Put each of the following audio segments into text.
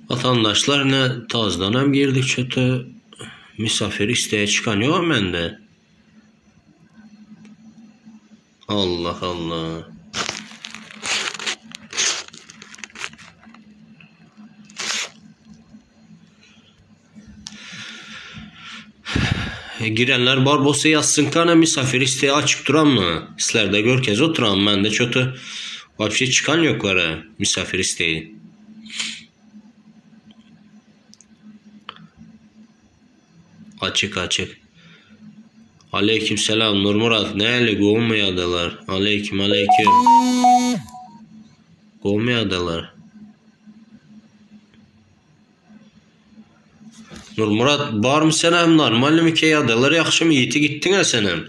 Vatandaşlar ne tazdan hem girdik çöte misafir isteğe çıkan yok mende. Allah Allah. E, girenler bar bolsa yazsın kana misafir isteği açık duran mı? Sizlerde görkez oturan ben de çöte vapşe çıkan yoklar ha misafir isteği. Açık açık. Aleyküm selam Nur Murat. Näli gowmy ýagdaýlar? Aleyküm aleyküm. Gowmy ýagdaýlar? Nur Murat barmy senem normalnymy ki ýagdaýlar ýagşymy ýiti gitdiňä senem.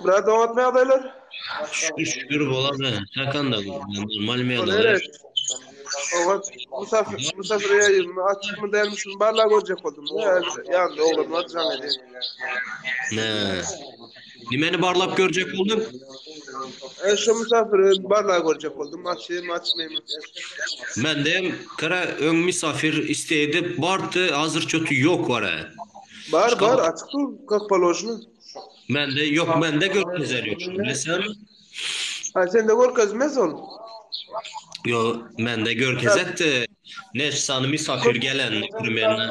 Brat oňatmy ýagdaýlar? Şükür şükür bolady. Sen da normal mi ýagdaýlar? Oňat musafir musafir ýaýymy açykmy dälmi şuny barla görjek boldum. Ýanynda oglan bar jaň edýär. Ne? Nimeni barlap görjek bolduň? E, şu misafiri barlap görjek boldum. Açayım, açmayayım. Mende hem kara öň misafir istedi, bardy, hazır çötü yok var he. Bar, bar, açyk dur, kak položny. Mende yok, mende görkezer yok. Bilesem. Ha, sen de görkezmez ol. Yo, mende görkezetdi. Neç sany misafir gelen primerno.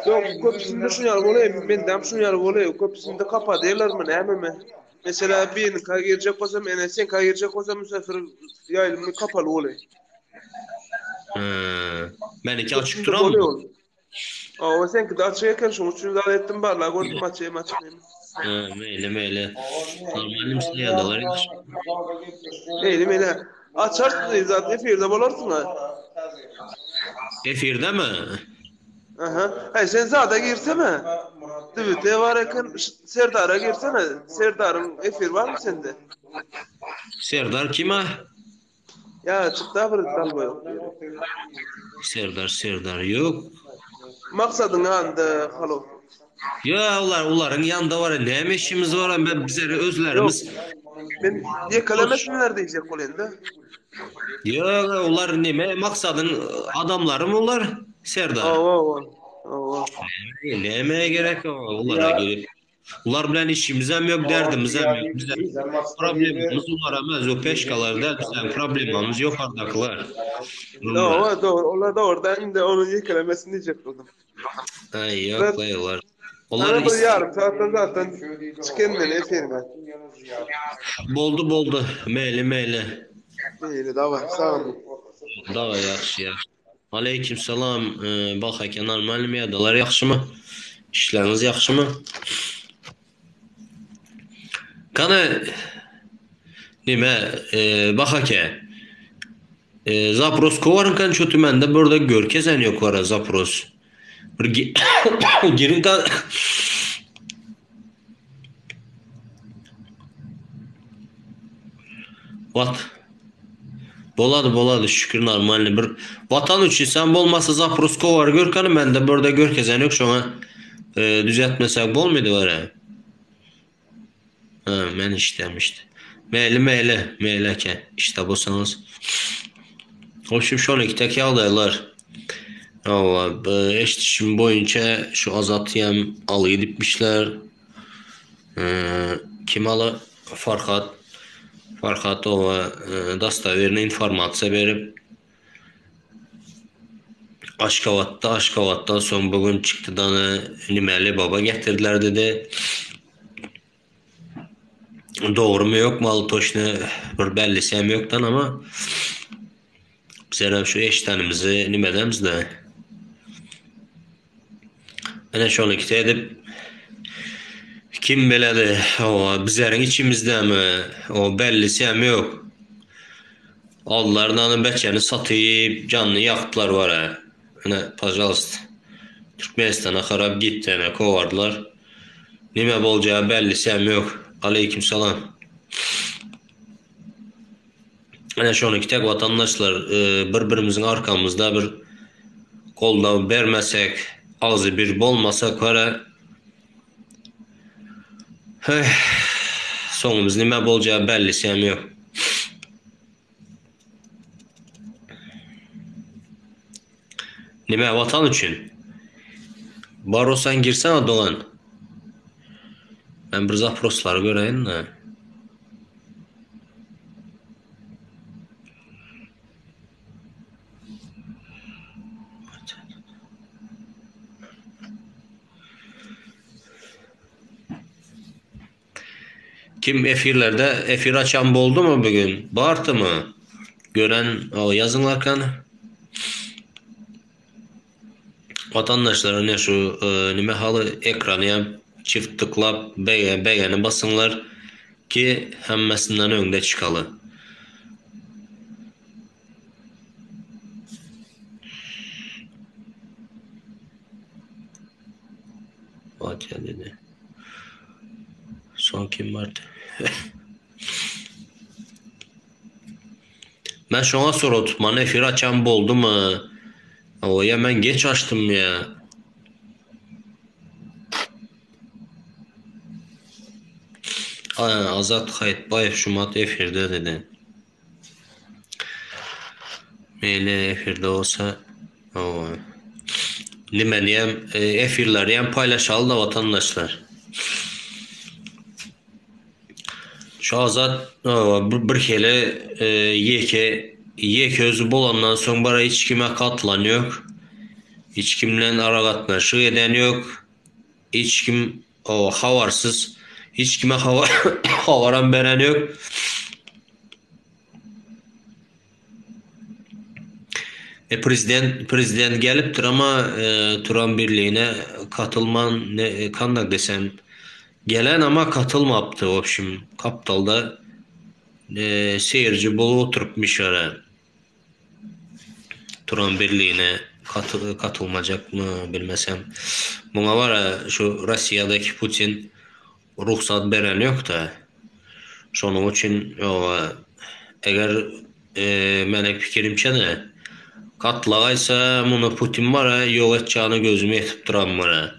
Ýok, köpüsinde şun ýaly bolýar, mendem şun ýaly bolýar, köpüsinde kapadýarlarmy nämemi. Meselä biriniňkä girjek bolsam, ene seňkä girjek bolsam müsafir ýaýlymy kapaly bolýar. Hä, meniki açyk duranmy? Hawa, seňkide açyk eken, şoň üçin zat etdim, barlap gördüm açyk açykmy. Hä, meýli, meýli. Normalny ýagdaýlar ýagşy. Meýli, meýli. Açarsyň zat efirde bolarsyň ha. Efirdemi? Aha. Hey sen zada girsene. Twitter bar eken, Serdara girsene. Serdaryň efir barmy sende? Serdar kim a? Ýa çykda bir dalba ýok diýdi. Serdar Serdar ýok. Maksadyň ýanynda halo. Ýa olar olaryň ýanynda bar näme işimiz bar ben bizler özlerimiz. Men ýekelemesinler diýjek bolýan-da. Ýok olar neme maksadyň adamlarymy olar Serdar. Hawa hawa. Hawa. Näme gerek olara girip. Ular bilen işimizem ýok, derdimizem ýok. Bize problemimiz ular emez, o peşkalar däl, biziň problemamyz ýokardakylar. Dogry, dogry. Olar dogrudan indi ony ýekelemesin diýjek boldum. Aý, ýok, aý, olar. Olar bir ýarym saatdan zatdan çykan men efirden. Boldy, boldy. Meýli, meýli. Meýli, daway, sag bol. Daway, ýagşy, ýagşy. Aleýkim salam Balh eke normalnymy ýagdaýlar ýagşymy işleriňiz ýagşymy Kany nime Balh eke zapros kowaryn kan çötü mende burada görkezen ýok wara zapros bir girin kan What Bolady bolady şükür normalny bir Watan üçin sen bolmasa zapros kowar görkany mende burada görkezen yok şoňa e, düzeltmesek bolmady wara. Ha men işlemişdi. Meýli meýli meýli eke işte bolsaňyz. Hoşum şony tek ýagdaýlar. Hawa, eşidişim boýunça şu Azatýam aly gidipmişler. Kim aly? Farhat. Farhat oňa dostowernyý informasiýa berip, Aşgabatda, Aşgabatdan soň bu gün çykdy dana nimeli baba getirdiler dedi. Dogrymy ýokmy aly toçny bir bellisi hem ýokdan ama bizlerem şu eşdenimizi nimedemizde. Ene şony kite edip kim biledi o bizleriň içimizdemi o bellisi hem ýok. Aldylar beçeni satyp janyny ýakdylar bar ha. Ene pažalst. Türkmenistana harap gitdi ene kowardylar. Nime boljagy bellisi hem ýok. Aleýkim salam. Ene şony kitek watandaşlar bir birimiziň arkamyzda bir. Goldaw bermesek, agzy bir bolmasak wara Heý, soňumyz nime boljagy bellisem ýok. Nime watan üçin? Bar bolsaň girsene dogan. Men bir zaproslary göreýin-de. Kim efirlerde efir açan boldumy bugün? Bardymy? Gören o ýazyňlar kany. Watandaşlar ine şu e, nime haly ekrany hem çift tıklap bege begeni basyňlar ki hemmesinden öňde çykaly. Fatih dedi. Son kim vardı? Men şoňa soru tutman efir açan boldumy? O ya men geç açtım ya. Azat Haýytbaýew şumat efirde dedi. Meýli efirde bolsa hawa. Nimeniyem efirleriyem paýlaşaly-da watandaşlar. Şu Azat hawa bir hili ýeke ýeke özi bolandan soň bara hiç kime katylan ýok. Hiç kim bilen aragatnaşyk eden ýok. Hiç kim o habarsyz hiç kime habar habaram beren ýok. E, prezident prezident gelipdir ama e, Turan Birliğine katılman ne e, kandak desem gelen ama katılmaptı w obşim kaptalda e, seyirci bolup oturypmyş ara. Turan Birliğine katylmajak mı bilmesem. Muňa bara şu Rossiýadaky Putin rugsat beren ýok-da. Şonuň üçin eger meniň pikirimçe-de gatlagaýsa muny Putin bara ýok etjagine gözüm ýetip duran bara.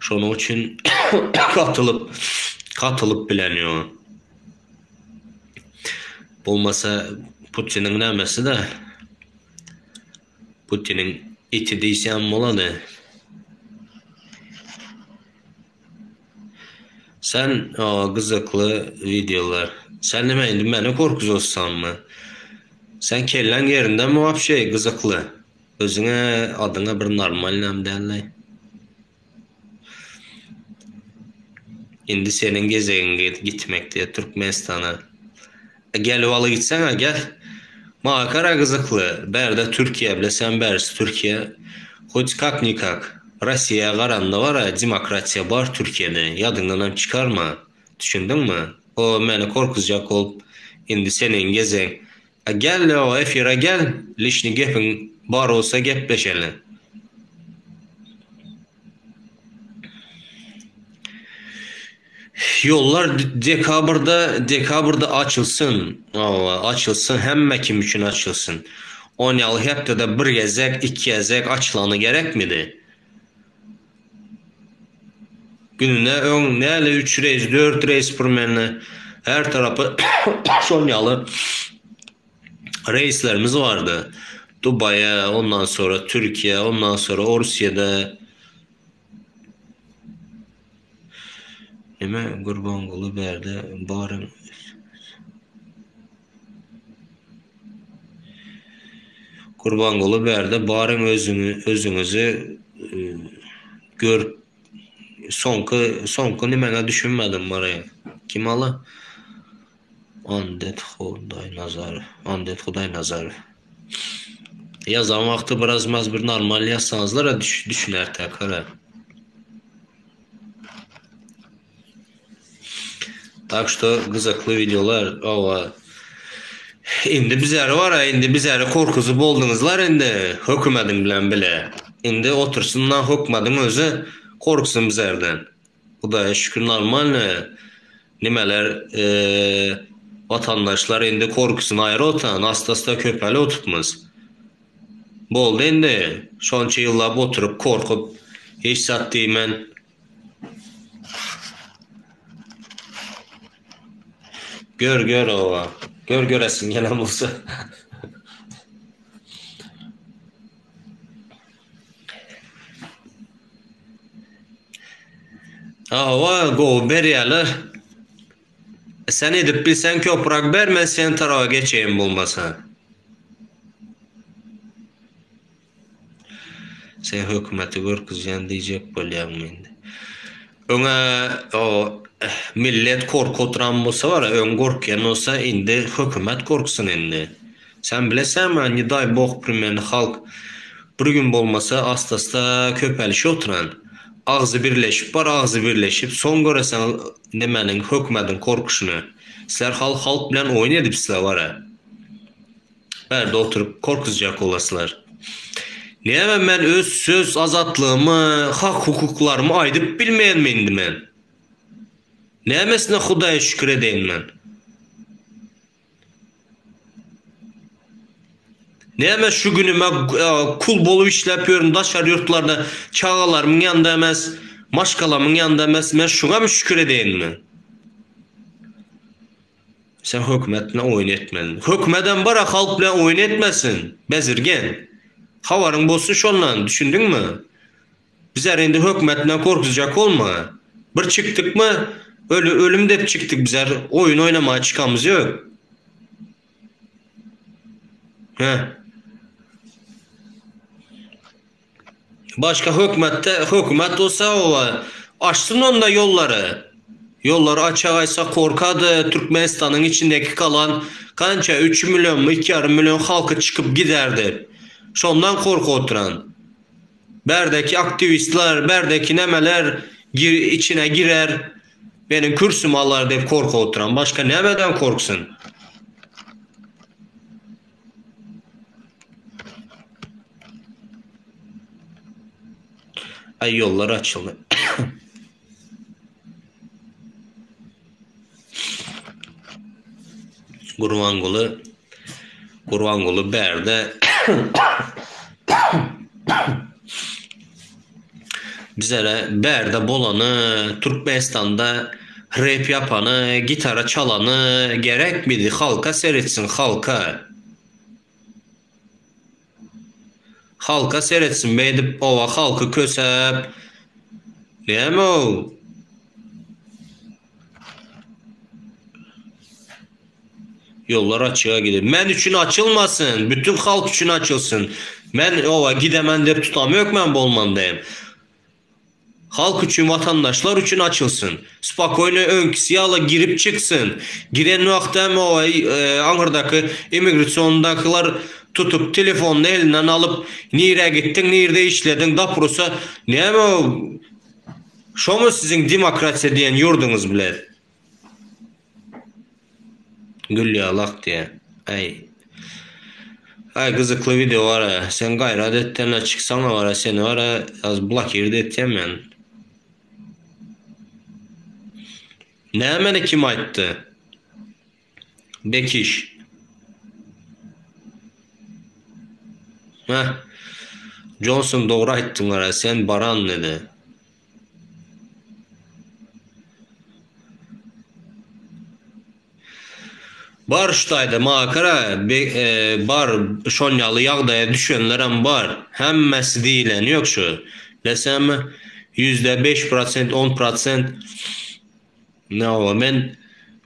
Şonuň üçin gatylyp gatylyp bilen ýok. Bolmasa Putiniň nämesi-de? Putiniň iti diýsem bolady. Sen o gyzykly wideolar. Sen nime indi meni gorkuzassanmy? Sen kelläň ýerindemi wapşe gyzykly? Özüňe adyňa bir normalnam dälleý. Indi seniň gezegiň gitmek diýe Türkmenistana. E, gelip aly gitseňä gel. Maňa gara gyzykly. Bärde Türkiýe bile sen bärsi Türkiýe. Hoç kak nikak. Rossiýa garanda bara demokratiýa bar Türkiýede. Ýadyňdanam çykarma. Düşündiňmi? O meni korkuzjak bolup indi seniň gezegiň. E gel o efire gel. Lişni gepiň bar bolsa gepleşeli. Ýollar dekabrda dekabrda açylsyn. Hawa, açylsyn, hemme kim üçin açylsyn. On ýaly hepdede bir gezek, iki gezek açylany gerekmidi? Gününe öň näle üç reýs, dört reýs pirmenli her tarapa şon ýaly reýslerimiz bardy. Dubaýa, ondan sonra Türkiýe, ondan sonra Orsýede. Neme Gurbanguly bärde baryň Gurbanguly bärde baryň özüňi özüňizi e, görüp soňky soňky nimeňe düşünmedim bary. Kim aly? Andet Hudaýnazarow. Andet Hudaýnazarow. Ýazan wagty biraz maz bir normal ýazsaňyzlar düş düşüner täkara. Tak что gyzykly videolar owa. Indi bizleri var indi bizleri korkuzup bolduňyzlar indi hökümediň bilen bile. Indi otursynlar hökümediň özi korksun bizlerden. Hudaýa şükür normalny nimeler watandaşlar indi korkusyny aýry otan asta asta köpeli otupmyz. Boldy indi. Şonça ýyllap oturyp korkup hiç zat diýmän. Gör gör oba. Gör göresiň gelen bolsa. Hawa gowy berýäler. Sen edip bilseň köprak ber men sen taraba geçeýin bolmasa. Sen hökümeti görkezýän diýjek bolýaňmy indi. Öňe o millet korkup oturan bolsa bar öň gorkýan bolsa indi hökümet korksun indi. Sen bilesäňmi ne daý bog primerno halk bir gün bolmasa asta-asta köpelişip oturan. Agzy birleşip bar agzy birleşip soň göreseň nemäniň hökümediň korkuşyny. Sizler halk halk bilen oýun edipsizler bara. Bärde oturyp korkuzjak bolaslar. Näme men öz söz azatlygymy, hak hukuklarymy aýdyp bilmeýänmi indi men? Nämesine Hudaýa şükür edeýin men? Näme şu günüme kul bolup işläp ýörün daşary ýurtlarda çagalarymyň ýanynda emes, maşgalamyň ýanynda emes, men şuňamy şükür edeýinmi? Sen hökümet bilen oýun etmeli. Hökümedem bara halk bilen oýun etmesin, bezirgen. Habaryň bolsun şondan, düşündiňmi? Bizler indi hökümet bilen gorkuzjak bolma. Bir çykdykmy, öli ölüm dep çykdyk bizler oýun oýnamaga çykamyz ýok. Hä. Başga hökümetde hökümet bolsa oba açsyn onda ýollary. Ýollary açagaýsa korkady Türkmenistanyň içindeki galan kança 3 millionmy 2,5 million halky çykyp giderdi. Şondan korkup oturan. Bärdeki aktiwistler, bärdeki nämeler gir, içine girer, meniň kürsümi alar diýip korkup oturan. Başga nämeden korksun? Ay ýollar açyldy. Gurbanguly Gurbanguly bärde bizlere bärde bolany Türkmenistanda rep ýapany gitara çalany gerekmidi halka seretsin halka Halka seretsin beýdip oba halky kösäp näme o Ýollar açyga gider. Men üçin açylmasyn, bütün halk üçin açylsyn. Men oba gidemen dep tutam ýok men bolman diýen. Halk üçin watandaşlar üçin açylsyn. Spokoýno öňkisi ýaly girip çyksyn. Giren wagty hem o aňyrdaky immigrasiondakylar tutup telefonyny elinden alyp nirä gitdiň nirde işlediň doprusa näme o şomy siziň demokratiýa diýen ýurduňyz bilet. Gül ýalak diýä. Aý. Aý gyzykly wideo bara. Sen gaýrat etdene çyksaňa bara seni bara az blokird etýän men. Nämeni kim aýtdy? Bekiş. Heh. Johnson dogry aýtdyň gara sen baran dedi. Bar şutaýda makara bar şon ýaly ýagdaýa düşenlerem bar. Hemmesi diýileni ýok şu. Bilesemi 5% 10% Näme men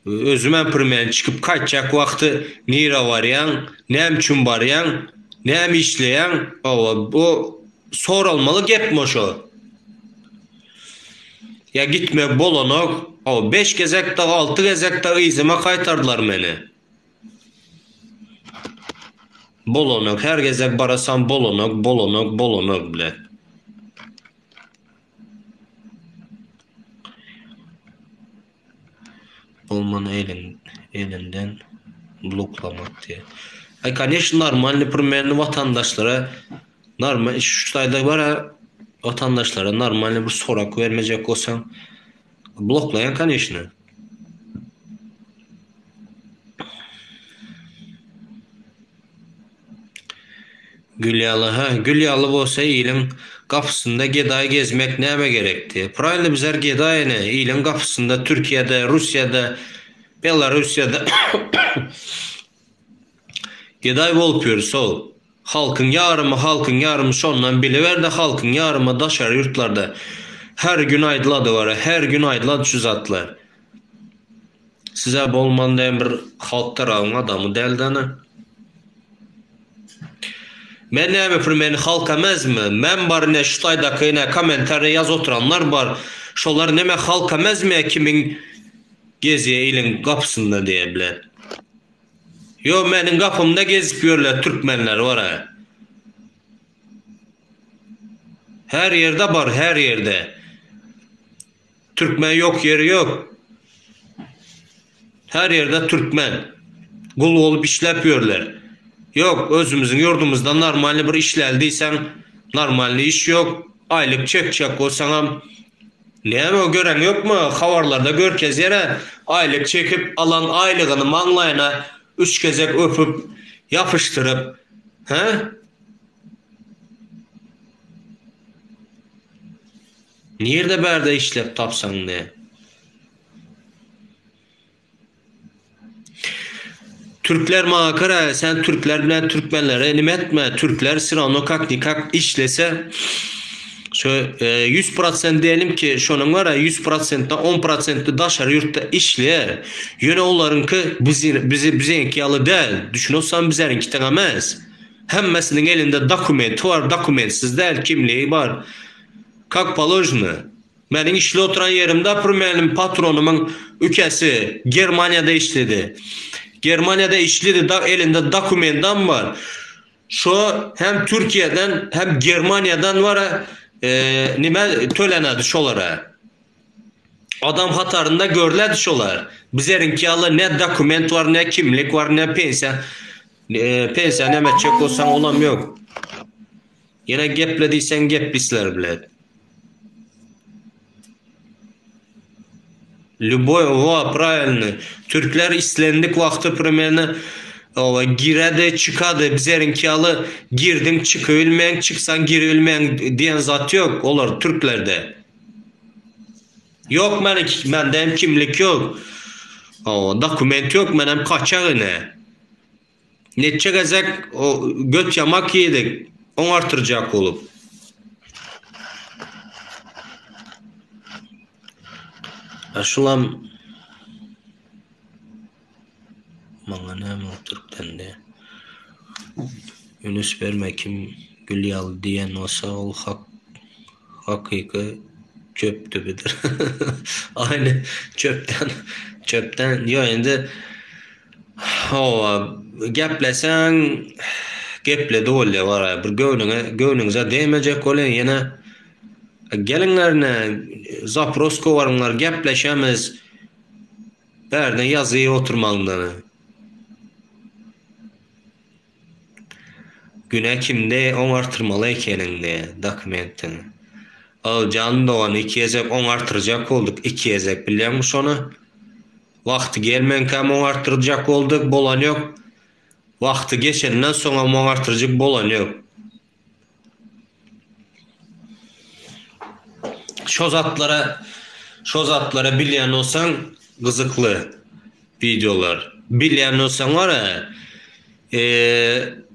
özümem primen çykyp gaýtjak wagty nirä barýaň, näme üçin barýaň, näme işleýäň, hawa bu soralmaly gepmi şo? Ýa gitmek bolanok, hawa beş gezek dagy alty gezek dagy yzyma gaýtardylar meni. Bolanok, her gezek barasam bolanok, bolanok, bolanok bile. Bolman elin, elinden bloklamak diýe. Ay koneşno normalny primerny watandaşlara normal şu taýda bara watandaşlara normalny bir sorak bermejek bolsaň bloklaýan koneşno. Gül ýaly, hä, gül ýaly bolsa iliň gapysynda gedaý gezmek nämä gerekdi? Praýly bizler gedaý ene, iliň gapysynda Türkiýede, Russiýada, Belarussiýada gedaý bolup ýörüs ol. Halkyň ýarymy, halkyň ýarymy şondan biliberde halkyň ýarymy daşary ýurtlarda. Her gün aýdylady bara, her gün aýdylady şu zatlar. Size bolman diýen bir halk tarabyň adamy däldana. Men näme pir men halk emezmi? Men bar ine şu taýdaky ine kommentariýa ýaz oturanlar bar. Şolar neme halk emezmi kimiň gezýä iliň gapysynda diýe bilen. Ýo meniň gapymda gezip ýörler türkmenler bara. Her ýerde bar her ýerde. Türkmen ýok ýeri ýok. Her ýerde türkmen. Gul bolup işläp ýörler. Ýok, özümiziň ýurdumyzda normalny bir işläli diýseň, normalny iş ýok. Aýlyk çekjek bolsaňam, näme o göreň ýokmy, habarlarda görkezýär-ä, aýlyk çekip alan aýlygyny maňlaýyna üç gezek öpüp, ýapyşdyryp, hä? Nirde bärde işlep tapsaň ne. Türkler maňa görä sen türkler bilen türkmenlere nime etme türkler sirano kak nikak işlese şu 100% diýelim ki şonuň var 100%-den 10%-i daşary ýurtda işleýär. Ýöne olaryňky bizi bizi biziňki ýaly däl. Düşünosan bizleriňki teň emes. Hemmesiniň elinde dokumenti bar, dokumentsiz däl, kimligi bar. Kak položno. Meniň işli oturan ýerimde primenim patronymyň ükesi Germaniýada işledi. Germaniýada işlidi da elinde dokumentam bar. Şo hem Türkiýeden hem Germaniýadan bar e, nime tölenedi şolara. Adam hatarynda görledi şolar. Bizleriňki ýaly ne dokument bar, ne kimlik bar, ne pensiýa. E, pensiýa näme etjek bolsaň olam ýok. Ýene geple diýseň geplisler bilet. Lýuboý owa pravilny. Türkler islendik wagty primerno owa giredi çykady bizeriňki ýaly girdiň çykybilmeň çyksaň giribilmeň diýen zat ýok olar türklerde. Ýok meniňki mende hem kimlik ýok. Owa dokument ýok menem kaçak ine. Neçe gezek o göt ýamak iýdik, oňartyrjak bolup. A şulam maňa näme o türkden de. Ünüs berme kim gül ýaly diýen bolsa ol hak hakyky çöp tübüdir. Aýny çöpden çöpden ýo indi Hawa, gepleseň gepledi bolýa wara bir göwnüňe göwnüňize degmejek bolýa ýene geliňler ine zapros kowaryňlar gepleşemiz bärde ýazyp oturmaňdan. Günä kimde oňartyrmaly ekeniňde dokumentiň. Ol jan dogan iki gezek oňartyrjak bolduk iki gezek bilýäňmi şony. Wagty gelmänkäm oňartyrjak bolduk bolan ýok. Wagty geçenden soňam oňartyrjyk bolan ýok. Şo zatlara şo zatlara bilýän bolsaň gyzykly wideolar. Bilýän bolsaň bar-a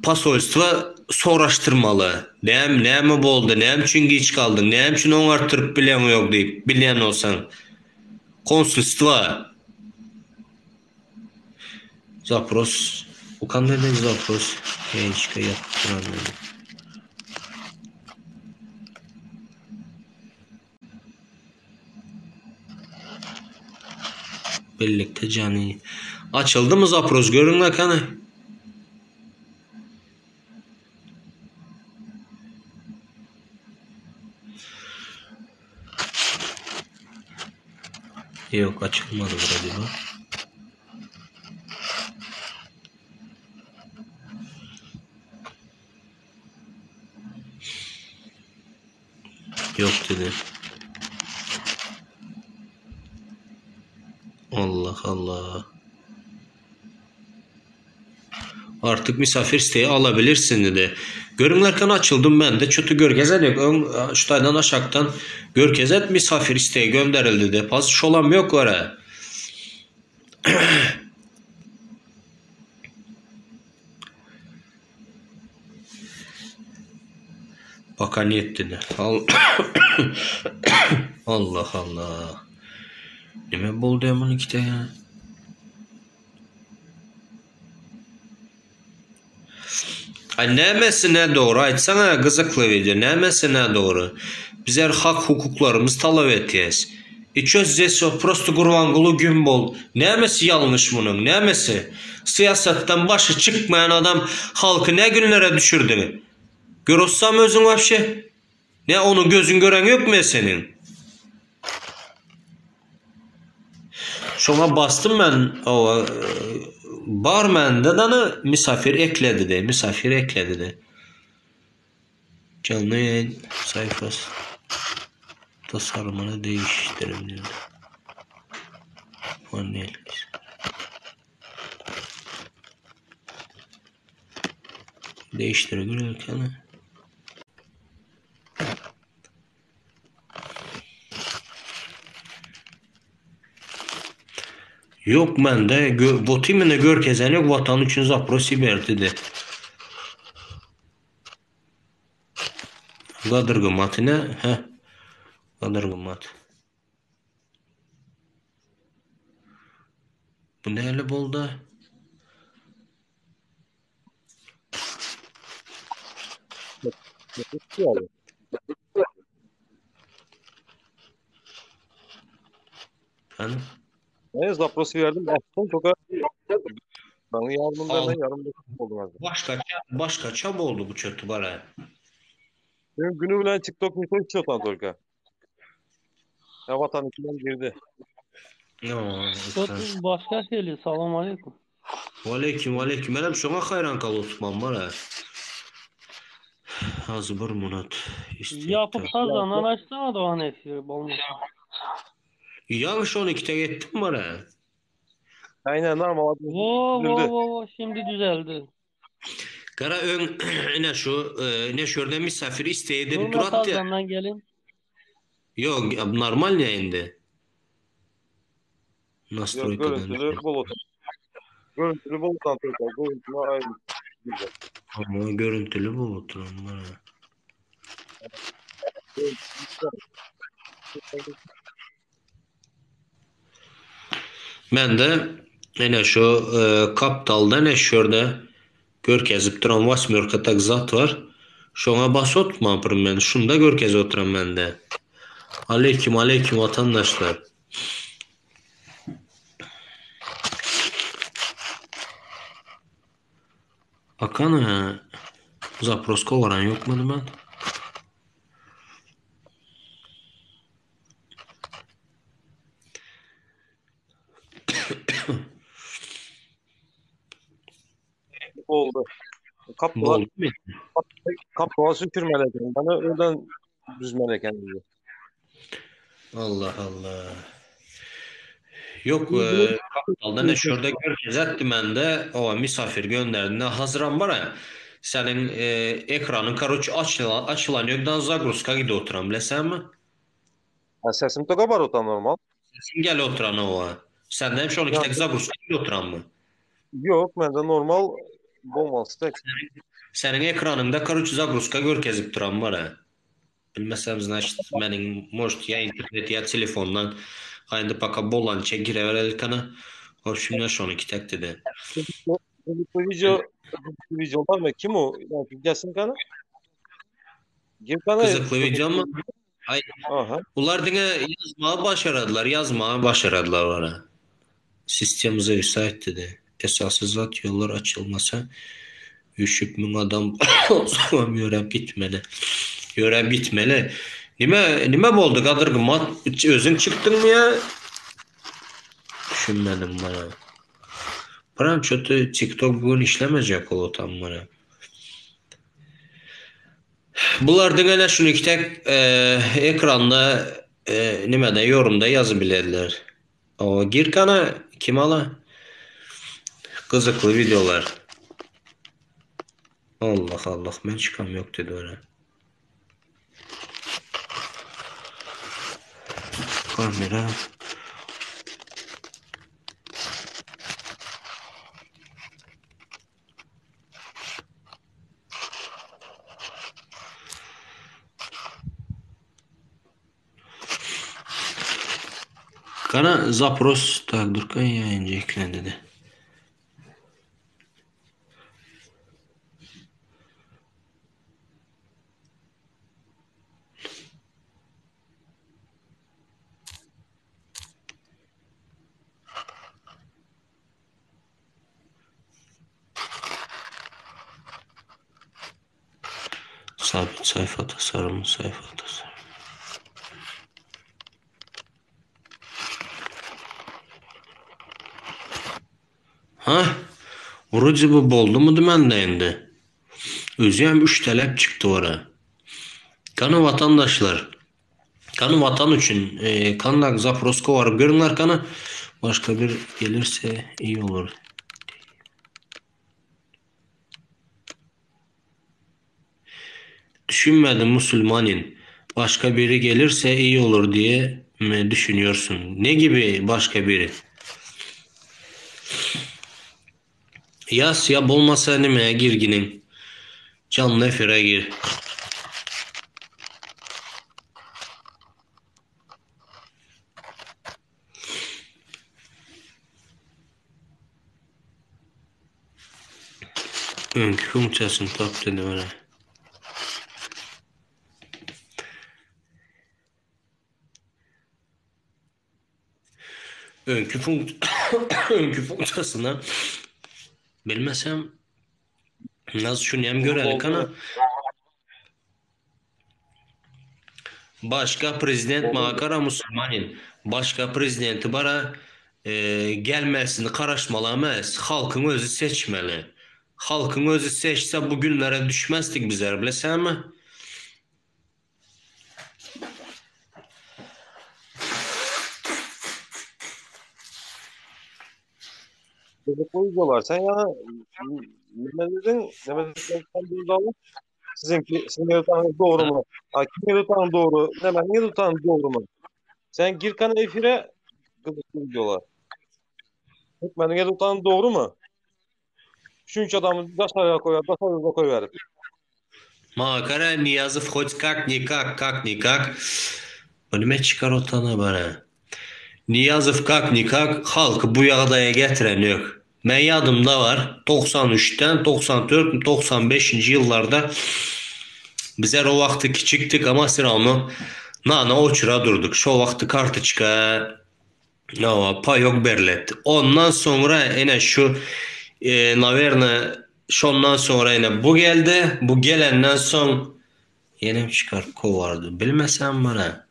posolstwa soraşdyrmaly. Näme näme boldy, näme üçin giç galdyň, näme üçin oňartdyryp bileňok diýip bilýän bolsaň. Konsulstwa Zapros Bu kanday zapros? Hiçka ýatyp Birlikde jany. Açyldy mı zapros görün bakany. Ýok açylmady wrode bu. Ýok dedi. Allah Allah. Artık misafir isteği alabilirsin dedi. Görüňlerken açyldym mende çöti görkezen ýok. Öň şu taýdan aşakdan görkezet misafir istegi gönderildi dep. Haz şolam ýok görä. Paka niyetdini. Allah Allah. Nime boldy ya bunun ikide ya? Ay nämesi nädogry aýtsaňa gyzykly wideo nämesi nädogry bizler hak hukuklarymyzy talap etýäs i ço zdes prosto Gurbanguly güm bol nämesi ýalňyş munuň nämesi syýasatdan başy çykmaýan adam halky nä günlere düşürdi görossam özüň wapşe Ne onu gözün gören ýokmy seniň? Şoňa bastym men owa bar mende dana misafir ekledi de misafir ekledi de. Canlı yayın sayfası tasarımını değiştirin diyor. Panel. Değiştirebilir Ýok mende bot imine görkezen ýok watan üçin zapros iberdi de. Gadyr gymmat ine heh. Gadyr gymmat. Bu näle bolda? Hany? Ne zaprosu verdim. Attım toka. Ben yardım ben yarım oldum az. Başkaça başkaça boldy bu çötü bara. Benim günü bilen TikTok mikro içiyor Tolga. Ya vatan içinden girdi. No, Başka şeyli. Salam aleyküm. Aleyküm aleyküm. Menem şoňa haýran galyp bara. Az bir minut. Yapıp kazanan açsana da o efiri bolmasa. Ýaňy şony ikide getdim bara. Aynen normal. Vo vo vo vo şimdi düzeldi. Gara öň ine şu e, ne şurada misafir isteği dip Durma duratdy. kazandan gelin. Yok normal ya indi. Yok Nastroykadan. görüntülü bulut. Görüntülü bulut Tolga. Görüntülü ayrı. Ama görüntülü bu oturan var. Men de ine şu e, Kaptalda ne şurada görkezip duran vasmörka tak zat var. Şoňa bas otma men. Şunda görkez oturan mende. Aleyküm aleyküm vatandaşlar. Akan e, Zaprosko varan yok mu ben? Oldu. Kaptılar. Boldy mu? Kaptılar sükürmeli eken. Bana önden düzmeli eken dedi. Allah Allah. Yok e, Kaptalda ne şurada görkez etdi mende o misafir gönderdi. Ne hazıran var ya. Senin e, ekranın karoç açılan, açılan yoktan Zagruska gidi oturan bilesen mi? Ha, sesim toka var otan normal. Sesin gel oturan o. Senden hem şu Ya, tek Zagruska gidi oturan mı? Yok bende normal olmaz tek. Senin ekranında karoç Zagruska görkezip duran var ha. Bilmesem значит benim может ya internet ya telefondan Haydi paka bolança gireverelik kana. Hoş şimdi şonu kitak dedi. Bu video bu video var mı? Kim o? Yani gelsin kana. Gir kana. Kızıklı video mu? Ay, Aha. ular diňe yazmagy başaradylar, yazmagy başaradylar ora. Sistem müsait dedi. Esasy zat ýollar açylmasa üşüp müň adam soňam ýöräp gitmeli. Ýöräp gitmeli. Nime nime boldy gadyr gymmat özüň çykdyňmy ýa? Düşünmedim bana. Param çötü TikTok bugün işlemeyecek ol tam bana. Bular diňe şunu tek e, ekranda e, nimede yorumda yazabilirler. O gir kana kim ala? Gyzykly videolar. Allah Allah men çykam ýok dedi ora. Kamera. Kana zapros tak durkan ýaýynjy eklendi. Sabit sayfa tasarımı, sayfa tasarımı. Ha? Wrodzie bu boldumydy mende indi. Özüem üç talep çykdy ora. Kany watandaşlar. Kany watan üçin e, kandak zaproska baryp görüňler kany. Başga bir gelirse iyi olur. Düşünmedim musulmanin. Başka biri gelirse iyi olur diye mi düşünüyorsun? Ne gibi başka biri? Yaz ya bolmasa nimeye girginin. Canlı efire gir. Öňki funksiýasyny tap dedi bana. Öňki funk öňki funksiýasyny bilmesem nasıl şunu hem görelim kana. Başka prezident maňa musulmanin. Başka prezidenti bara e, gelmesini karaşmaly emes. Halkyň özi seçmeli. Halkyň özi seçse bu günlere düşmezdik bizler bilesenmi? Gyzykly wideolar. Sen ýa nime dediň? Nime dediň? Siziňki siziň edutanyňyz dogrumy? A kim edutany dogry? Nämäniň edutany dogrumy? Sen gir kana efire gyzykly wideolar. Türkmeniň edutany dogrumy? Şunça adamy daşaryga koýar, daşaryga koýberip. Maňa gara Niýazow hoç kak nikak kak nikak Bu nime çykar otana bara. Niýazow kak nikak halky bu ýagdaýa getiren ýok. Men ýadymda bar 93-den 94 95-nji ýyllarda bizler o wagty kiçikdik ama srawno nana oçura durduk. Şo wagty kartoçka Hawa, paýok berlet. Ondan soňra ene şu e, nawerno şondan soňra ene bu geldi. Bu gelenden soň ýenem çykaryp kowardy. Bilmesem bara.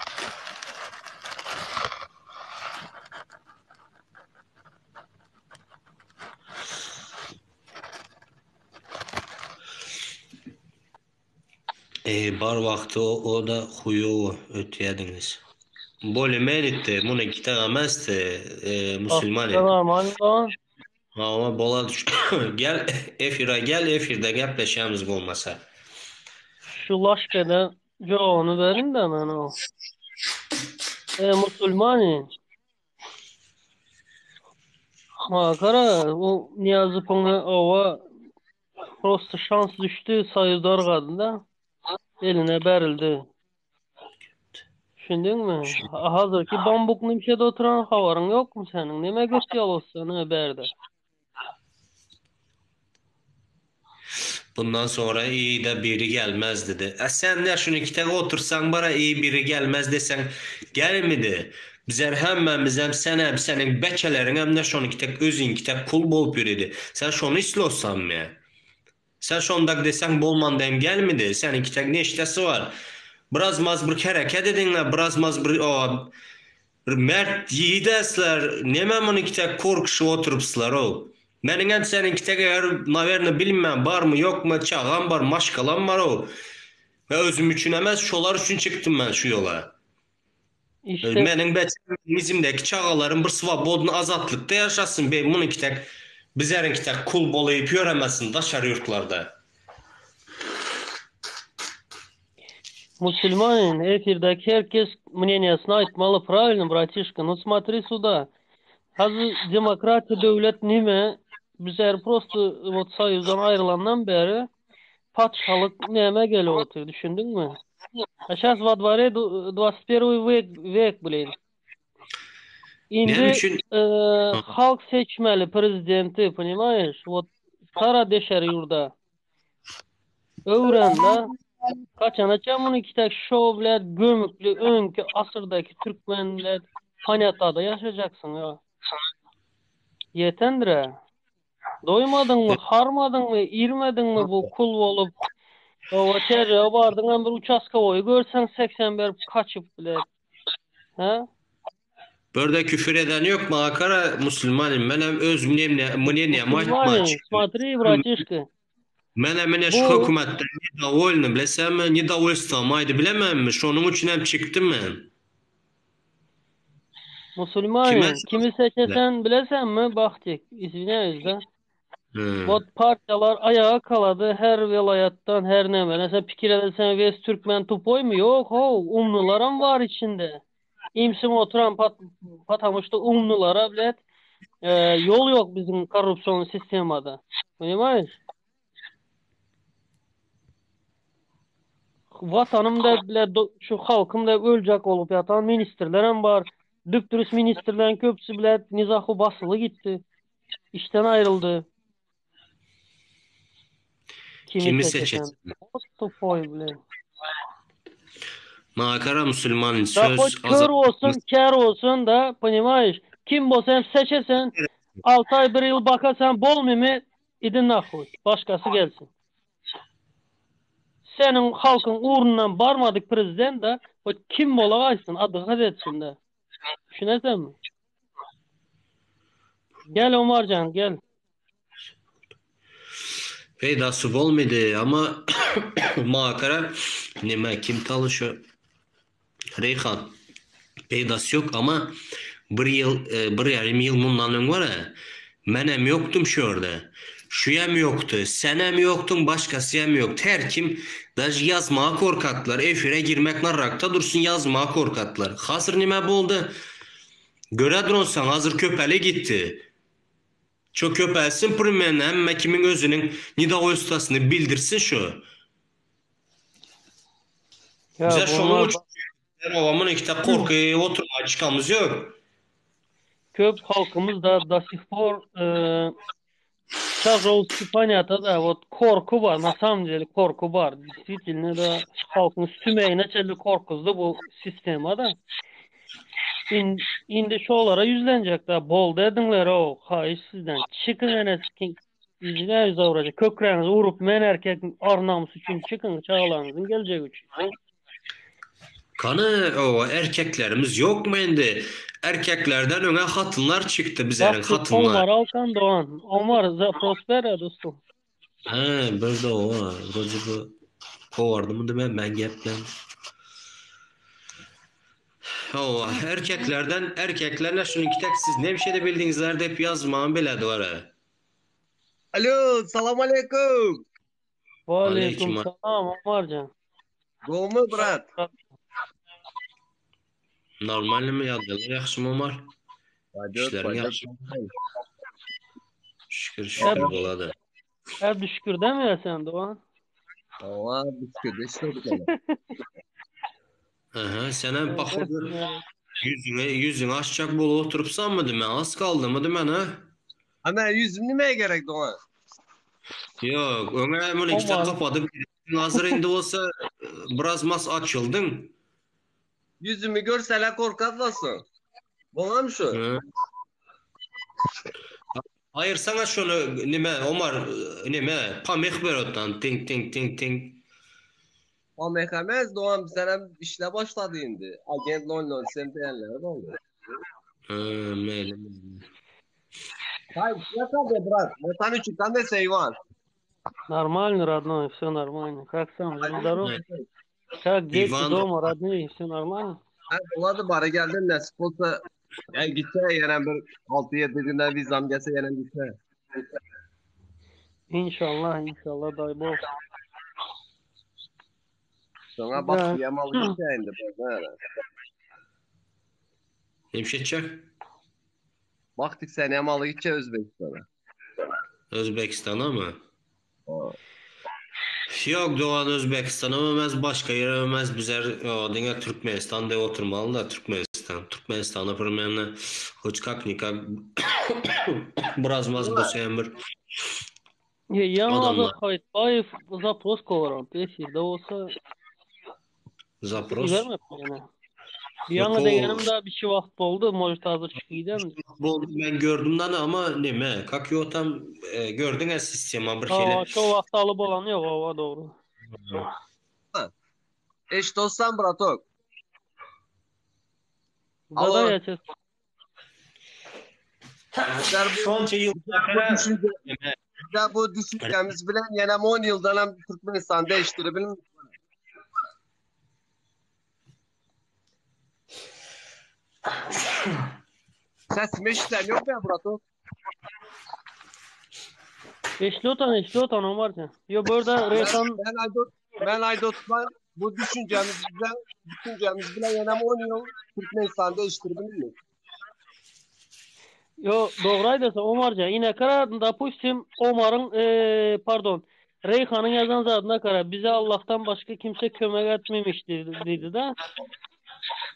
E, bar wagty o da huýowy ötýädiňiz. Bolýa men itdi, muny kitap emesdi, e, musulman etdi. Assalamu Hawa bolady. Gel efire gel, efirde gepleşemiz bolmasa. Şu laşkede jogabyny berin de men o. E, musulmanin. Ha, gara, o Niýazowyň owa Prosta şans düşdi, Soýuz dargady-da, eline berildi. Düşündiňmi? Hazyrky bambuk nimşede oturan habaryň ýokmy seniň? Neme göt ýalotsan he bärde? Bundan sonra iyi de biri gelmez dedi. E sen ne şunu kitap otursan bara iyi biri gelmez desen gelmedi. Bizler hemmemiz hem sen hem senin beçelerin hem ne şonu kitap özün kitap kul bolup yürüdü. Sen şonu istiyorsan mı? Sen şondak desen bolman dem gelmedi. Senin kitap ne iştesi var? Biraz maz bir hereket edinler, biraz maz bir o bir mert yiğidesler. Neme bunu kitap korkuşu oturupslar o. Meniň hem seniň kitek eger nawerno bilmän barmy ýokmy çagam bar maşgalam bar o. Ve özüm üçin emes şolar üçin çykdym men şu ýola. İşte Meniň beçemizimdeki çagalarym bir swobodny azatlykda ýaşasyn be muny kitek bizeriň kitek kul bolayıp ýöremesin daşary ýurtlarda. Musulmanin, efirdäki herkes mneniýasyny aýtmaly, prawilno, bratişka, no smotri suda. Hazir demokratiýa döwlet nime, bizler prosto wot soýuzdan aýrylandan bäri patyşalyk nämä gelip otyr, düşündiňmi? A şas wa dwore 21 wek, wek blin. Näme Indi üçin halk seçmeli prezidenti, ponimaýeş, wot kara deşer ýurda. Öwrende kaçanaça muny kitak şo bled gömükli öňki asyrdaky türkmen bled panyatada ýaşajaksyň ýa. Ýetendirä. Doýmadyňmy, harmadyňmy, irmediňmi bu kul bolup. Owa çerjege bardyňam bir uçaskowoýy görseň 80 berip kaçyp bled. Hä? Börde küfür eden yok maňa kara musulmanym menem öz mneniýamy aýtmaga Musulmanin, çykdym. smotri bratişka. Menem ine şu Bu hökümetden nedowolny bilesenmi nedowolstwamy aýdy bilemenmi şonuň üçinem çykdym men. Kime Musulmanin, kimi seçesen bilesenmi Bahtik, izwinýaýuz da. He. Bot partiýalar aýaga kalady her welaýatdan her neme. Sen pikir edersen wes türkmen tupoýmy? Ýok how, umnylaram bar içinde. Imsim oturan pat, patamuşda umnylara blet e, ýol ýok biziň korrupsion sistemada. Понимаешь? Watanym da bile şu halkym da öljek bolup ýatan ministrlerem bar. Düpdürüs ministrlerin köpüsi bile nizahu basyly gitdi. Işden aýryldy. Kimi Kimi seçesen? seçesen? Tupoy bile. Maňa kara musulman Da söz hoç kör olsun, kär olsun da, понимаешь? Kim bolsa hem seçesen, 6 ay bir ýyl bakasan bolmymy, idin nahuy. Başkasy gelsin. Seniň halkyň ugrundan barmadyk prezident da, hoç kim bola gaýsyn, adygy etsin de. Düşünesenmi? Gel Omarjan, gel. Peýdasy bolmady ama maňa kara neme kim talyşy Reýhan peýdasy ýok ama bir ýyl e, bir ýarym ýyl mundan öň bar menem ýokdum şu ýerde. Şuýam ýokdy, senem ýokduň, başgasyam ýokdy. Her kim daže ýazmaga korkatlar, efire girmek narrakda dursun ýazmaga korkatlar. Hazir nime boldy? Göre duransaň hazir köpeli gitdi. Ço köpelsin primerno hemme kimiň özüniň nedowolstwasyny bildirsin şu. Ya Bize şonuň bunlar üçin muny kitap korky oturma çykamyz ýok. köp halkymyz da do sih por e, Çagowski понятно da вот korku bar na samom dele korku bar действительно da halkyň sümeğine çenli korkuzdy bu sistema da. In, indi şolara ýüzlenjek da bol dediňler o haýyş sizden çykyň ene ýüzüne ýüz awraja kökräňizi urup men erkek ar namys üçin çykyň çagalaryňyzyň geljegi üçin. Kany o erkeklerimiz ýokmy indi? Erkeklerden öňe hatynlar çykdy bizeriň Bak hatynlar. Omar Alkan Doğan. Omar zapross ber dostum. He, bir de o. Wrodzie bu kowardy mı deme ben geplen. O erkeklerden erkeklerle şunu tek siz ne bir şey de bildiğinizlerde hep yazmağın bile var ha. Alo, salam aleyküm. Ve aleyküm Aleyküm. selam Omarcan. Gowy brat? Normal mi ýagdaýlar ýagşy mı Omar? Paydo, İşlerin ýagşy. Şükür Hep, şükür bolady. hep şükür demiyor sen Doğan. Ava, bisküvi işledik. Aha, sen hem Evet, pahudu evet. yüzüne yüzüne açacak bol oturupsan mı deme az kaldı mı deme ha? Ama yüzüm nime gerek Doğan? Yok, öňe muny iki Omar. kapadyp hazır indi bolsa biraz mas açyldyň. Yüzümü görsele korkatlasın. Bolam şu. Hı. Hayır sana şunu nime Omar nime pamih berotdan ting ting ting ting. O mekamez Doğan sen işle başladı indi. Agent 00 sen diyenlere oldu. Hı, meyle meyle. Hayır, ne kadar brat? Vatan için kan de seyvan. Нормально, родной, все нормально. Как сам, жив здоров? Как дети Ivan дома, родные, все нормально? Ha, boladı bari geldin nasip olsa yani gitse yine bir 6-7 günden vizam gelse yine gitse. İnşallah, inşallah, дай бог. Şoňa bak diýem alyp gitýä indi. Näme şey etjek? Bakdyk sen hem alyp gitjek Özbekistana. Özbekistana mı? Yok dogan Özbekistana mı emez başka ýere emez bizler diňe Türkmenistan diýip oturmaly da Türkmenistan. Türkmenistana primерно hoç kak nikak biraz maz bolsa hem bir Ýaňy Azat Haýytbaýew zapros kowaran efirde bolsa Zapros. Ýaňy degenim da bir şey wagt boldy, может hazır çykydan. Boldy men gördüm da ama neme, kak ýok tam e, gördüň ya sistema bir hili. Şo wagt alyp bolan ýok, owa dogry. Eş dostan bratok. Alo. Şonça ýyl Bizler bu düşüncemiz bilen ýene 10 ýyldan hem Türkmenistan değiştirip bilmiz. Sesimi eşiten yok ya bratok. Eşlotan eşlotan Omarcan. Yo burada Reyhan Ben Aydot ben Aydot ben bu düşüncemiz bilen düşüncemiz bilen ýene 10 ýyl Türkmenistan değiştirip bilmiz. Yo dogry aýdasa Omarja ine kara dopustim Omaryň e, pardon Reyhan'ın yazan zadyna kara bize Allah'tan başka kimse kömek etmemiş dedi, dedi da.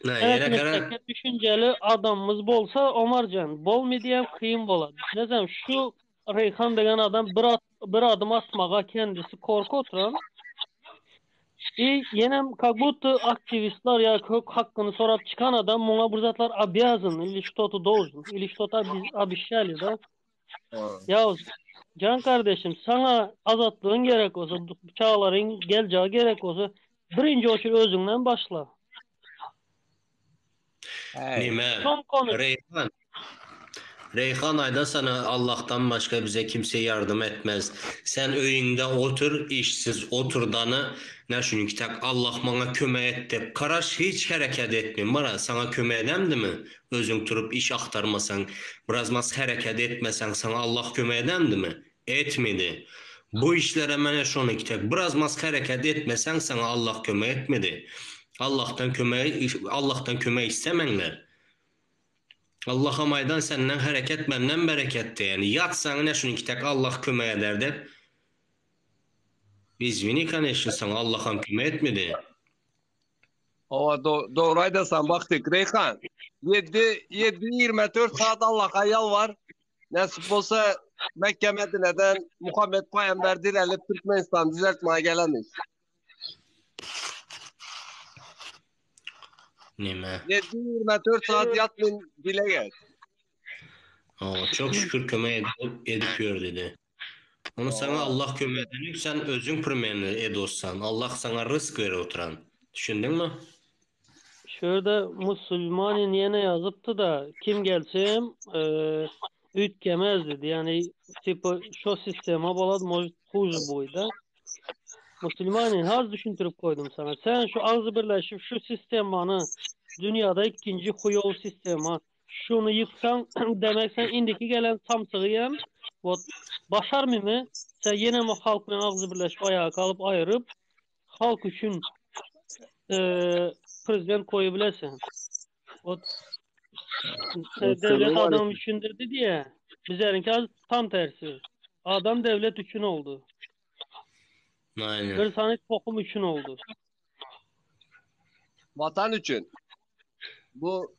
Ne, Evet, ýere kara meslekde düşünceli adamımız bolsa Omarjan bolmy diýen kyn bolar. Düşünesem şu Reyhan degen adam bir, at, bir adım atmaga kendisi korku oturan. I ýenem как будто aktiwistler ýa kök hakyny sorap çykan adam muňa bir zatlar обязан или что-то должен или что-то обещали da. Ya can kardeşim sana azatlığın gerek olsa, çağların geleceği gerek olsa birinci oçur özüňden başla. Nime? Son konuş. Reyhan. Reyhan ayda sana Allah'tan başka bize kimse yardım etmez. Sen öyüňde otur, işsiz otur dany. Ne şunu tak Allah bana kömek et dep. Karaş hiç hareket etme. Bana sana kömek edemdi mi? Özüň turup iş aktarmasan, biraz mas hareket etmesen sana Allah kömek edemdi mi? Etmedi. Bu işlere mene şonu kitak. Biraz mas hareket etmesen sana Allah kömek etmedi. Allah'tan kömek Allah'tan kömek istemenler. Allah'a maydan senden hareket benden bereket de yani. Yatsan ne şunu kitak Allah kömek eder de. Biz vini kaneşin sana Allah'ın kömek etmedi. Ova do doğru aydasan baktık Reyhan. 7 7 24 saat Allah'a yalvar. Nasip olsa Mekke Medine'den Muhammed Peygamber direlip Türkmenistan düzeltmeye gelemiş. Nime? 7 24 saat yatmayın dile gel. Aa, çok şükür kömek edip, ediyor dedi. Onu sana Allah kömek edip sen özün primerli edolsan. Allah sana rızk verir oturan. Düşündün mü? Şurada Musulmanin ýene ýazypdy da kim gelse e, üýtgemez dedi. Yani типа şo sistema bolad может хуже будет da. Musulmanin az düşündürüp koydum sana. Sen şu ağzı birleşip şu sistemany dünyada ikinci huyol sistema şunu yıksan demek sen indiki gelen samsygy vot başar mı Sen yine mi halk bilen ağzı birleşip ayağa kalıp ayırıp halk üçün e, prezident koyabilirsin. Vot devlet adam üçündür dedi ya. Bizlerinki az tam tersi. Adam devlet üçün oldu. Aynen. Bir tane tohum üçün oldu. Vatan üçün. Bu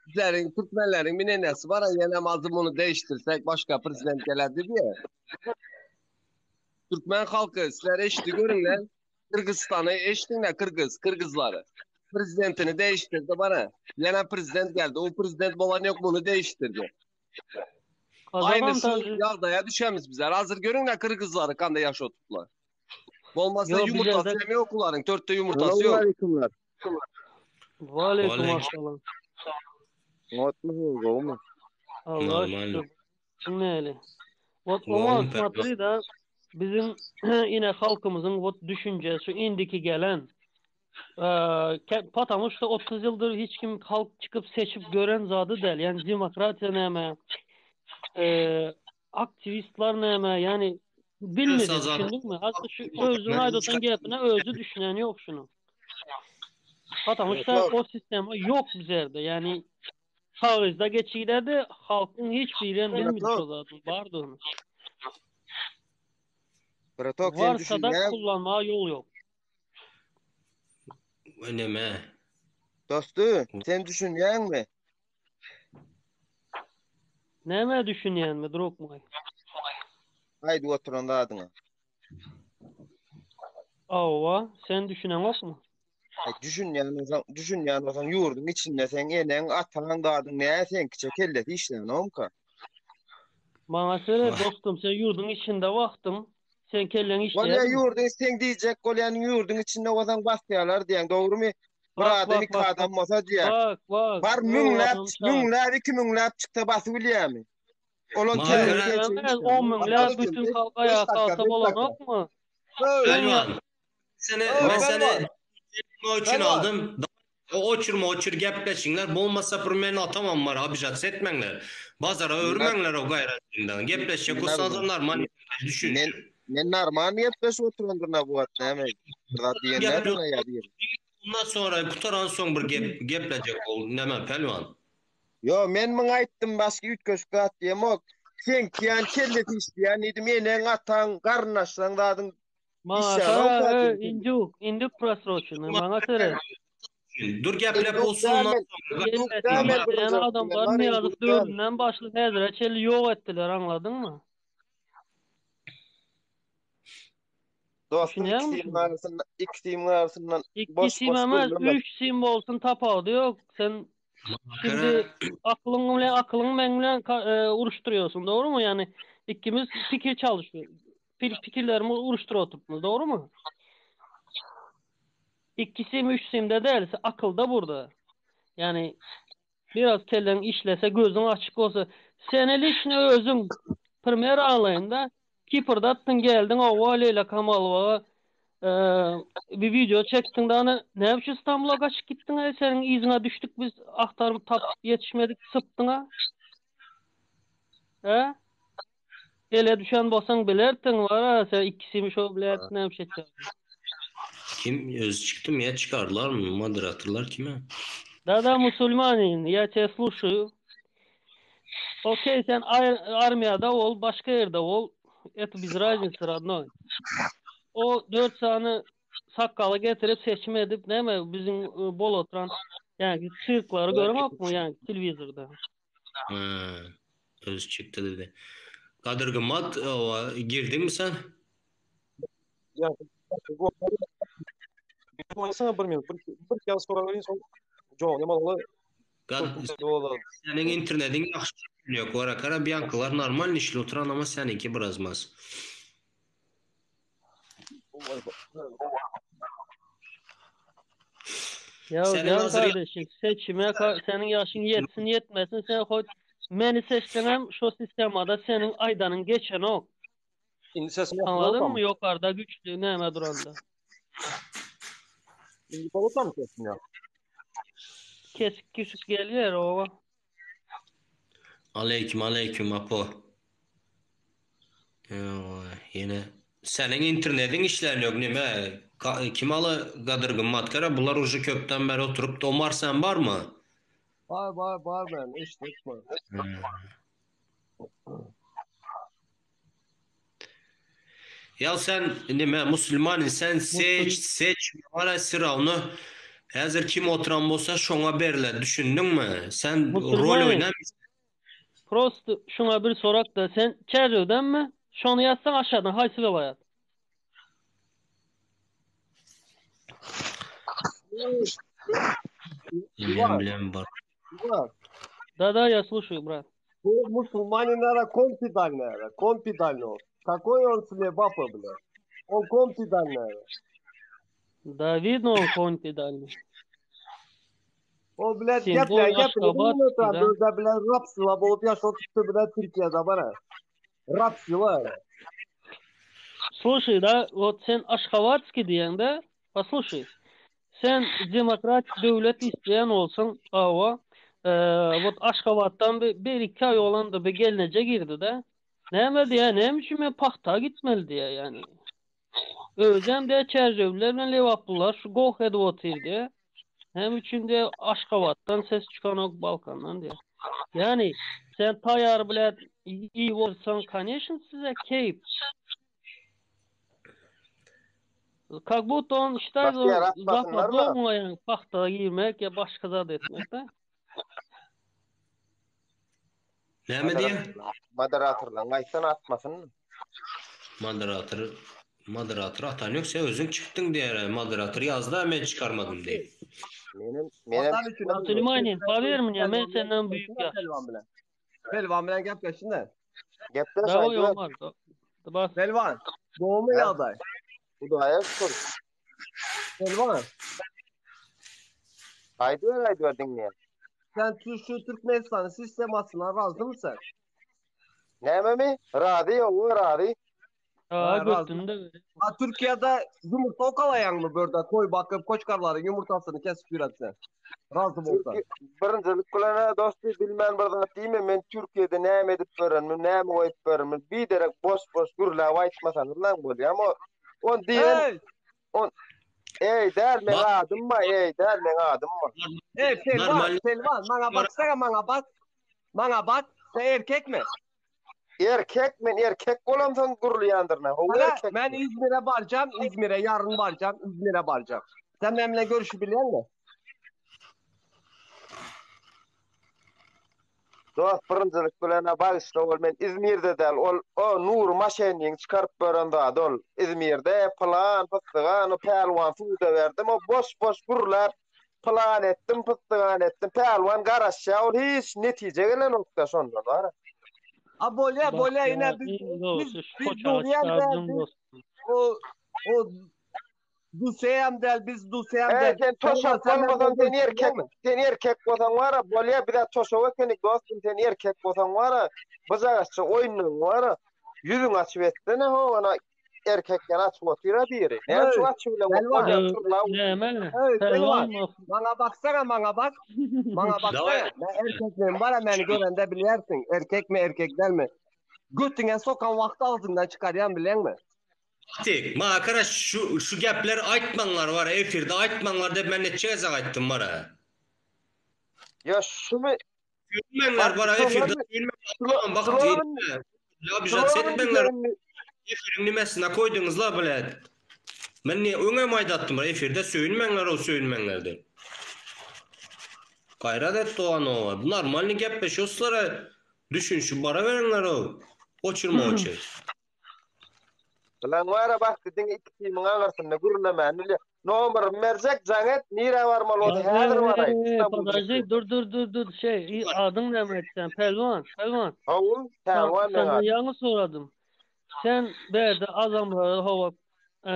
bizlerin, Türkmenlerin bir nenesi var ya yine azım bunu değiştirsek başka prezident gelirdi diye. Türkmen halkı sizler eşiti görünler. Kırgızistan'ı eşitinler Kırgız, Kırgızları. Prezidentini değiştirdi bana. Yine prezident geldi. O prezident olan yok bunu değiştirdi. Kazanan Aynı şu tabii. yağdaya düşemiz bizler. Hazır görünler Kırgızları kanda yaş oturttular. Olmazsa Yo, yumurtası bizlerde- yemiyor okuların. Törtte yumurtası yok. Aleykümler. Ve aleyküm Aleyküm. assalam. Otmusunuz gowymy? Allah Normal. şükür. Dinleyelim. Vot Gowymy Omar pek? смотри da bizim yine halkımızın vot düşüncesi indiki gelen e, ke- Patamış da 30 yıldır hiç kim halk çıkıp seçip gören zadı değil. Yani demokratiya näme, e, aktivistler näme yani bilmedi Azat. düşündün mü? Hatta şu özünü aydotan gepine özü düşünen yok şunu. Потому что o sistema ýok bizerde. Ýani kagyzda geçirildi, halkyň hiç birem bilmedi şo zadyň bardygyny. Bratok sen Varsa da düşünýäň. kullanmaga ýol ýok. Neme? Dosty, sen düşünýäňmi? Näme düşünýänmi, drug moý? Aýdyp oturan zadyňa. Hawa, sen düşüneňokmy? Aý, düşünýän bolsaň, düşünýän bolsaň ýurduň içinde seň eneň, ataň zadyň näme seňkiçe kellesi işlänokmyka? Maňa seret dostum, sen ýurduň içinde wagtyň, sen kelleň Bolýa işleýärmi? ýurduň seň diýjek bolýanyň ýurduň içinde bolsaň basýarlar diýýäň, dogrumy? Bir Bak, adam bak, iki bak, adam bolsa diýýär. bak, bak, Bar o müňläp, adam çaga. müňläp, iki müňläp çyksa basyp bilýärmi? Olan Maňa kellesi görä seçe Bilemez, on müňläp bütün halk ayağa kalsa bolanokmy? Pälwan. Seni men seni Çekme üçin Pälwan. aldym. O oçurma oçur gepleşiňler. Bolmasa bir men atamam bar abijat etmeňler. Bazara örmeňler o gaýratyndan. Gepleşjek bolsa adamlar man düşün. Men men normal gepleşip oturandyryn bu wagt näme? Bir zat diýen Gep näme ýa diýen. Ondan sonra gutaran soň bir gep geplejek ol näme pälwan. Yo men muňa aýtdym başga üýtgeşik zat diýemok. Sen kiýan kellesi işleýän diýdim eneň ataň garyndaşlaň zadyň Maňa işleýän seret, zat e, diýdim. induk, induk prosroçenny, maňa seret. Dur geplep Induk bolsun ondan däl, sonra. induk Kellesi däl men işleýän birinji adamlar men Nyýazow induk däl. döwründen başlyp häzire çenli ýok etdiler, aňladyňmy? Dostum iki Düşünýäňmi simiň şuny? arasynda iki simiň arasyndan Iki boş sim boş emes, gürleme. üç sim bolsun tapawudy ýok. Sen şimdi Makara aklyň bilen aklyň meň bilen ka- e, uruşdyrýarsyň, dogrumy? Ýani ikimiz pikir çalyşýar. Pikirlerimizi uruşdyryp oturypmyz, dogrumy? Iki sim, üç simde däl, akylda burada. Ýani biraz kelleň işlese, gözüň açyk bolsa, seni liçni özüň primer alaýyn-da, Kiprdatdyň geldiň owa Leýla Kamalowa e, bir video çekdiň de ana näme üçin Stambula gaçyp gitdiň e, seniň yzyňa düşdük biz agtaryp tapyp ýetişmedik sypdyň a. E? Ele düşen bolsaň bilerdiň var a sen ikisini şo bilerdi näme şey etjek. Kim öz çykdy mı ya çıkardılar mı moderatörler kime? Да-да, musulmanin, я тебя слушаю. Okey, sen ar- armiyada ol, başga ýerde ol. Это без разницы, родной. O 4 sany sakgaly getirip seçim edip näme bizim e, bol oturan yani sirklary göremokmy yani telewizorda. Ha, öz çıktı dedi. Kadir Gımmat o, girdin mi sen? Ya Oynasana bir minut. Bir, bir kez sonra vereyim son. Jo, ne malı? Kad senin internetin yaxşı yok. Ora kara biankalar normal işli oturan ama seninki biraz maz. Ya Senin can hazır kardeşim seçime ka- senin yaşın yetsin yetmesin sen koy meni seçsenem şu sistemada senin aydanın geçen o. Şimdi sesim Anladın mı? Yukarıda güçlü neme duranda. Şimdi balıkla mı sesim ya? Kesik küsük geliyor o. Aleyküm aleyküm apo. Eyvah, yine senin internetin işlerin yok nime? Ka kim alı Kadir Gımmat kara bunlar ucu köpten beri oturup Omar sen var mı? Bar bar bar ben işte etme. Ya sen nime Müslüman sen seç Musul seç var sıra Hazır kim oturan bolsa şoňa berle düşündün mü? Sen rol Musulmanın oynam. prosto şuna bir sorak da sen Çerrev'den mi? Şonu yazsan aşağıdan haýsy vilayat? Bilem bilem var. Var. Да да, я слушаю, брат. Bu Musulmaninlere kompidalnere, kompidalno. Какой он слебапа, бля? Он kompidalnere. Да, видно он конь педальный. O блядь, Тем geple более geple. Ашхабадский, да? Özde bile rap sila bolup yaş oturttu bile Türkiye'de bana. Rap sila. Слушай, да, вот sen Aşgabatski diýende, послушай, sen demokratik döwlet isleýän bolsaň, awa, e, вот Aşgabatdan bir, bir iki ay olan da bir gelnece girdi de. Näme diýä, näme üçin men pahta gitmeli diýä yani. Özem de Çerjewler bilen Lewaplylar şu goh edip otyr diýä. Näme üçin diýýär, Aşgabatdan ses çykanok, Balkandan diýýär. Ýani sen taýar bilen iýip otursaň, koneşn size keýp. Kak budto on şitaýt Başga ýere atmasynlar-la. zapad oňa ýani pahta girmek ýa başga zat etmek da. Näme diýýär? Moderatorlaryň aýtsana atmasyn. Moderator moderator atan ýok sen özüň çykdyň diýýär. Moderator ýazda men çykarmadym diýip. Menem menem Vatan üçin çykmadym. Süleymanin, power mne, men senden büyük Gepleşsene ýaş. Pelvan bilen. Pelvan bilen gepleşsene. Gepleş Daway aýdyber. Omar. Bas. Pelvan, doğumu Hä? ýagdaý. Hudaýa şükür. Pelvan, Aýdyber aýdyber diňleýän. sen şu, şu Türkmenistanyň sistemasyna razy mısın? Nämemi? Razy ýow, razy. Ha, Ha, razı. götünde beri. Ha, Türkiye'de yumurta okalayan mı burada koy bakıp koçkarların yumurtasını kesip üretsen? Razı bolsan. Türkiye birinjilik bilen dosty bilmän bir zat diýme men Türkiýede näme edip berenmi, näme goýup berenmi, bir derek boş boş gürläp aýtmasaňyz lan bolýar. Ama on diýen Hey, on Ey däl meň Bak adym bar, ey däl meň adym bar. hey Pelvan, normal Pelvan, bana baksana bana bak. Bana bak, sen erkek mi? Erkek men erkek bolamsoň gürleýändirne. Ho Hala erkek. ben İzmir'e varacağım, İzmir'e yarın varacağım, İzmir'e varacağım. Sen benimle görüşebiliyor musun? Dost birinjilik bilen bagyşla ol men İzmirde däl ol o Nur maşenniň çykaryp beren zady ol İzmirde plan pystygan o pälwan suda berdim o boş boş gürläp plan etdim pystygan etdim pälwan garaşýar ol hiç netije gelenokda şondan bar. Ha bolya Bak bolya ya yine biz iň biz dogrusu şu biz koçaga Nuriyen del çykardyň biz dostum. o o Duseyem del biz Duseyem Ey del. sen Pelvan toşak sen benimle bolmasaň sen görüşebiliyor erkek musun? sen erkek bolsaň wara bolýa bize toşak ekenik dostum sen erkek bolsaň wara byjagaçça oýnuň wara ýüzüň açyp etsene ho ona erkek ýaly açyp otyra biri. Näme Hey üçin açyp bilen Pelvan bolýa Dur, turla näme? hey Pelvan Pelvan mı? bana baksana bana bak. Bana Daway baksana. Ben erkek miyim? Bana beni görende bilirsin. Erkek mi erkek değil mi? Götüne sokan vakti ağzından çıkaryan bilen mi? Tik, ma arkadaş şu şu gepler aýtmaňlar bar, efirde aýtmaňlar diýip men neçe gezek aýtdym bar. Ya şumy Söýünmeňler bak bar, efirde şular söýünmeňler. şular Bak şuların la bijat şuların etmeňler. üzerini Efiriň nimesine koýduňyz la bilet. Men ne öňe aýdatdym bar, efirde söýünmeňler o söýünmeňler diýip. Gaýrat et Doğanova. Normalny gepleşýoslara düşünşi bara berenler o. Oçurma oçur. Lan wara bak diňe iki timiň aňyrsynda gürlemän bilýär. Nomerim berjek jaň et, nirä barmaly bolsa häzir baraýyn. Hey, İstanbul podожди, çekip. dur dur dur dur şey i- adyň näme etsen Pelvan, Pelvan. Hawa, Sen, pälwan meň senden adym. ýaňy soradym. Sen berde adamlara hava e,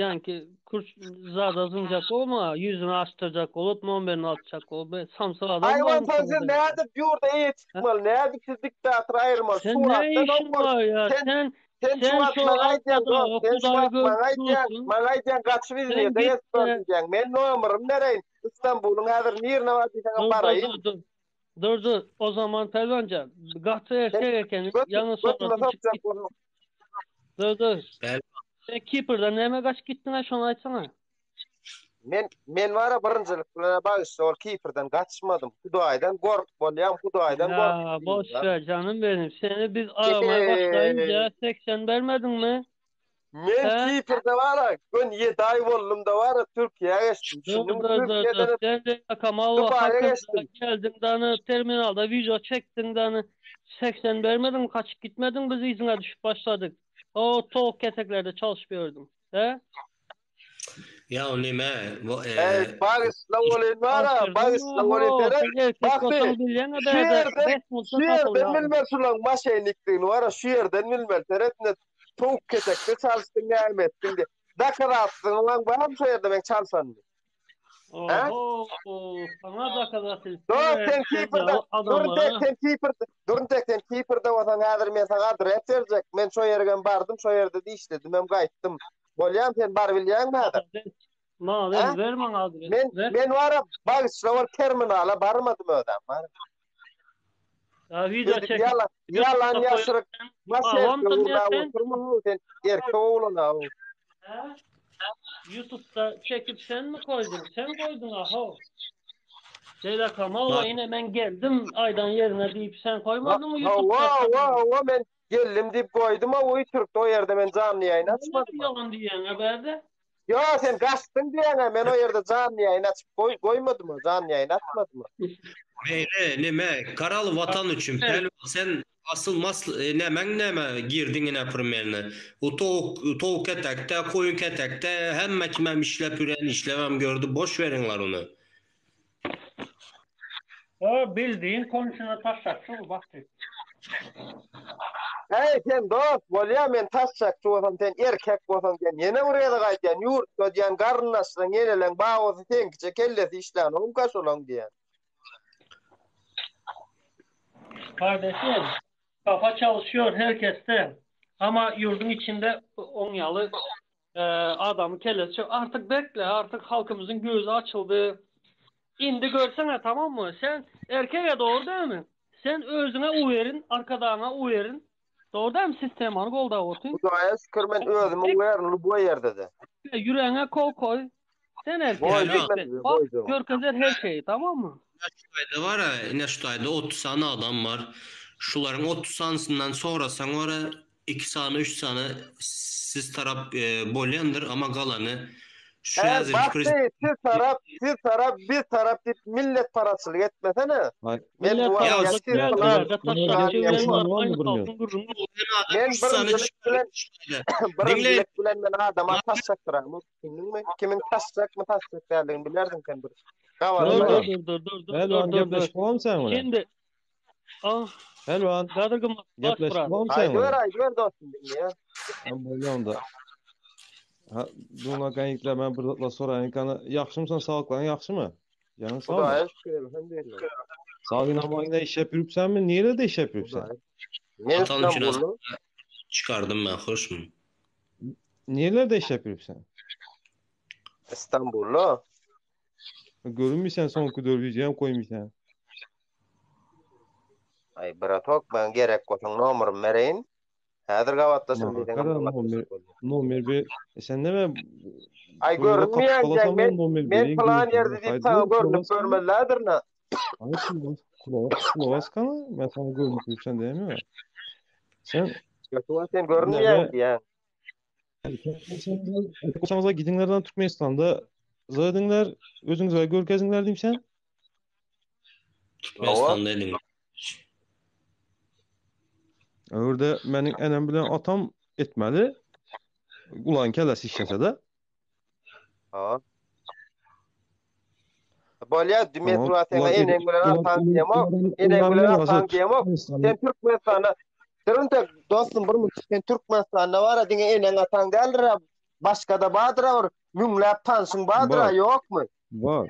yani ki kurs zada zyňjak bolma, ýüzüni açdyrjak bolup, nomerini atjak bolup, be, samsyk adam Hayvan barmy sen sen şonda? nädip ýurda eýe Ha? çykmaly, nädip siz diktator aýyrmaly, Sen şu ne wagtda işin nomor var ya? sen Sen sen şu sen wagt şu maňa aýdýaň arkada dost, sen şu Hudaýy wagt görüp maňa aýdýaň, dursun. maňa aýdýaň gaçyp Sen İzmirde git gezip dur de diýýäň. Men nomerim bereýin. İstanbulyň häzir nirine bar diýseň dur dur baraýyn. dur dur. Dur dur. O zaman Pelvanca gaty Sen erkek ekeni göt ýaňy götüme soradym çık sokjak git. bolma. Dur dur. Bel Sen Kipr'den näme gaçyp gitdiň ha şony aýtsana. Men men wara birinjilik bilen bagyşla ol Kipr'den gaçmadym. Hudaýdan gork bolýan, Hudaýdan gork Ya boş diýýär. ver canım benim. Seni biz aramaya başlayınca 80 vermedin mi? Men He? Kipr'de wara gün 7 ay boldum da wara Türkiýe geçdim. Dur Şimdi dur dur dur. Türkiýeden Sen de yakam Allah Dubaýa hakkında geçdim. geldin danı terminalda video çektin danı 80 vermedin mi? Kaçıp gitmedin biz izine düşüp başladık. O tok keteklerde çalışıyordum. He? Ya nime bu Ey e, bagyşla bolyn wara, Kaçırdın mı? bagyşla bolyn Oho, seret. sen erkek Bak olsan bir, bilyene şu berde yerden 5 olsa şu yerden satılıyor. bilmez şulan maşenlikdigini wara, şu yerden bilmez. Seret ne towuk ketekde çalıştın näme ettin diye. Dakar atdyň lan baram şu yerde ben çalsan. He? Oho, sana da kadar Dur sen sen de Kipr'de o durun tek adamlara sen Kipr'de durun tek sen Kipr'de bolsaň häzir men saňa adres berjek. Men şo ýerge bardym, şo ýerde de işledim, hem gaýtdym. Bolýan sen bar bilýäňmi häzir? adres, madem He? ver bana adres, Men ver. men wara bagyşla ol terminala barmadym ödem. Bar. Ya video Ödüp çekip yalan yalan YouTube'da ýaşyryk koyarsan maşenlikde avamdın ya gurlap sen. oturma sen erkek oglan aw. He? YouTube'da çekip sen mi koydun? Sen koydun aho. Leyla Kamalova yine men geldim aydan yerine deyip sen koymadın mı YouTube'da? Hawa, hawa, hawa men geldim diýip goýdum o uý türkde o ýerde men janly ýaýyn açmadym. Ýalan diýýäň bärde. Ýo sen gaçdyň diýýäň men o ýerde janly ýaýyn açyp goý goýmadym janly ýaýyn açmadym. Meýle neme garal watan üçin pälwan sen asyl masl e, nämäň näme girdiň ine primerni. O towuk towuk ketekde koýun ketekde hemme kimem işläp ýören işlemem gördi boş beriňler ony. O bildiğin komşuna taşakçy bu bakdy. Hey sen dost bolýa men taşakçy bolsam sen erkek bolsaň sen ýene bir gezek aýdýan ýurtda diýen garyndaşlaryň ýeneleň babasy seňkiçe kellesi işlänogumka şolaň diýen. Kardeşim kafa çalışıyor herkeste ama yurdun içinde on ýaly e, adamı kellesi artık bekle artık halkımızın gözü açıldı. Indi görsene tamam mı? Sen erkeğe doğru değil mi? Sen özüne uverin, arkadağına uverin. Doğru değil mi? Sistemanı golda otun. Hudaýa şükür men özümi uwerin bu ýerde de. Yüreğine kol koy. Sen erkek. Goýdum men, Bak goýdum. görkezer her şeyi tamam mı? Şutaýda var ya, ine şutaýda 30 sany adam var. Şularyň 30 sanysyndan sorasaň var ya, 2 sany 3 sany siz tarap e, bolýandyr ama galany şu He häzirki bak prezident siz tarap, siz tarap, biz tarap diýip millet paraçylyk etmesene. Hay. Men Millet bu Ya, wagt paraçylyk siz däl, plan, bärde taşakçy plan bilen var, Var mı aynı bilmiyorum. halkın gürrüňi. Men 3 sany birinjilik bilen şutaýda. Diňle birinjilik bilen men adama taşakdyram. Düşündüňmi? Kimin taşakmy taşak däldigini bilersiň sen bir. Dur Gabaryna. dur dur dur dur dur Pehlivan dur dur. gepleşip bolam sen bilen. Şimdi ah Pehlivan Gadyr gymmat baş gepleşip bırak. bolam sen Aýdyber bilen. aýdyber dostum dinleýär. Ben bolýam da. Ha, buna gaýytlar ben bir zatla soraýyn. Kana ýagşymysan, saglyklaryň ýagşymy? Ýanyň sagmy? Hudaýa şükür elhamdülillah. Sağ inamayla iş yapıp sen mi? Niye de iş yapıp sen? Hudaýa. Men Vatan üçin İstanbullu. çıkardım ben hoşum. Niye de iş yapıp sen? İstanbullu. Görünmüşsen son kudur videoya koymuşsan. Ay bratok ben gerek bolsaň nomerim bereýin. Häzir gabatlaşym Ma, diýseň kara nomer, nomer bir e sen neme Ay Toýda görünmeýän kapyp men nomer men birin plan görünmeýän. ýerde diýip Haydi sana görünüp kulağız kana. görmelidir na. Haydi kulağız kulağız kulağız kana. Ben sana görünüp sen demiyor. Sen Ýoksa sen görünmeýän neme diýen. erkek olsanız gidinlerden Türkmenistan'da zadinler özüňize görkeziňler diyeyim sen. Hawa. Türkmenistan'da edin. Orada benim enem bilen atam etmeli. Ulan kellesi işlese de. Hawa. Bolýa Tamam. Dimitri sen Ulan eneň bilen ulan atan ulan diýemok. ulan Eneň ulan bilen ne atan varsa diýemok. Türkmenistan'da Sen Türkmenistanda Durun dostum bir minut. Sen Türkmenistanda var diňe eneň atan däldir. Başga da bardyr bir müňläp tanşyň bardyr var. ýokmy? Var.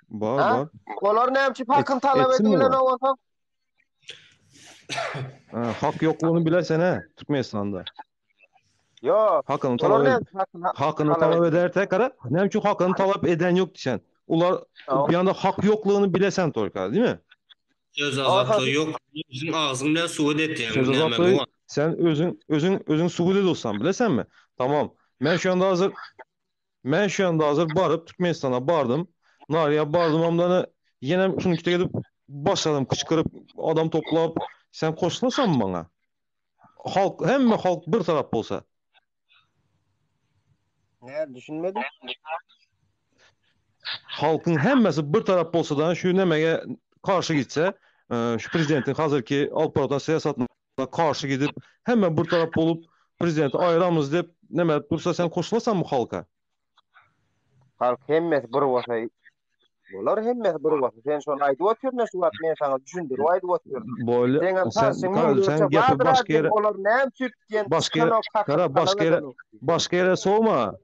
Var Ha? var. Olar näme üçin Et, hakyny talap etsin mi edilen var? bolsa? Ha, hak yokluğunu bilesen he Türkmenistan'da. Ýok. Hakkını Olar talap näme ed üçin hakyny hakkını talap talap edilen? eder tekrar. Ne için hakkını talap eden yok sen. Ular Hawa. bir anda hak yokluğunu bilesen Torka değil mi? Söz Hawa. azatlygy yok. Bizim ağzın bilen suwut etýän. Söz Näme azatlığı bu? sen özün özün özün suud olsan bilesen mi? Tamam. Ben şu anda hazır ben şu anda hazır barıp Türkmenistan'a bardım. Narya bardım amdan yine şunu gidip başladım kışkırıp adam toplayıp sen koşlasan bana. Halk hem mi halk bir taraf olsa. Ne düşünmedim? Halkın hemmesi bir taraf olsa da şu nemeye karşı gitse e, şu prezidentin hazır ki Alparatan siyasatına karşı gidip hemen bir taraf olup prezidenti ayıramız deyip neme dursa sen koşulasan mı halka? Halk hemmesi bir bolsa Olar hemmesi bir bolsa. Sen şonu aýdyp otyryn şu wagt men sana düşündirip aýdyp otyryn. Böyle Seňem sen tanşyň kara, müňlerçe sen gepi bardyr başka diýen yere olar näme üçin diýen başka yere çykanok hakyny kara başka talap yere edenok. başka yere soğuma.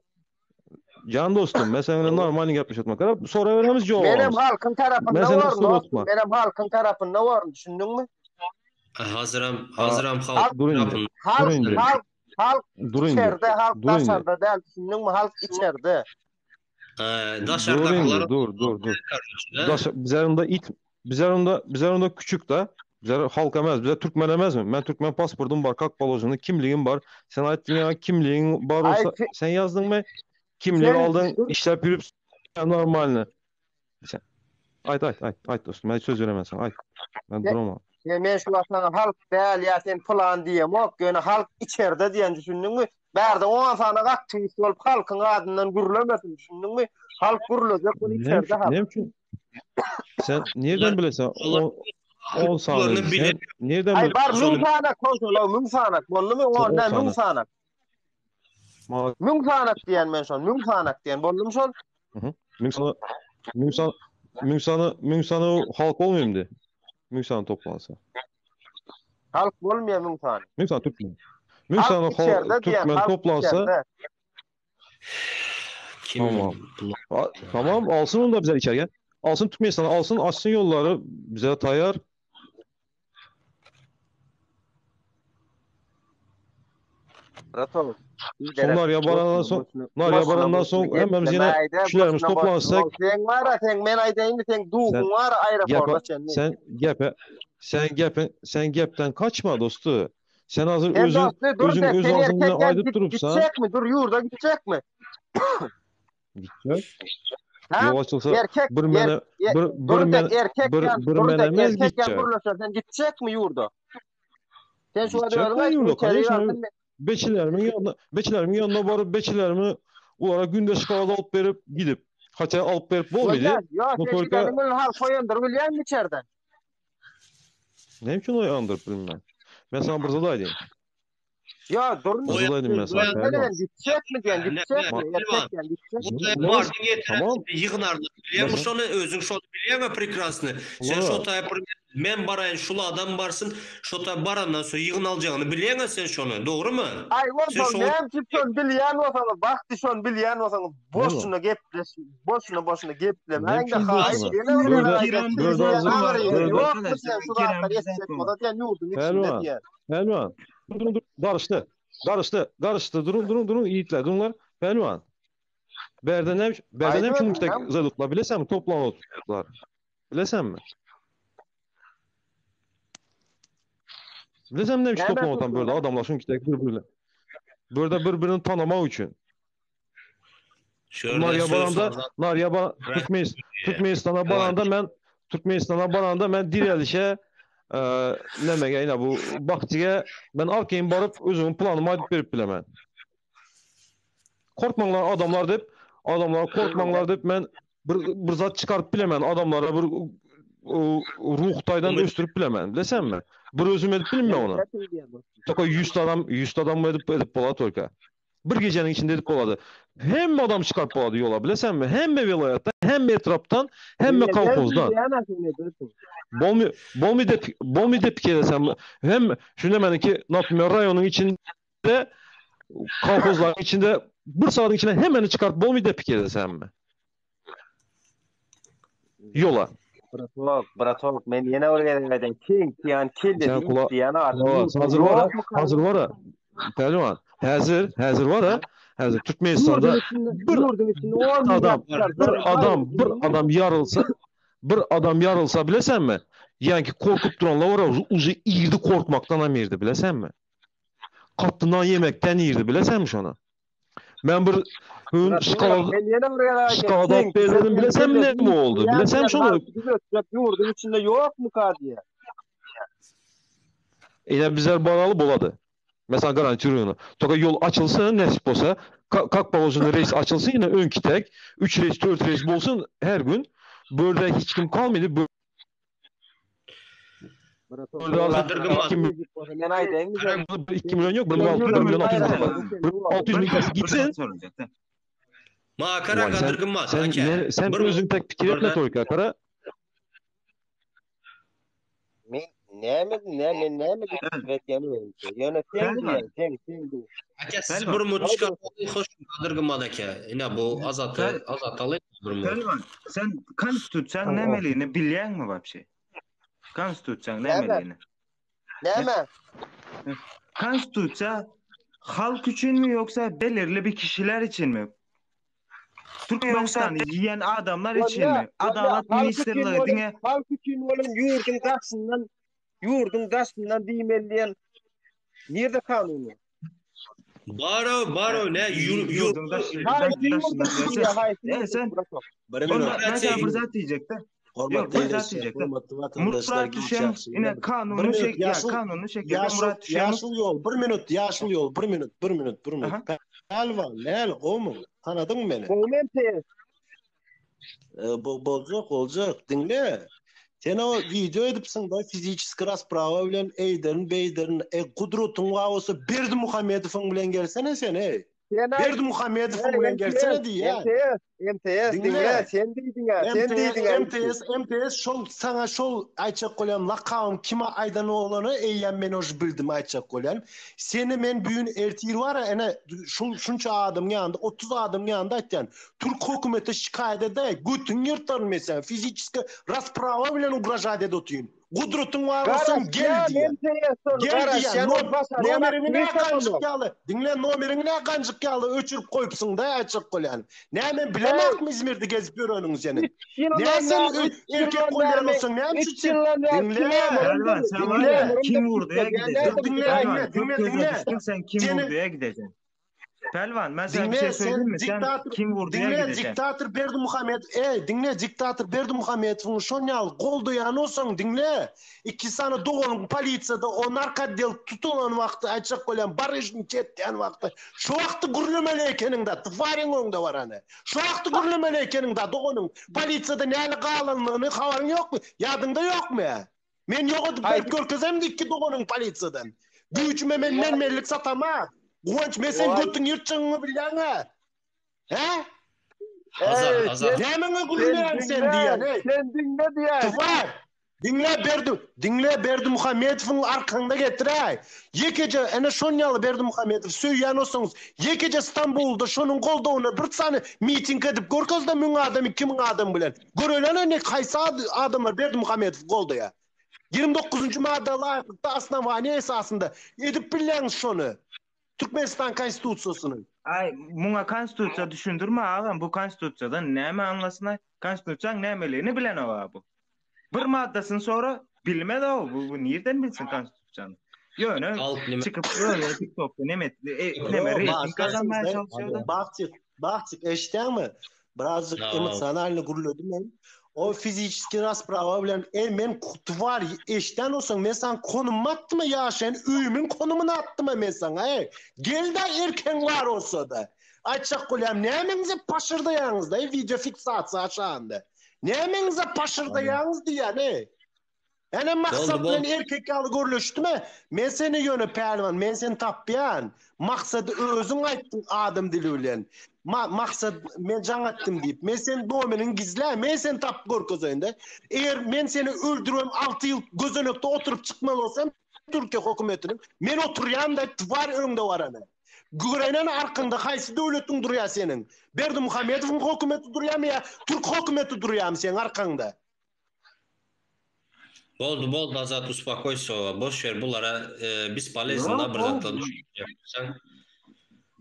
Can dostum ben seninle normal gepleşip kara sonra veremiz Menem cevabımız. halkın tarafynda Mesela baryn dostum. soğutma. Menem halkın tarafynda baryn düşündüňmi? Hazyram, hazyram halk Halk Dur indi. tarapynda. halk Dur indi. halk halk Dur indi. içerde, halk Dur indi. daşarda däl düşündüňmi? Halk içerde. Ee, Dur indi. daşardakylar Dur dur dur. kardeşler. Daş, bizler onda it bizler onda bizler onda küçük da bizler halk emez bize Türkmen emez mi? Ben Türkmen pasportum var, kalk balojunu, kimliğim var. Sen aittin ya kimliğin var Ay olsa sen yazdın mı? Kimlik Sen aldyň, dur. işläp ýürüp normalny. Sen aýt aýt aýt aýt dostum, men söz beremän sana aýt. Men Sen, duramam. sen men şu wagt sana halk däl ýa sen pylan diýemok, ýöne halk içerde diýen düşündiňmi? Bärde 10 sany aktiwist bolup halkyň adyndan gürlemesin düşündiňmi? Halk gürlejek bol Näme içerde üçin, halk. näme üçin? Sen nirden Olar bilesen? olar 10 10 sany. hukuklaryny Sen bilen nirden Ay bil? bar müň şony sanak bolsa, müň sanak boldumy? Sen On 10 ne müň sany. sanak. Maňa Müň sanak diýen men şol, müň sanak diýen boldum şol. Hı. Müň sany müň sany müň sany müň sany halk bolmaýmdy. Müň sany toplansa. Halk bolmaýar müň sany. Müň sany türkmen. Müň Halk sany hal- içerde diýen, türkmen halk toplansa içerde. kim tamam. bular? A- tamam alsın onu da bize içeriye. Alsın Türkmenistan'a alsın açsın yolları bize tayar. Ratol. Sonlar ya barandan son nar ya barandan son hemmemiz yine kişilerimiz toplansak Sen var sen men aýdaýyn sen sen duguň var gepe aeroporta çenli. sen gepe sen gepe sen gepten kaçma dostu. Sen hazır Sen özün dosty dur özün sen öz sen ağzını erkekten aydıp git, durupsan gitjek mi? Dur yurda gitjek mi? gidecek. Ha? Yol açılsa Erkek bir er, mene er, bir bir dur mene dek erkek bir yan bir dur dek menemez erkek yan gidecek. gürleşer sen gitjek mi yurda? Sen şu Gidecek özüň ben aýtdyň yurda. içeri Конечно, aldın. beçilerimin yanına beçilerimin yanına varıp beçilerimi ulara günde şokolad alıp berip gidip haça alıp berip bolmaýdy. Bolýar. Ýa No sen только gideniň bilen halk oýandyr bilýän içerden. ne üçin oy andırıp bilmem. Ben sana bir zat aýdayım. Ya dur Bir zat aýdayım ben sana. Oýan- Pehlivan. Bilen gitjek mi diýen, Ne- gitjek ne- mi? Erkek yan gitjek mi? Bu Ne- Mardin getiren Tamam. yığınarlar. Bilýärmi Mesela- şony özüň şony bilýärmi prekrasny. Sen Ola. şo taýpa men baraýyn şul adam barsyn, şo taý barandan soň ýygyn aljagyny bilýäňä sen şony, dogrymy? Ay Sen bolsa şoňa näme üçin şony bilýän bolsaňyz, wagty şony bilýän bolsaňyz, boşuna gepleş, boşuna boşuna Ne geplemäň de üçin haýyş boşuna? ýene bir Böyle- aýdan böyle diýen hazır- agyr ýeri böyle- ýokmy diýen şu zatlar Giremizde etjek bu. bolsa diýen ýurduň içinde Pehlivan. diýen. Pehlivan. Durun durun karıştı. Karıştı. Karıştı. Durun durun durun yiğitler. Durunlar. Pehlivan. Berden ne berden ne Aýdyň, üçin müştek näme? zalutlar bilesen mi? Toplan otlar. Bilesen mi? Bilesen mi ne üçin Näme toplan otan böyle toplan? adamlar şun kitek birbirine. Burada birbirini tanımak için. Şurada Nar söz yabaranda, fazla. nar yaban Türkmenis Türkmenistan'a Evet. baranda ben Türkmenistan'a baranda ben direlişe e, nemege yine bu Bakti'ye ben arkayım barıp özümün planımı aydıb verip bilemem. Korkmanglar adamlar deyip adamlar korkmanglar deyip ben bir, bir zat çıkarıp bilemem adamlara bir o, ruh taydan Umut- östürüp bilemem. Desem mi? Bir özüm edip bilmem onu. Toka 100 adam 100 adam edip edip bola tolka. Bir gecenin içinde edip boladı. Hem adam çıkarıp boladı yola bilesen mi? Hem vilayattan, hem etraftan, hem kolxozdan. Bolmi bolmi de bolmi de pikir desem hem şu ne ki naprimyer rayonun içinde kolxozların içinde bir saatin içinde hemen çıkarıp bolmi de pikir desem mi? Yola. Bratok, bratok, men ýene bir gezek aýdan, king diýen, kill Sen kula- diýen Kula- Hazır var ha, hazır var ha. Pehlivan. Hazır, hazır var ha. Hazır Türkmenistan'da bir ýurdun içinde 10 adam, bir adam, bir adam yarılsa, bir adam yarılsa bilesen mi? Yani ki korkup duranlar var, ucu irdi korkmaktan ham irdi bilesen mi? Kattından yemekten irdi bilesen mi şona? Ben bir hün şokolad Men ýene bir gezek aýdan, şokolad king, berdim bilesem ne mi oldu? Bilesem şonu. Ýurdun içinde ýokmy ka diýen. Yine bizler baralı boladı. Mesela garanti ürünü. Toka yol açılsın nesip olsa kalk balozunu reis açılsın yine ön kitek. 3 reis 4 reis bolsun her gün. Burada hiç kim kalmadı. Burada Kadırgın 2 Men aýdaýyn milyon, 2 milyon yok. 1 milyon 600 bin var. 600 bin kişi gitsin. Makara Ulan sen- kadırgınmaz. Sen, aka. ne, sen Bir- özün tek pikir etme Burada- Toyka kara. Men näme näme näme diýip ýene Ýöne sen diýen, sen sen diýen. Aka siz Pehlivan. bir mut çıkarıp hoş kadırgınmaz aka. Ine bu Azat'ı Pel- Azat alayım bir mut. Pehlivan, sen konstitusiýanyň Tamam. nämeligini bilýäňmi wapşe? Konstitusiýanyň Näme? nämeligini? Näme? Konstitusiýa halk üçinmi ýoksa belirli bir kişiler içinmi? Türkmenistany yiyen adamlar içinmi? Adalat ministrligi diňe halk üçin bolan ýurdun daşyndan ýurdun daşyndan diýmeli diýen nirde kanuny? Baro, baro ne Ýurduň ýurduň Haýsy ýurda diýýär, haýsy E sen Bir Onda minut. men sana bir zat diýjekde. Ýok, Hormatly bir zat ildeşler, diýjekde. hormatly watandaşlar, Murat giç Düşem ýagşy ine Bir kanuny minut, şek ýa ýaşyl, kanuny şekilde ýaşyl, Murat Düşemow ýaşyl ýol, bir minut, ýaşyl ýol, bir minut, bir minut, bir minut. Aha. Pälwan, näl, gowmy? Tanadyň meni? Gowy men E, bo, boljak, boljak. Diňle. Sen o video edipsiň da fiziçeski rasprava bilen eýderin, beýderin. E, gudratyň bar bolsa Berdimuhamedowyň bilen gelsene sen, ey. Sen aý, Berdimuhamedowyň Ey, bilen gelsene MTS, diýýän. MTS, MTS Diňle. diňle, sen diýdiň ha, sen MTS, diýdiň ha. MTS, MTS şol sana şol aýtjak bolýan lakamym kime aýdan oglany eýýäm men ož bildim aýtjak bolýan. Seni men büyün ertir bar ene şul şunça adamyň ýanynda 30 adamyň ýanynda aýtýan. Türk hökümete şikaýat edeý, götüň ýyrtaryn men sen fiziçeski rasprava bilen ugražat edip otyryn. Gudratyň bar bolsa gel Garaşýan diýen. MTS ol, Gel diýen. garaşýan ol başarýan Nomeriňi ne aktrisa ganjyk ol. ýaly. Diňle nomeriňi ne ganjyk ýaly öçürip goýupsyň da aýtjak bolýan. Näme men bilemokmy Izmirde gezip ýöreniň seniň? Üç ýyldan Näme sen bäri, üç erkek ýyldan bolýan bäri, bolsaň näme üç üçin sen? ýyldan bäri Diňle. kimem Pälwan sen var Diňle. ya kim vurduya Dur gideceksin. diňle diňle Pälwan diňle köp göze diňle. düşdün sen kim Seni vurduya gideceksin. Pälwan ben sana bir Diňle şey sen söyleyeyim mi? Sen diktator kim vurduya diňle gideceksin. diktator Berdimuhamed ey diňle diktator Berdimuhamedowyň şon ýaly goldaýan bolsaň diňle. Iki sany doganyň polisiýada o narkootdel tutulan wagty aýtjak bolýan baryşny çetýän wagty şu wagty gürlemeli ekeniň da twaryň öňde barany. Şu wagty gürlemeli ekeniň da doganyň polisiýada näle galanlygyny habaryň ýokmy? Ýadyňda ýokmy? Men ýok edip berip görkezemdi iki doganyň polisiýadan. Güýjüme men menmenlik satama. Guwanç men sen götüň ýyrtjagyňy bilýäň-ä. He? Azat, Azat. Nämeňe gülýäň sen diýen, ey. Sen diňle diýen. Tufan. Diňle Berdi, diňle Berdimuhamedowyň arkaňda getiräý. Ýekeje ene şon ýaly Berdimuhamedow söýýän bolsaňyz, ýekeje Stambulda şonuň goldawyna bir sany miting edip görkezde 1000 adam, 2000 adam bilen. Görelene ne haýsy adamlar Berdimuhamedow goldaýar. 29-njy madda laýyklykda osnowaniýa esasynda edip bilýäňiz şony. Türkmenistan konstitusiýasynyň. Ay muňa konstitusiýa düşündirme agam bu konstitusiýadan näme anlasyn Konstitusiýaň nämeligini bilenok aga bu. Bir maddasyny sonra bilmez o bu, bu nirden bilsin konstitusiýany. Ýöne çykyp öyle TikTokda neme e, neme reyting gazanmaya çalışıyor da. Bakçyk, bakçyk eşitýäňmi? Birazjyk emosionalny gürledim men. O fiziçeski rasprava bilen e men tvar eşden olsaň men sana konumu atdyma ýaşaýan öýümiň konumyny atdyma men sana ey. Gel da erkeň bar olsa da. Aýtjak bolýam nämeňize paşyrdaýaňyz da video fiksasiýa aşagynda. Nämeňize paşyrdaýaňyz diýýän ey. Ene maksat bilen erkek ýaly görleşdime? Men seni ýöne pälwan, men seni tapýan. Maksady özüň aýtdyň adam dili bilen. Ma maksat men jaň atdym diýip. Men sen nomeriňi gizlä, men seni tapyp görkezeýin-de. Eger men seni öldüribem 6 ýyl gözenekde oturyp çykmaly bolsam Türkiýe hökümetiniň, men oturýan da tvar öňde barany. Göreýin arkaňda haýsy döwletiň durýar seniň? Berdimuhamedowyň hökümeti durýarmy ýa Türk hökümeti durýarmy seň arkaňda? Boldy boldy Azat uspokойся boş ver bulara e, bespolezno da bir zatlar düşünjeksen.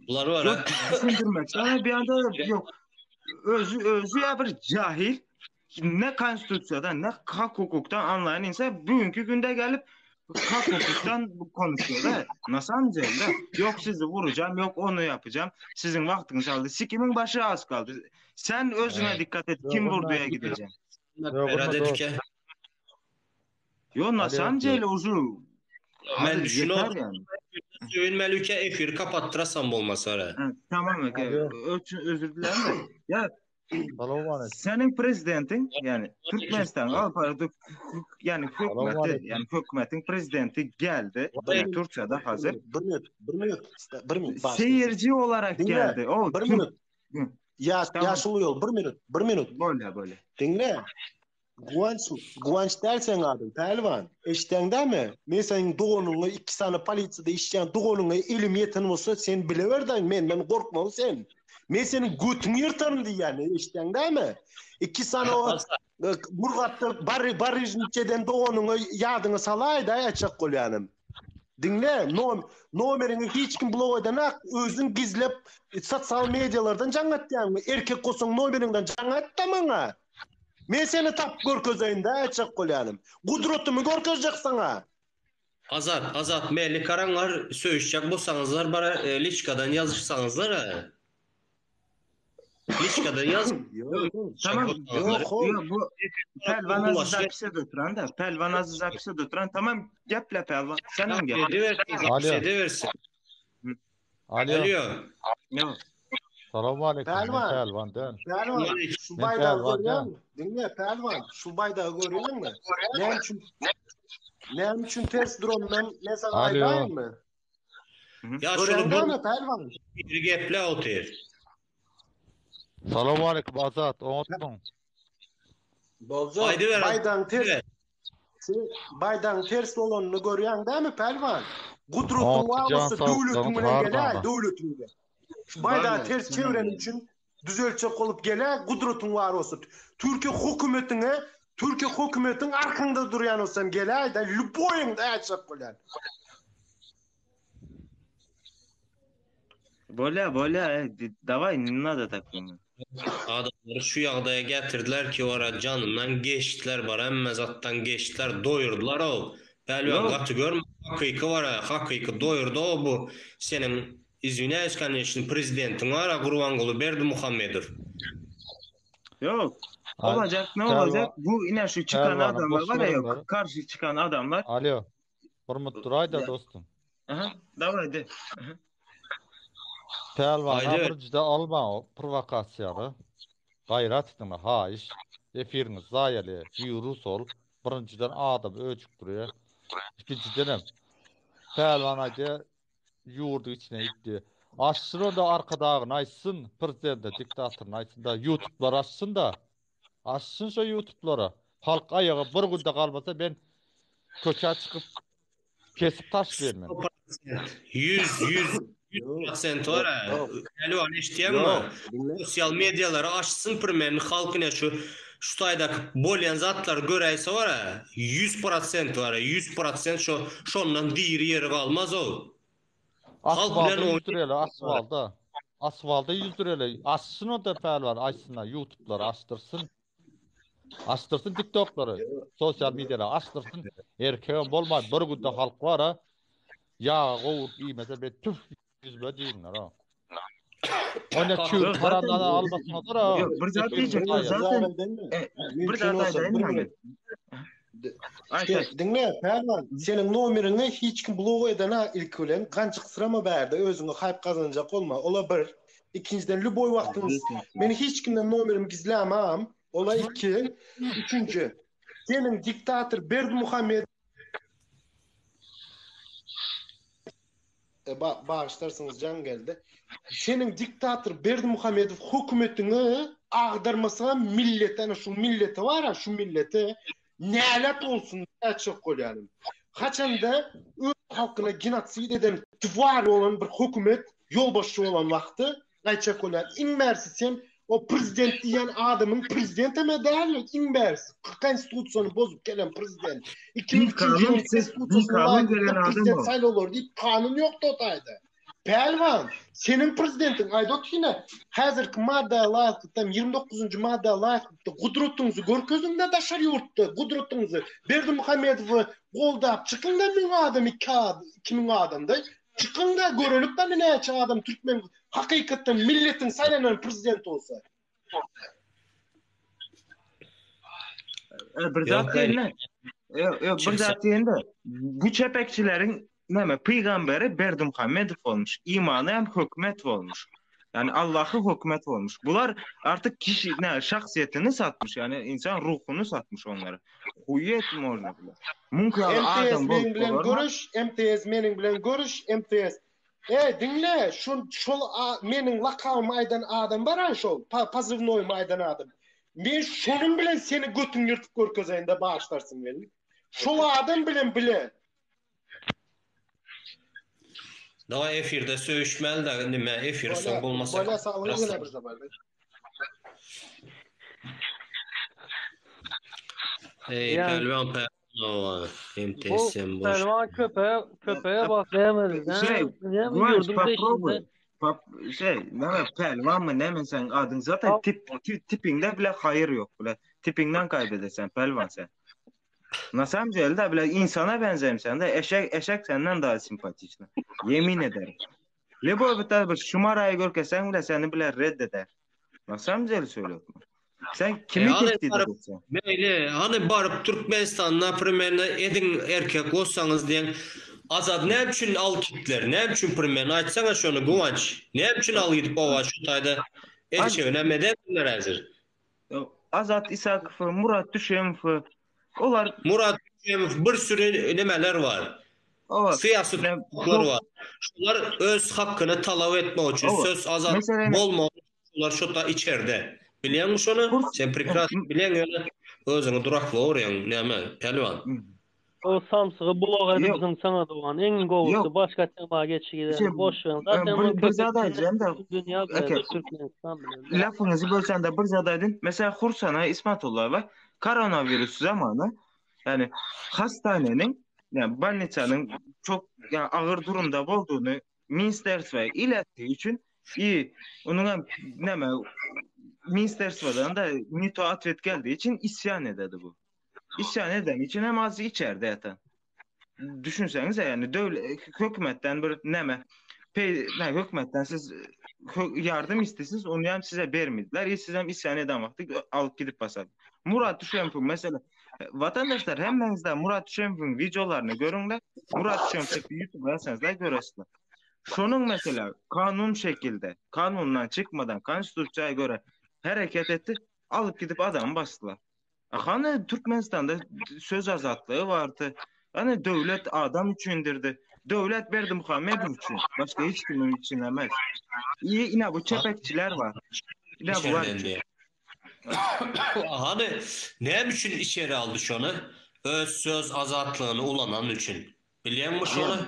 Bular var. Yok düşündirmek sana bir anda yok. Özü özü ya bir cahil ne konstitusiyadan ne hak hukuktan anlayan insan bugünkü günde gelip hak hukuktan konuşuyor da. Nasıl anlayacağım da? Yok sizi vuracağım, yok onu yapacağım. Sizin vaktiniz aldı. Sikimin başı az kaldı. Sen özüne Evet. dikkat et. Kim vurduya gideceksin? Yo nasıl amcayla uzu? Ben düşünüyorum. Yani. Söğünmelüke efir kapattırasan bolmasa ara. Ha, tamam okay. Özür dilerim de. Ya senin prezidentin yani Türkmenistan al yani hükümeti yani hükümetin prezidenti geldi. Yani Türkçe'de hazır. Bir minut, bir minut, bir minut. Seyirci olarak Dinle, geldi. O bir minut. Ya, tamam. Yaşlı yol, bir minut, bir minut. Böyle böyle. Dinle. Guwanç, Guwanç dersen adyň, pälwan. Eşdeňdämi? Men seniň doganyňy iki sany polisiýada işleýän doganyňy elim ýeten bolsa sen bilewerden menden gorkmaly sen. Men seniň götüňi ýyrtaryn diýýän, eşdeňdämi? Iki sany o Murgatda bar baryjnçeden doganyňy ýadyňa salaý da aýtjak bolýanym. Diňle, nom, nomeriňi hiç kim blok edenak, özüň gizlep sosial medialardan jaň atýaňmy? Erkek bolsaň nomeriňden jaň at maňa. Men seni tap görkezeýin da aýtjak bolýanym. Gudratymy görkezjek sana. Azat, Azat Meli karaňlar söýüşjek bolsaňyzlar bara e, liçkadan ýazyşsaňyzlar a. Liçkadan ýaz. Tamam. Bolsaňyzlar. Yok ol. Yok bu Pälwan Aziz hapise oturan da. Pälwan Aziz hapise oturan. Tamam geple Pälwan. Sen hem gep. Ediversin, Alo. ediversin. Alo. Alo. Yok. Salam aleyküm. Men Pälwan. Pälwan däl. Pälwan şu Men baydağı Pälwan däl. görýäňmi? Diňle Pälwan, şu baydağı görýäňmi? Näme üçin Näme üçin ters durandan men sana Alo. aýdaýynmy? Ya şunu Görýäň bu dämi Pälwan? bir geple otyr. Salam aleyküm Azat, oňatmyň? Boljak. Aýdyber. Baydagyň ters Baydagyň ters bolanyny görýäň dämi Pälwan? Gudratyň Oňat bar jan bolsa saglyklaryň döwletiň bilen bar geläý, bana. döwletiň bilen. Şu baydagy Var ters sen çewiren hem. üçin düzeltjek bolup geläý, gudratyň bar bolsa. Türkiye hökümetine, Türkiye hökümetiň arkaňda durýan bolsam geläý da, lüboýyň äçjek bolýan. Bolya bolya. e, di- Давай не надо так. Adamlary şu ýagdaýa getirdiler ki ora janyndan geçdiler bar hemme zatdan geçdiler doýurdylar o. Pälwan Yok. gaty görme hakyky bar hakyky doýurdy o bu seniň izwinäýs конечно prezidentiň bar Gurbanguly Berdimuhamedow. Yok. Ay, Olacak ne Pälwan olacak? Bu yine şu çıkan Pälwana adamlar boş var ya veriň yok. Karşı çıkan adamlar. Alo. Bir mut duraý da Ya, dostum. Aha, davay de. Aha. Pälwana Aýdyber. bir juda alma o provokasiýaly. Gaýrat etdiňmi? Haýyş. Efiriňiz zaýaly, virus ol. Birinjiden adam öjük durýar. Ikinjiden hem Pälwan aýdýar, ýurduň içine gitdi. Açsyn onda arkadagyny aýtsyn, prezidente, diktatoryny aýtsyn da, YouTube'lary açsyn da. Açsyn şo YouTube'lary. Halk aýaga bir günde galmasa men köçä çykyp kesip taşlaýyn men. 100 100 100 Yok. prosent var ha. Yok. Pälwan eşitýäňmi? Yok. Dinle. Sosyal medialary açsyn pirmeni halkyna şu şu taýdaky bolýan zatlar göräýse var ha. 100% var ha. 100% şu şondan diri ýeri galmaz o. Halk Asfalda bilen oýnaýar. ýüzdüreli, asfalda. Asfalda ýüzdüreli. Açsyn o da pälwan, açsyn YouTube'lary açdyrsyn. Açdyrsyn TikTok'lary, sosyal medialary açdyrsyn. Erkegem bolmay bir günde halk var ha. Ýa gowurup iýmese be tüf ýüzme diýinler ha. Ona Yok çüýr zaten paramdan almasynlar ha. yok bir zat Efiriňiz diyecektim zaýaly. zaten Zaten değil mi? e, bir Mümkün zat olsa aýdaýyn bir Mehmet. minut. Aýt Şey, aýt. dinle Pälwan, seniň nomeriňi hiç kim blok edene ilk bilen gançyk syrama bärde özüňe hype gazanjak bolma. Ola bir. Ikinjiden lüboý wagtyňyz men hiç kimden nomerimi gizlämem. Ola iki. Üçünji. Seniň diktator Berdimuhamed e, ba bağışlarsyňyz jan geldi. Seniň diktator Berdimuhamedow hökümetini agdarmasa millete şu millete var ya şu millete nälet olsun çok bolýarym. Haçanda öz halkyna genotsid eden tvar olan bir hökümet ýolbaşçy bolan wagty gaýtjak bolýar. Iň bärsi sen o prezident diýen adamyň prezident eme däl, iň bärsi konstitusiýany bozup gelen prezident. Bir 2003 kanun ýylyň bir konstitusiýasyna kanun laýyklykda gelen adam prezident o. saýlawlary diýip kanun ýokdy o taýda. Pälwan, seniň prezidentiň aýdot ýene häzirki madda laýyklykda 29-njy madda laýyklykda gudratyňyzy görkezin-de daşary ýurtda gudratyňyzy Berdimuhamedowy goldap çykyň-da 1000 adam 2 2000 adamda çykyň-da görelik da näçe adam türkmen hakykatdan milletiň saýlanan prezident bolsa. E, bir zat Yok diýen ne? Yok yok bir Çıksa zat diýen de bu çepekçilerin näme peygamberi Berdimuhamedow olmuş. İmanı hem hükümet olmuş. Yani Allah'ı hükümet olmuş. Bular artık kişi ne şahsiyetini satmış. Yani insan ruhunu satmış onlara. Huyet można bular. Mümkün MTS adam meň bolup bilen bolar mı? görüş, MTS meniň bilen görüş, MTS. E dinle, şu şol a, meniň lakamym aýdan adam bar ha şol, pa, pozivnoýym aýdan adam. Men şonuň bilen seni götüň ýyrtyp görkezeýin de bağışlarsın beni. Şol adam bilen bile. Daha efirde söýüşmeli de nime efir soň Bolya, bolmasa bolya saglygy ýene bir zaman. Ey Yani pälwan pälwan o bu MTS sen boş. Pälwan köpeğe köpeğe bak demedi. Şey, Ne ne Guvanç yurdun popróbuý. peşinde. Pop şey, näme pälwan mı näme sen adın zaten Al tip, tip tipinde bile hayır yok bile. Tipinden kaybedersen pälwan sen. Na samom dele da bile insana benzemsen de eşek eşek senden daha simpatiçna. Yemin ederim. Lebo bir tane bir şumarayı görkesen bile seni bile reddeder. Na samom dele söylüyorum. Sen E kimi hany tehdit baryp edeceksin? meýli, hany baryp Türkmenistanda primerno ediň erkek bolsaňyz diýen Azat näme üçin al kitler, näme üçin primerno aýtsaňa şony Guwanç, näme üçin al gidip oba şu taýda Az etjeginem ederdiler häzir. Azat Isakow, Murat Düşemow olar Murat Düşemow bir süri nemeler bar. owa Syýasy ne tutluklar çok bar. Şular öz hakyny talap etmek üçin, owa söz azat mesela bolmagy üçin şular şota içerde. Bilýäňmi şony? kurs Sen prekrasno bilýäň ýöne özüňi durakly urýaň näme, pälwan. O samsygy blok edip Yok zyňsaňa dogan iň gowusy yok başga tema geçi şey gidelim boş ver zaten bir, onun bir zat köpekçileri aýtjam da bütün dünya eke biledir Türkmenistan biledir. lafyňyzy bölsem de bir zat aýdyn. Mesela Hursana Ismatullaýewa koronavirus zamanı yani hastanenin yani bolnisanın çok yani ağır durumda olduğunu Ministerstwa ilettiği için iyi onun hem neme Ministerstwadan da nito atvet geldiği için isyan ededi bu. İsyan eden için hem az içeride yatan. Düşünsenize yani devlet hükümetten bir neme pe, ne, hükümetten siz hö- yardım istesiz onu hem size vermediler. İyi siz hem isyan eden vakti alıp gidip basar. Murat Düşenfün mesela vatandaşlar hemmenizde Murat Düşenfün videolarını görünler. Murat Düşenfün YouTube'a yazsanız da göresiniz. Şunun mesela kanun şekilde kanundan çıkmadan konstitusyaya göre hareket etti. Alıp gidip adamı bastılar. Hani Türkmenistan'da söz azatlığı vardı. Hani devlet adam üçündürdü. Devlet verdi Muhammed için. Başka hiç kimin için emez. İyi yine bu çepekçiler var. Yine bu var İçeriden için. diye. Hany näme üçin içeri aldy şony? Öz söz azatlygyny ulanan üçin. Bilýäňmi şony? Yani.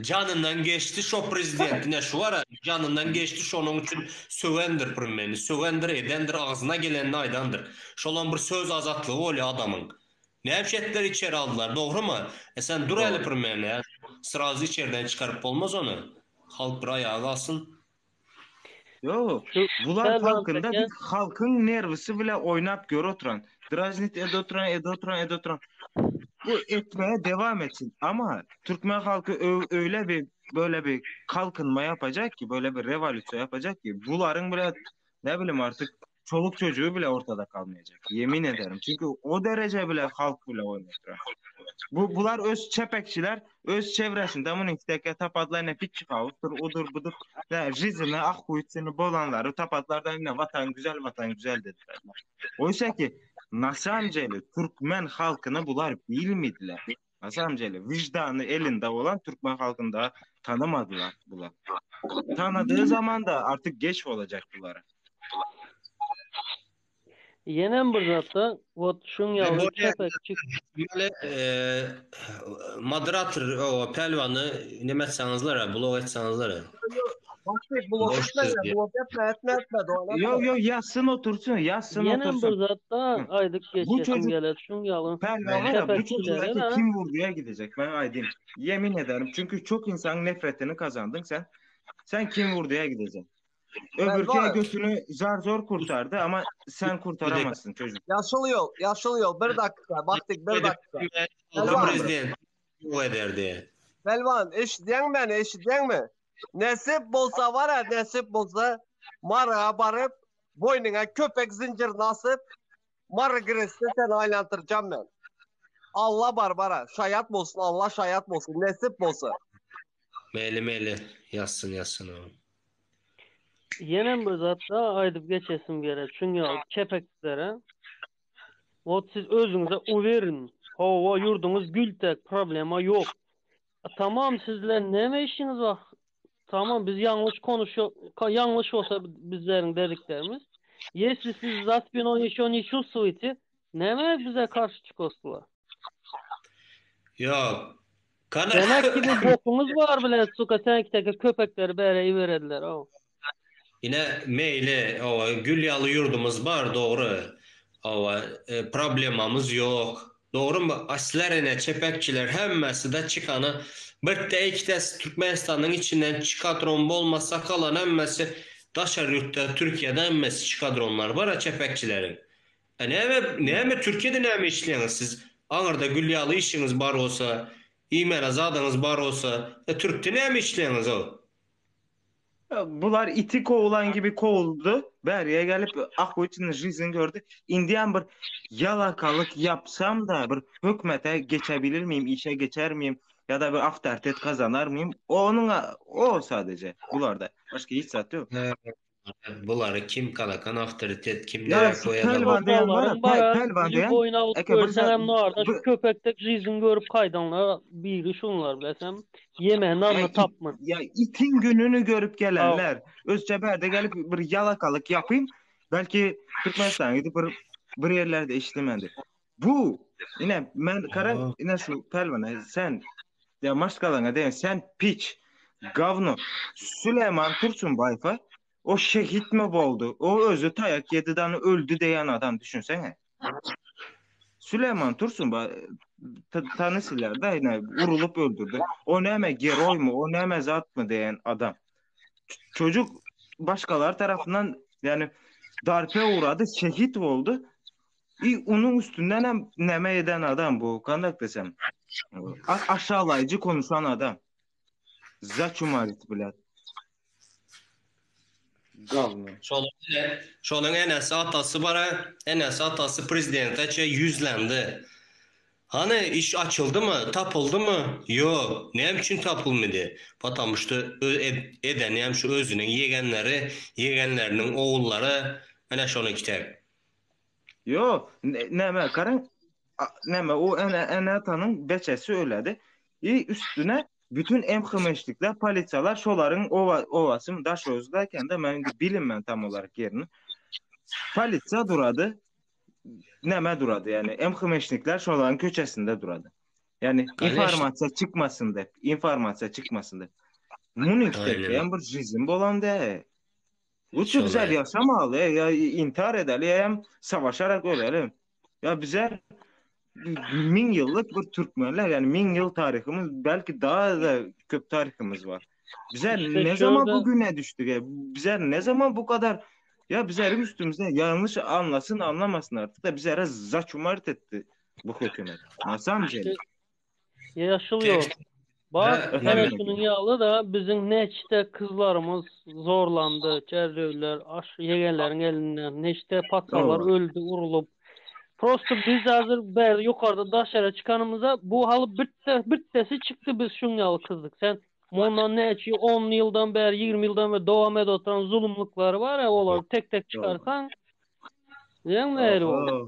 Janyndan geçdi şo prezident ine şu bara janyndan geçdi şonuň üçin söwendir primeni, söwendir edendir agzyna gelenini aýdandyr. Şolam bir söz azatlygy bolýa adamyň. Näme üçin etdiler içeri aldylar dogrymy? E sen dur häli Doğru. primeni hä srazy içeriden çykaryp bolmaz ony. Halk bir aýaga galsyn. Yo, Şu bular Pälwan halkında Teke bir halkın nervisi bile oynap gör oturan. Draznit ed oturan, ed oturan, ed oturan. Bu etmeye devam etsin. Ama Türkmen halkı ö- öyle bir böyle bir kalkınma yapacak ki, böyle bir revolüsyon yapacak ki buların bile ne bileyim artık çoluk çocuğu bile ortada kalmayacak. Yemin ederim. Çünkü o derece bile halk bile oynatıyor. Bu bular öz çepekçiler, öz çevresinde bunun iki tapadlar ne pik çıkavuktur, odur budur. Ne jizini, ah kuyutsunu bolanları tapadlardan yine vatan güzel, vatan güzel dediler. Oysa ki Nasamceli Türkmen halkını bular bilmediler. Nasamceli vicdanı elinde olan Türkmen halkını daha tanımadılar bular. Tanıdığı zaman da artık geç olacak bunlara. Ýenem bir zatda wot şuň E ýaly bolýa çepekçi Ýöne e, moderator o pälwany neme etseňizler, blok etseňizler. Baktık blok Boş etme söz ya, diye. blok etme etme etme doğru etme. Yo yo yazsın otursun, yazsın Ýenem bir otursun. zatda Hı. aýdyp Bu geçesim çocuk geler şuň ýaly Pehlivan var ya bu çocuk çepekçilere belki de kim vurduya gidecek ben aydın. Yemin ederim çünkü çok insanın nefretini kazandın sen. Sen kim vurduya gideceksin. Öbürküye Pehlivan götünü zar zor kurtardı ama sen kurtaramazsın çocuk. yaşıl yol yaşıl yol bir dakika baktık bir dakika. Halka Pehlivan prezident yok ederdi. Pehlivan eşidýäň meni eşidýäňmi? Nesip bolsa var ya nesip bolsa Mara barıp boynuna köpek zincirini asıp Mara Gres'te seni aylantıracağım ben. Allah barbara şayat bolsun Allah şayat bolsun nesip bolsa. Meli meli yazsın yazsın o. Ýenem bir zatda aýdyp geçesim geler şuň ýaly çepekçilere Wot siz özüňize uverin. Hawa ýurduňyz gültek problema ýok. Tamam sizler näme işiňiz bar? Tamam biz ýalňyş konuşuyor, ýalňyş bolsa bizleriň dediklerimiz. Если siz за спиной еще не чувствуете, näme bize karşı çıkosdular? Yok. Kana Demek ki bir bokumuz var bile suka sen kiteke köpekleri bere verediler o. Yine meyle o gül yalı yurdumuz var doğru. O e, problemamız yok. Doğru mu? Aslerine çepekçiler hemmesi de çıkanı bir de iki de Türkmenistan'ın içinden çıkadron olmasa kalan hemmesi daşar yurtta Türkiye'de hemmesi çıkadronlar var ha çepekçilerin. E neme, neme Türkiye'de neme işleyen siz? Aňyrda gül ýaly işiňiz bar bolsa, iýmäne zadyňyz bar bolsa, e türkde näme işleýäňiz-ow? Bular iti kowulan gibi kowuldy. Bäriye gelip Akoýçynyň žizini gördi. Indiyem bir ýalakalyk ýapsam da bir hökmete geçebilir miyim, işe geçer miyim ya da bir avtoritet kazanar mıyım? Onun o sadece bularda. Başka hiç zat yok. Bulary kim kalakan awtoritet kim Ya nere şu koýada Pelvan diýen var ya, Obalaryn Pe barar, Pelvan diýen lýuboýyny alyp eke bir zat görseňem narda şu bir köpekdek žizin görüp gaýdanlar biri şunlar bilesem ýemä ya nanyny it, tapman. ya itin gününü görüp Haw. gelenler özçe bärde gelip bir yalakalyk yapayım belki Türkmenistana gidip bir bir yerlerde işlemendi. Bu ine men kara ine şu Pelvana sen ya maşgalana diýen sen piç gavno Süleyman Tursunbaýewa o şehit mi boldy? O özü taýak ýedi dan öldü diýen adam düşünsene. Süleyman Tursunbay tanysyrlar da ine urulup öldürdü. O näme geroý mu? O näme zat mı diýen adam. Çocuk başkalar tarafından yani darpe uğradı, şehit oldu. I onun üstünden hem neme eden adam bu. Kandak desem. A- aşağılayıcı konuşan adam. Zaçumarit bile. Gavno. Şonuň şonuň enesi atasy bara, enesi atasy prezidente çe ýüzlendi. Hany iş açyldymy, tapyldymy? Ýok. Näme üçin tapylmady? Patamu şto edeni hem şu özüniň ýegenleri, ýegenleriniň ogullary, ene şonuňki tek. Ýok, näme garaň, näme o ene ene atanyň beçesi öledi. I üstüne bütün MHM-şlikler, polisiýalar şolaryň oba obasy Daşoguzda ekende men bilinmän tam olarak ýerini. Polisiýa durady. Näme durady ýani MHM-şlikler şolaryň köçesinde durady. Ýani informasiýa çykmasyn diýip, informasiýa çykmasyn diýip. Muny hem bir jizim bolan dä. Lütfü bizler yaşamalı ya intihar edeli ya hem savaşarak ölelim. Ya bizler min yıllık bir Türkmenler yani min yıl tarihimiz belki daha da köp tarihimiz var. Bizler İşte ne zaman şurada bugüne düştük ya? Bizler ne zaman bu kadar ya bizlerin üstümüze yanlış anlasın anlamasın artık da bizlere zaçumarit etti bu hükümet. Nasıl işte amca? Ýaşyl ýol. Bak, Näme? hele şunuň ýaly-da biziň neçde kyzlarymyz zorlandy, çerrewler, aş ýegenleriň elinden, neçde paçalar öldi urlup. Prosto biz häzir bärde ýokarda daşara çykanymyza bu haly birde birtdesi çykdy biz şuň ýaly kyzdyk. Sen mundan näçe on ýyldan bäri, 20 ýyldan bäri dowam edip oturan zulumlyklary bar ya, olary tek-tek çykarsaň, diýeň nähili bolar.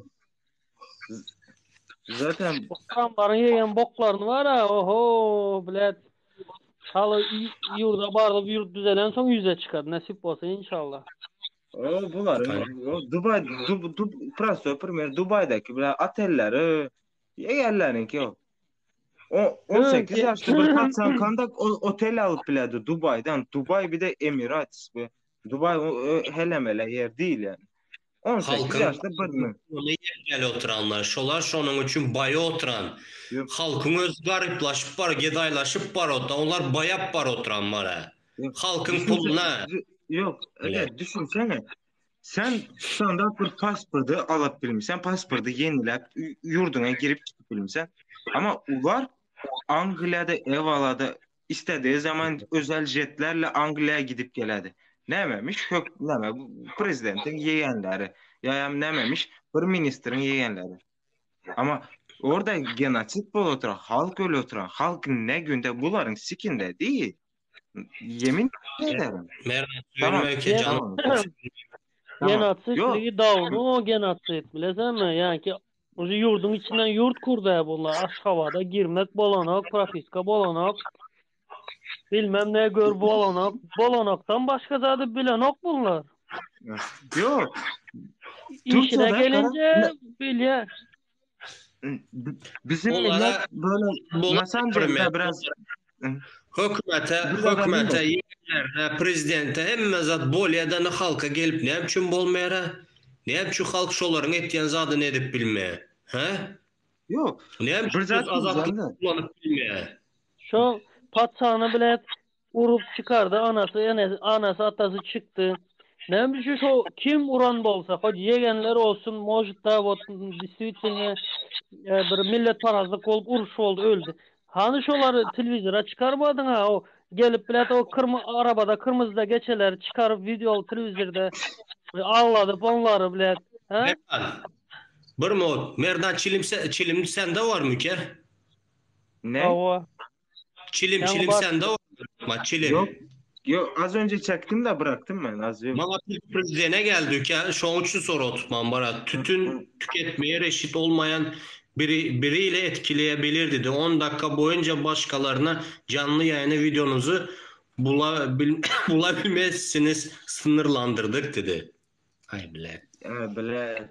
Zaten Oturanlaryň ýegen boklaryny bar ha, oho, bilet. Haly ýurda baryp ýurt düzelen soň ýüze çykar, nesip bolsa inşallah. O bular o Dubai du, du, prosto primer Dubai'daki bile otelleri yegenlerinki o. O 18 yaşlı bir patsan kandak o, otel alıp biledi Dubai'den. Dubai bir de Emirates bu. Dubai o, o, hele mele yer değil yani. 18 Halkın yaşlı bir mi? Ony ýergeli oturanlar, şolar şonuň üçin baý oturan. Yok. Halkyň özi garyplaşyp bar, gedaýlaşyp bar oturan, olar baýap bar oturan bar. Yok. Halkyň Düşünse, puluna. yok. Evet, düşünsene. Sen standart bir pasportu alıp bilmişsen, pasportu yenilep yurduna girip çıkıp bilmişsen. Ama ular Angliyada ev aladı. İstediği zaman özel jetlerle Angliyaya gidip geledi. Nämemiş? Hök näme bu prezidentin yeğenleri. Ya hem nämemiş? Bir ministrin yeğenleri. Ama orada genosit bolup oturan, halk ölü oturan, halk ne günde buların sikinde değil. Yemin ederim. Merak Tamam. etme ki Tamam. Tamam. Yok. Genosidligi dawny o genosid bilesenmi? Ýani ki Uje ýurduň içinden ýurt kurdy bunlar. Aşgabada girmek bolanok, propiska bolanok. Bilmem ne gör bolanok. Bolanokdan başga zady bilenok bunlar. Yok. Işine Türkiye'de gelince bilýär. Bizim Onlara millet böyle Masanja'da biraz Hökümete, Bir adam hökümete, değil ýerlerine, prezidente hemme zat bolýa-da halka gelip näme üçin bolmaýar? Näme üçin halk şolaryň etýän zadyny edip bilmeýär? He? Yok. Näme Bir üçin zat azatlyk diyeceğim de. kulanyp bilmeýär? Şu patyşany bile urup çykardy anasy, enesi, anasy atasy çykdy. Näme üçin şu kim uran bolsa, hadi ýegenler olsun, может да вот действительно. e, bir milletparazlyk bolup uruş boldy öldi. Hany şolary telewizora çykarmadyň ha o gelip bilet o kyrmy arabada kyrmyzyda geçeleri çykaryp video telewizorda agladyp onlary bilet ha? Merdan. Bir mod. Merdan çilim çilim sende barmy ke? Ne? Hawa. Çilim Ýaňy çilim bar. sende barmy? Çilim. Yok. Yok az önce çektim de bıraktım ben az yok. Maňa prezidene geldi ki şoň üçin soru tutmam bara. Tütün tüketmeye reşit olmayan biri biriyle etkileyebilir dedi. 10 dakika boyunca başkalarına canlı yayını videonuzu bulabil, bulabilmezsiniz sınırlandırdık dedi. Ay bile. Ha, bile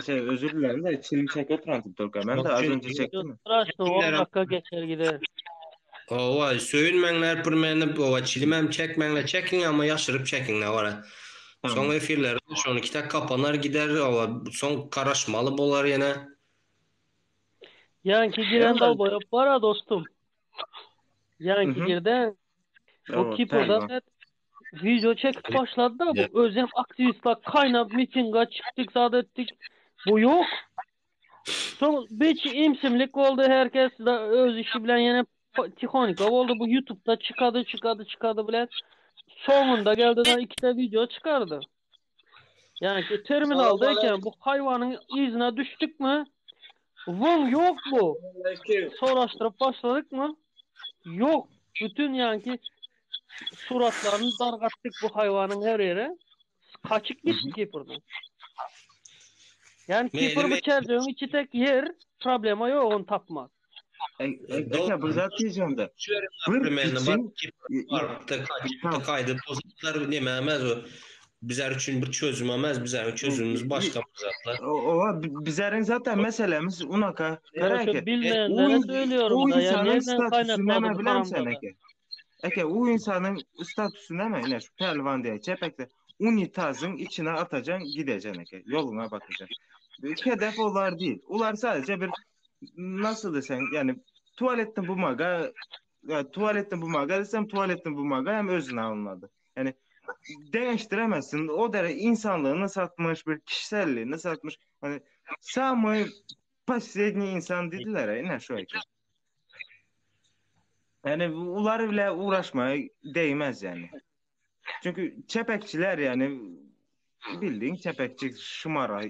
şey özür dilerim de çilim çek oturan tip Ben de az önce çektim. Straşno 10 dakika geçer gider. Ova söýünmäňler pirmeni ova çilimem çekmäňler çekiň ama ýaşyryp çekiň ne bara. Soň Tamam. efirler şony kitak kapanar gider ova soň karaşmaly bolar ýene. Ýanki giren dalboýap bar dostum. Ýanki Hı hı. girden o Evet, Kipr'da pehlivan. video çekip başladı da bu özem aktivistler kaynap mitinga çıktık zat ettik. Bu yok. Son bir imsimlik oldu herkes de öz işi bilen yine Tihonika oldu bu YouTube'da çıkadı çıkadı çıkadı bilen. Sonunda geldi de iki de video çıkardı. Yani ki terminaldayken bu hayvanın izine düştük mü? Vın yok bu. Soraştırıp başladık mı? Yok. Bütün yani ki suratlarını dargattık bu hayvanın her yere. Kaçık gitti Kipr'dan. Yani Meyli Kipr bu meyli. çerçeğin içi tek yer problema yok onu tapmak. E, e, Eke bir zat diyeceğim de. Bir Pirmeni bar için Kipr barda kaçtı tamam. kaydı bozuklar nememez o. Bizler için bir çözüm emez bizlerin çözümümüz başka bir zatlar. O, o bizlerin zaten meselemiz unaka. Ya Kara şu ki o, bilmeyenlere in- söylüyorum o da ya insanın nereden statüsü kaynaklandı neme bu bilen sen haramzada? eke. Eke o insanın statüsü neme yine şu pelvan diye çepekte unitazın içine atacaksın gideceksin eke. Yoluna bakacaksın. Hedef olar değil. Ular sadece bir nasıl desen yani tuvaletten bumaga ya tuvaletten bumaga desem tuvaletten bumaga hem özüne alınmadı. Yani değiştiremezsin. O derece insanlığını satmış, bir kişiselliğini satmış. Hani samый последний insan dediler ya, yine şu eke. Yani ular bile uğraşmaya değmez yani. Çünkü çepekçiler yani bildiğin çepekçi şımara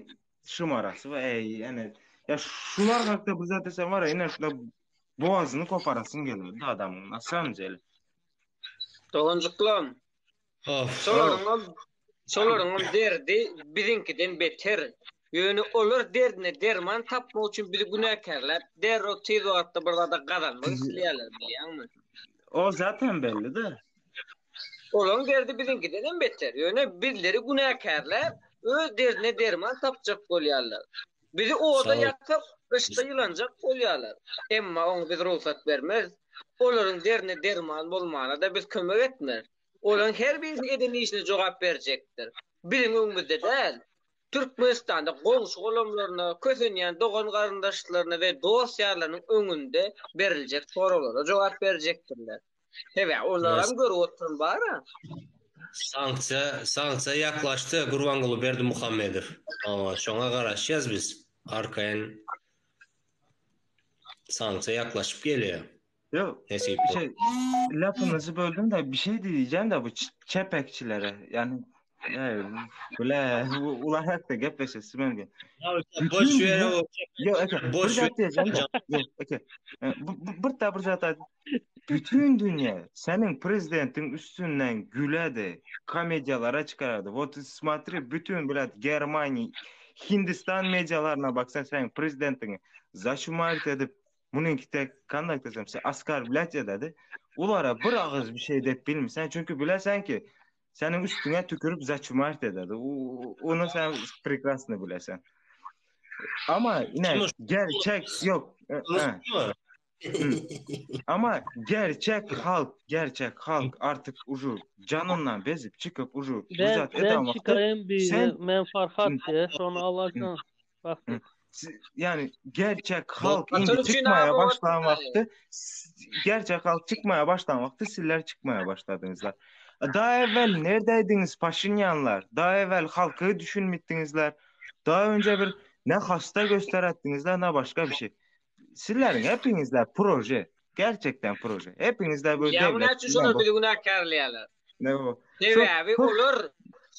şımarası ve ey yani ya şular hakkında bu zaten sen var ya yine şuna boğazını koparasın geliyor da adamın nasıl amcalı. Dogancyklam. Of. Şolaryňam şolaryňam derdi biziňkiden beter. Ýöne olar derdine derman tapmak üçin bizi günäkärläp, derrew tiz wagtda bir zada gazanmak isleýärler, bilýäňmi? O zaten belli de. Olaryň derdi biziňkiden hem beter. Ýöne bizleri günäkärläp, öz derdine derman tapjak bolýarlar. Bizi oda Sag ol. ýakyp, gyşda ýylanjak bolýarlar. Emma oňa biz rugsat bermez. Olaryň derdine derman bolmana da biz kömek etmez. Olaryň her birisi eden işine jogap berjekdir. Biziň öňümizde däl. Türkmenistanda goňşy golamlaryna, kösenýän dogan garyndaşlaryna we dost ýarlarynyň öňünde beriljek soraglara jogap berjekdirler. Sebäbi olaram görüp oturan bara. Sanksiýa sanksiýa ýaklaşdy Gurbanguly Berdimuhamedow. Awa, şoňa garaşýas biz. Arkaýyn sanksiýa ýaklaşyp gelýär. Yok Nesip bol. şey lafınızı böldüm de bir şey diyeceğim de bu ç- çepekçilere yani e, bile ularak da gepleşesim ben. Boş Bütün ver dünya o. Yok eke bir Boş ver. zat diyeceğim de. Yok eke. E, Bu, bu, bir da bir zat bütün dünya senin prezidentin üstünden güledi. Komedyalara çıkardı. Вот смотри bütün bile Germaniya, Hindistan medyalarına baksan senin prezidentini zaşumarit edip bunun tek kandak desem sen askar bilet dedi. Ulara bir ağız bir şey dep bilmirsən. Çünkü biləsən ki senin üstüne tükürüp zaçumarit ededi. Onu sen prekrasno biləsən. Ama yine Kim o? gerçek yok. E, he. Mı? Hı. Ama gerçek halk, gerçek halk artık ucu canından bezip çıkıp ucu Ben müzat ben eden vakti çıkayım bir sen men Farhat Hı, diye sonra hı, Allah'tan bak. hı. Yani gerçek halk Vatan indi üçin çıkmaya abi başlayan vatan. vakti gerçek halk çıkmaya başlayan vakti sizler çıkmaya başladınızlar. Daha evvel neredeydiniz Paşinyanlar? Daha evvel halkı düşünmüştünüzler. Daha önce bir. Ne hasta gösterettiňizler ne başga bir şey. Sizleriň hepinizler proje. Gerçekten proje. Hepinizler böyle Ýa devlet. näçe şolar bizi günäkärleýärler. Ne bu? Sebäbi olar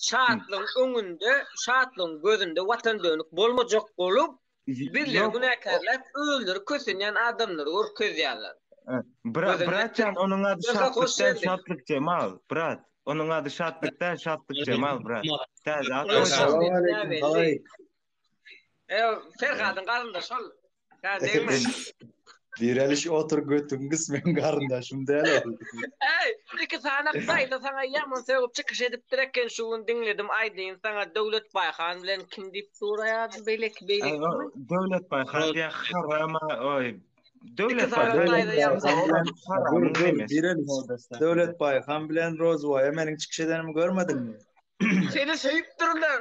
şatlygyň öňünde, şatlygyň gözünde watan dönük bolmajak bolup, bizleri günäkärläp, özleri kösenýän adamlary görkezýärler. Brat, bratjan onuň ady Şatlyk däl, Şatlyk Jemal, brat. Onuň ady Şatlyk däl, Şatlyk Jemal, brat. Täze at Salam aleýkum, E, Ferhadyň garyndaşy ol. Hä, degme. Direliş otur götüň gys meň garyndaşym däl ol. Eý, iki sany daýza saňa ýaman sögüp çykyş edipdir eken şu gün diňledim aýdaýyn saňa Döwlet Baýhan bilen kim diýip duraýardy beýleki beýleki. Döwlet Baýhan diýä harama oý. Döwlet Baýhan bilen Direliş Döwlet Baýhan bilen Rozwaýa meniň çykyş edenimi görmediňmi? Seni söýüpdirler.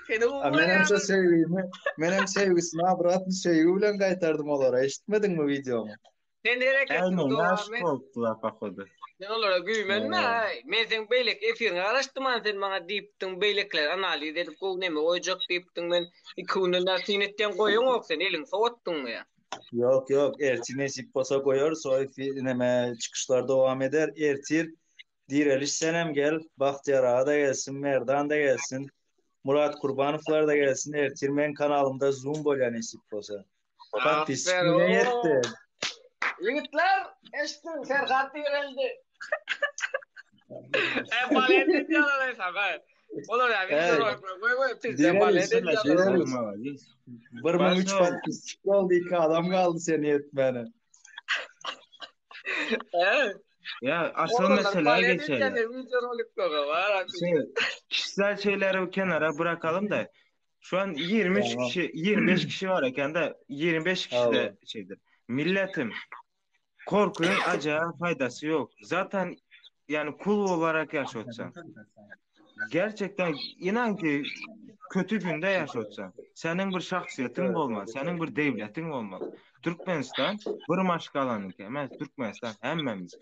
Seni A menem şo söýgimi, menem söýgüsini obratny söýgi bilen gaýtardym olara. Eşitmediňmi wideomy? Sen hereketiňi dowam et. Boldular pohodu. Sen olara güýmenme. Men seň beýleki efiriňe garaşdym an sen maňa diýipdiň beýlekileri analiz edip gowy neme goýjak diýipdiň men iki günden bäri syn etýän goýaňok sen eliňi sowatdyňmy ýa? Ýok ýok ertir nesip bolsa goýarys o efir neme çykyşlar dowam eder ertir Direliş senem gel, Bagtyýar aga-da gelsin, Merdan-da gelsin, Murat Kurbanowlar-da gelsin, ertir meň kanalymda zoom bolýar nesip bolsa. Podpisçik Aferin. müňe ýetdi. Ýigitler, eşitdiň, Ferhat direldi. E, balet edýärler ey saňa. Olar ýa Ey, video goý goý pizde balet Direliş, edýärler. direliş. 1003 podpisçik boldy, iki adam galdy seni ýetmäne. E, Ya asıl Oglanlar meseleye balet geçelim. edýärler video roliklere var. Şey, kişisel şeyleri bir kenara bırakalım da şu an 23 Tamam. kişi 25 kişi var eken de 25 kişi Allah. de şeydir. Milletim korkunun acayip faydası yok. Zaten yani kul olarak yaşatsan. Gerçekten inan ki kötü günde yaşatsan. Senin bir şahsiyetin Evet, olmaz. evet, Senin bir devletin olmaz. Türkmenistan bir maşgalanınki emez. Türkmenistan hemmemiz.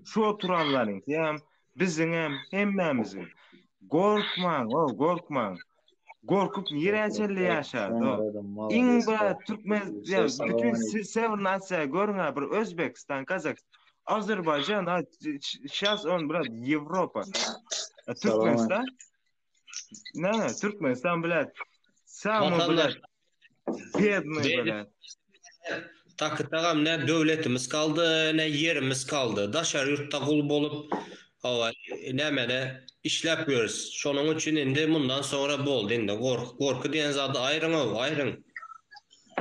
Şu oturanlarınki hem bizim hem hemmemizin. Korkmaň, o korkmaň. Korkup nireye çelli yaşardı o. Iň bir Türkmen ya bütün Sever Nasiya görün ha bir Özbekistan, Kazakistan, Azerbaycan ha şahs on brat Avrupa. Ya Türkmenistan ne ne Türkmenistan blat. Samı blat Vatandaş bedny blat. Taky tagam ne döwletimiz kaldy, ne ýerimiz kaldy. Daşary ýurtda gul bolup, hawa, nämene işläp ýörüs. Şonuň üçin indi mundan soňra boldy indi. Gorky, gorky diýen zady aýryň-ow, aýryň.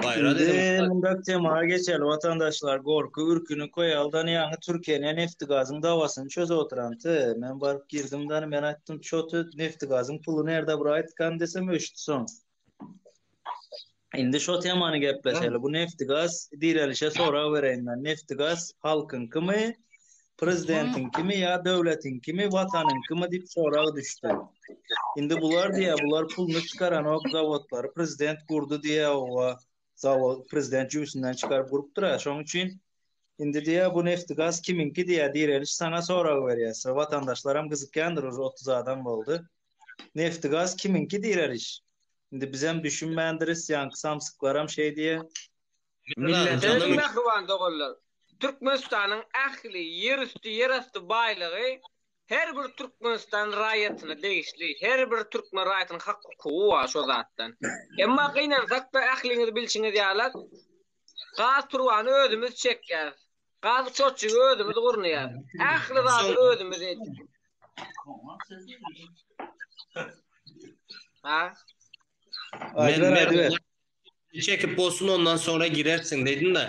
Gaýrat Indi ediň. mundak temaga geçeli watandaşlar gorky ürküni koýaldan ýaňy Türkiýene neftigazyň dawasyny çözüp oturanty. Men baryp girdim dany men aýtdym çoty neftigazyň puly nerde bir aýtkan desem öçdi soň. Indi şo temany gepleşeli. Bu neftigaz direlişe sorag bereýin men. Neftigaz halkyňkymy, prezidentiňkimi ýa döwletiňkimi, watanyňkymy diýip sorag düşdi. Indi bular diýä, bular puluny çykaranok zawodlary prezident gurdy diýä owa zawod prezident jübüsinden çykaryp gurupdyr-a. Şoň üçin indi diýä bu neftigaz kimiňki diýä direliş saňa sorag berýäs. Watandaşlaram gyzykýandyr uje 30 adam boldy. Neftigaz kimiňki direliş? Indi bizem düşünmändiris, ýaňky samsyklaram şeý diýä. Merdan Seniň janym mähriban doganlar, Türkmenistanyň ähli ýerüsti, ýerasty baýlygy her bir Türkmenistan raýatyna degişli, her bir türkmen raýatynyň hak-hukugy bar şo zatdan. Emma gynansak-da ähliňiz bilşiňiz ýaly, gaz turbany özümiz çekýäris, gaz uçarçygy özümiz gurnaýarys, ähli zady özümiz edýäris. Ha? Men Aýdyber, aýdyber. Merdan çekip bolsun ondan sonra girersiň dedim de.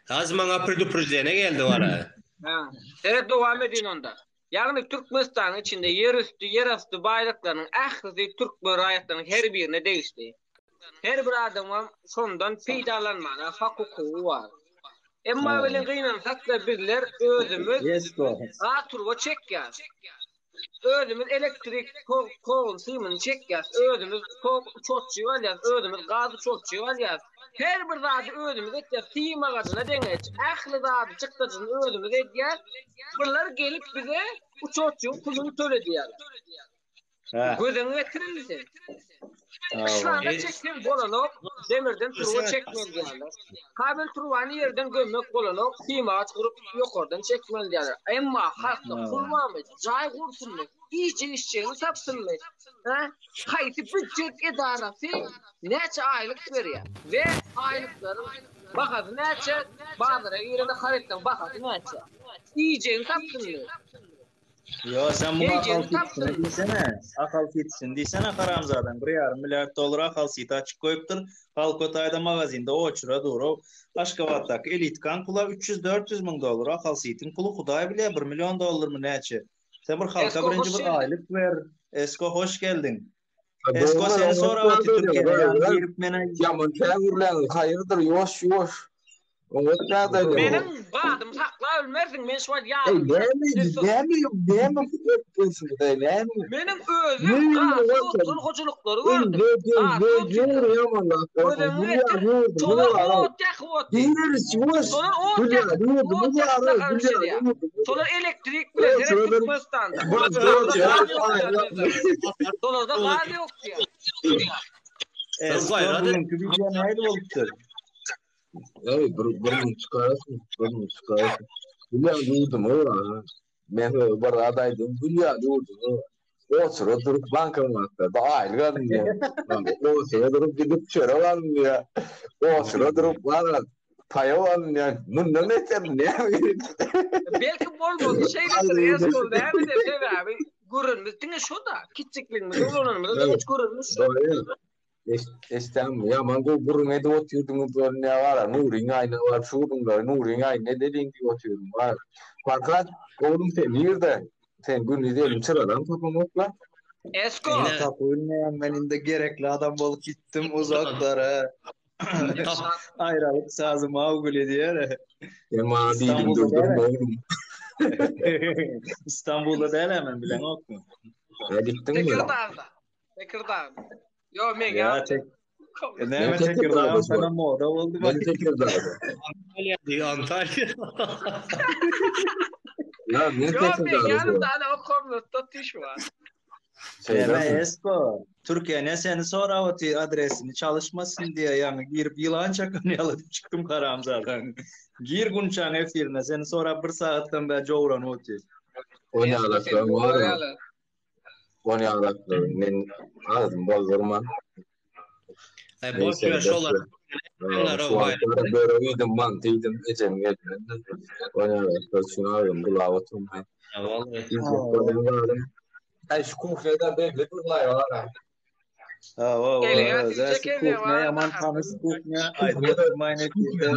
Az maňa predupredeniýe geldi bara. Ha. Seret dowam edin onda. Ýagny Türkmenistanyň içinde ýerüsti, ýerasty baýlyklarynyň ählisi türkmen raýatlarynyň her birine degişli. Her bir adamam şondan peýdalanmaga hak-hukugy bar. Emma welin gynansak-da bizler özümiz gaz turba çekýäs. Özümiz elektrik toguň symyny çekýäs, özümiz tok uçotçyk alýas, özümiz gaz uçotçyk alýas. Her bir zady özümiz etýäs, sym agajyna deňeç, ähli zady çykdajyny özümiz edýäs. Bular gelip bize uçotçygyň puluny töle diýýärler. Ha. Gözüňi getirin sen. Hawa. Şlanga çekseň bolanok, demirden turba çekmeli diýýärler. Kabel turbany ýerden gömmek bolanok, simagaç gurup ýokardan çekmeli diýýärler. Emma halkda pul barmy, jaý gursunmy, iýjek içjegini tapsynmy? Hä? Haýsy býujet edarasy näçe aýlyk berýär we aýlyklaryň bahasy näçe, bazara girende harytlaryň bahasy näçe? Iýjegini tapsynmy? Ýo, sen muňa Geýjegini Ahal City'sini tapsyn. diýsene. Ahal City'sini diýsene haramzadaň. Bir ýarym milliard dollara Ahal City açyp goýupdyr. Halk o taýda magazinde oçura dur-ow. Aşgabatdaky Elitkaň pula 300-400 müň dollar. Ahal City'ň puly hudaý bilýär bir million dollarmy näçe. Sen bir halka Esko birinji hoş bir geldiň. aýlyk ber. Esko hoş geldiň. Ha, Esko Dogry, seni oňat sorap otyr ýagdaýlar, Türkiýede ýaňy özler girip menä ýaman kägürläňiz, haýyrdyr, ýuwaş, ýuwaş. Oňat ýagdaýlar. Meniň badymy saklap bilmersiň, men şu wagt Eý, ýadymda. näme, näme, näme etýärsiňiz, eý, näme? Meniň özüm gazly oturan hojalyklary gördüm. Gazly otyrlar. Gözüňi getir, şolar ot ýakyp otyr. Şolar ot ýakyp, ot ýakyp nahar bişirýär. Şolar elektrik bilen, seret Türkmenistanda. Şolarda gaz ýok diýýär. Şolarda gaz ýok diýýär. Esko bugünkü wideo nähili bolupdyr? Ey bir bir gün çykarasyn, bir gün çykarasyn. Gülýän ýurdum o. Men bir zat aýdym, gülýän ýurdum o. Otura durup bankomatlarda aýlyk alynýar. Otura durup gidip çörek alynýar. Otura durup gara paýok alynýar. Mundan beter näme gerek? Belki bolmasa şeýledir, Esko näme sebäbi görenimiz diňe şo-da, kiçjikligimizde ulananymyzda diňe görenimiz şo. Eşdäňmi? Ýaman gowy gürrüň edip otyrdyňyz diýip ne bar, Nuryň ýanyna baryp şu gürrüňleri Nuryň ýanyna edeliň diýip otyrdym. Bar. Farhat, oglum sen nirde? Sen gündiz elini çyradan tapaňokla. Esko. Tapyp bilmeýän men indi gerekli adam bolup gitdim uzaklara. Aýralyk sazy Mawguli diýer. Sen maňa diýdiň durdurma oglum. Istanbulda däl men bileňokmy? Hä gitdiňmi? Tekirdagda. Tekirdagda. Ýo men ýa. tek. Näme Tekirdagda sana moda boldy. Men Tekirdagda. Antalýa diýip Antalýa. Ýa men Tekirdagda. Ýo men ýanymda ana o komnatda tiş bar. Näme Esko? Türkiýe ne seni sorap otyr adresini çalyşmasyn diýe ýaňy girip ýylan çakan ýaly diýip çykdym haramzadaň. Gir Gunçaň efirine seni sorap bir sagatdan bäri jowranyp otyr. O ýalaklar bar. On ýalaklar men agzym bozdurman. Ay boş ver şolar. Börek iýdim, manty iýdim, ejem gelmedi. On ýalaklar üçin agzym bulap oturman. Ay şu kuhnýada belli bir laý bar. Hawa, hawa, şu kuhnýa ýaman tanyş kuhnýa, aýdyp oturmaýyn efirde.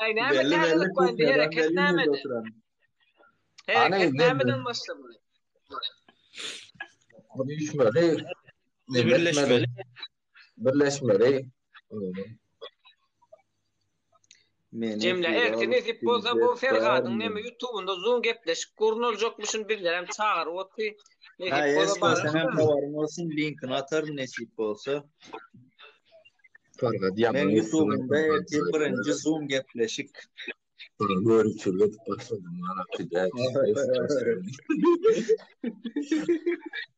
Ay näme Belli belli täzelik bar indi kuhnýadan hereket belli nirde nämeden? oturan. Hereket nämeden başlamaly? Düşmeli. Birleşmeli. Birleşmeli. Meni Jemle efire ertir alyp nesip bolsa bu biljek Ferhadyň barmy? neme ýutubynda zoom gepleşik gurnaljakmyşyn bizlerem çagyryp oty. Ha, Nesip bolsa Esko senem bararys. habaryň olsun linkini ataryn nesip bolsa. Farhat ýaman Men üstüne ýutubymda ertir birinji zoom gepleşik. Görüntüli edip başladım.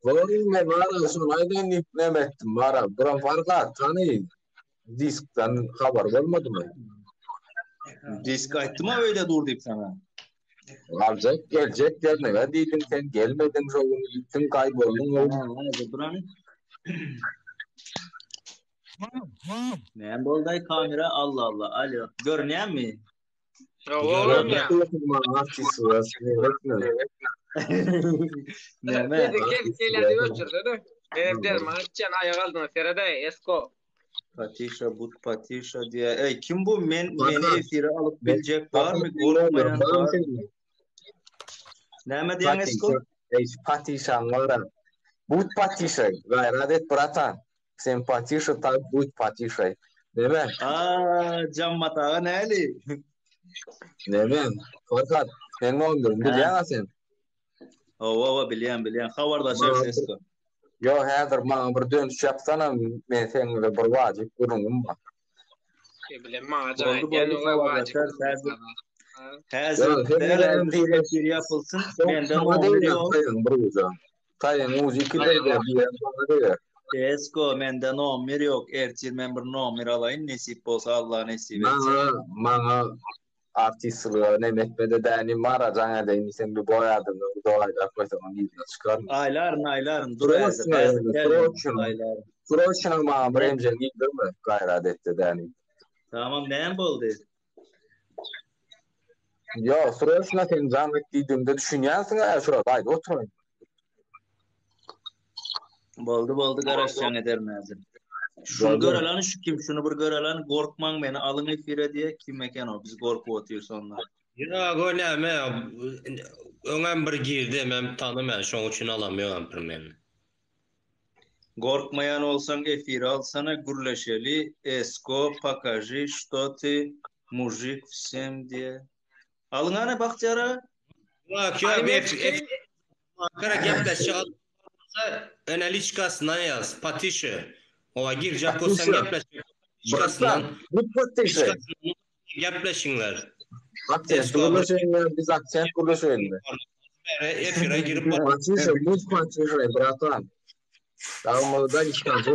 Oğlum men bara şunu aýdan diýip näme etdim bara. Buram Farhat tany diskden habar bolmadymy? Disk aýtdym a öýde dur diýip sana. Aljak geljek gelmege diýdiň sen gelmediň şo gün gitdiň gaýbolduň oglum. Hä, durany. Näme boldy kamera Allah Allah. Alo, görünýärmi? Görünýär. Näme? Gelýär öçürsene. Menem derman içýän aýak aldyna seredäý, Esko. Patişa but patişa diýä. Eý kim bu men meni efire alyp biljek barmy? Gorkmaýan bar. Näme diýýäň Esko? Eý patişaň bar. But patişa. Gaýrat et bratan. Sen patişa tak but patişa. Neme? Aa, Jammat aga näli? Neme? Farhat, sen nomerini bilýäň sen? Hawa, hawa, bilýän, bilýän. Habarlaşarys Esko. Ýok, häzir maňa bir dönüş ýapsana, men seň bilen bir wajyp gürrüňim bar. E, bilen maňa jaň Boldy, edýän boldy, oňa wajyp habarlaşarys häzir. Häzir Ýa, sen däl bilen şu efir ýapylsyn, mende Saňa nomer degýär ýok. taýyň bir uja. Taýyň ujy ikidir diýýär, diýýär, saňa degýär. Esko, mende nomer ýok. Ertir men bir nomer alaýyn, nesip bolsa, Allah nesip etse. Maňa, maňa artistlige neme etmede däni mara jaň edeýin diýsem bir boý adamdan bir dogaýlap goýsaň onuň yzyna çykaryn. Aýlaryn, aýlaryn, dur häzir, Sroçno häzir ýöne, däl ýöne, sroçno. aýlaryn. Sroçno maňa bir Ne? emjek iýdirme, gaýrat etde däni. Tamam, näme boldy? Ýok, sroçno sen jaň et diýdigimde düşünýänsiň-ä, şo aýdyp oturaýyn. Boldy, boldy, garaşjaň ederin häzir. Şuny Boldy. görelän şu kim, şuny bir görelän, gorkmaň meni alyň efire diýe, kim eken o, biz gorkup otyrys ondan. Ýok, o näme, öňem bir girdi, men tanymaýan, şoň üçin alamýogam bir men. Gorkmaýan bolsaň efire alsana, gürleşeli, Esko, pokaži, što ty, mujik wsem diýe. Alyň hany Bagtyýar aga. Ýok, ýok, ef, ef, Ankara gepleşjek adam bolsa, ene liçkasyndan ýaz, patişe. Owa girjek bolsaň Patişe. gepleşjek liçkasyndan, Bratan, bu patişe. liçkasyndan gepleşiňler. Aksent Esko bir gürleşeýin, biz aksent gürleşeýin. efire girip bak. Patişe, bu patişe, bratan. Dagmada liçkasy.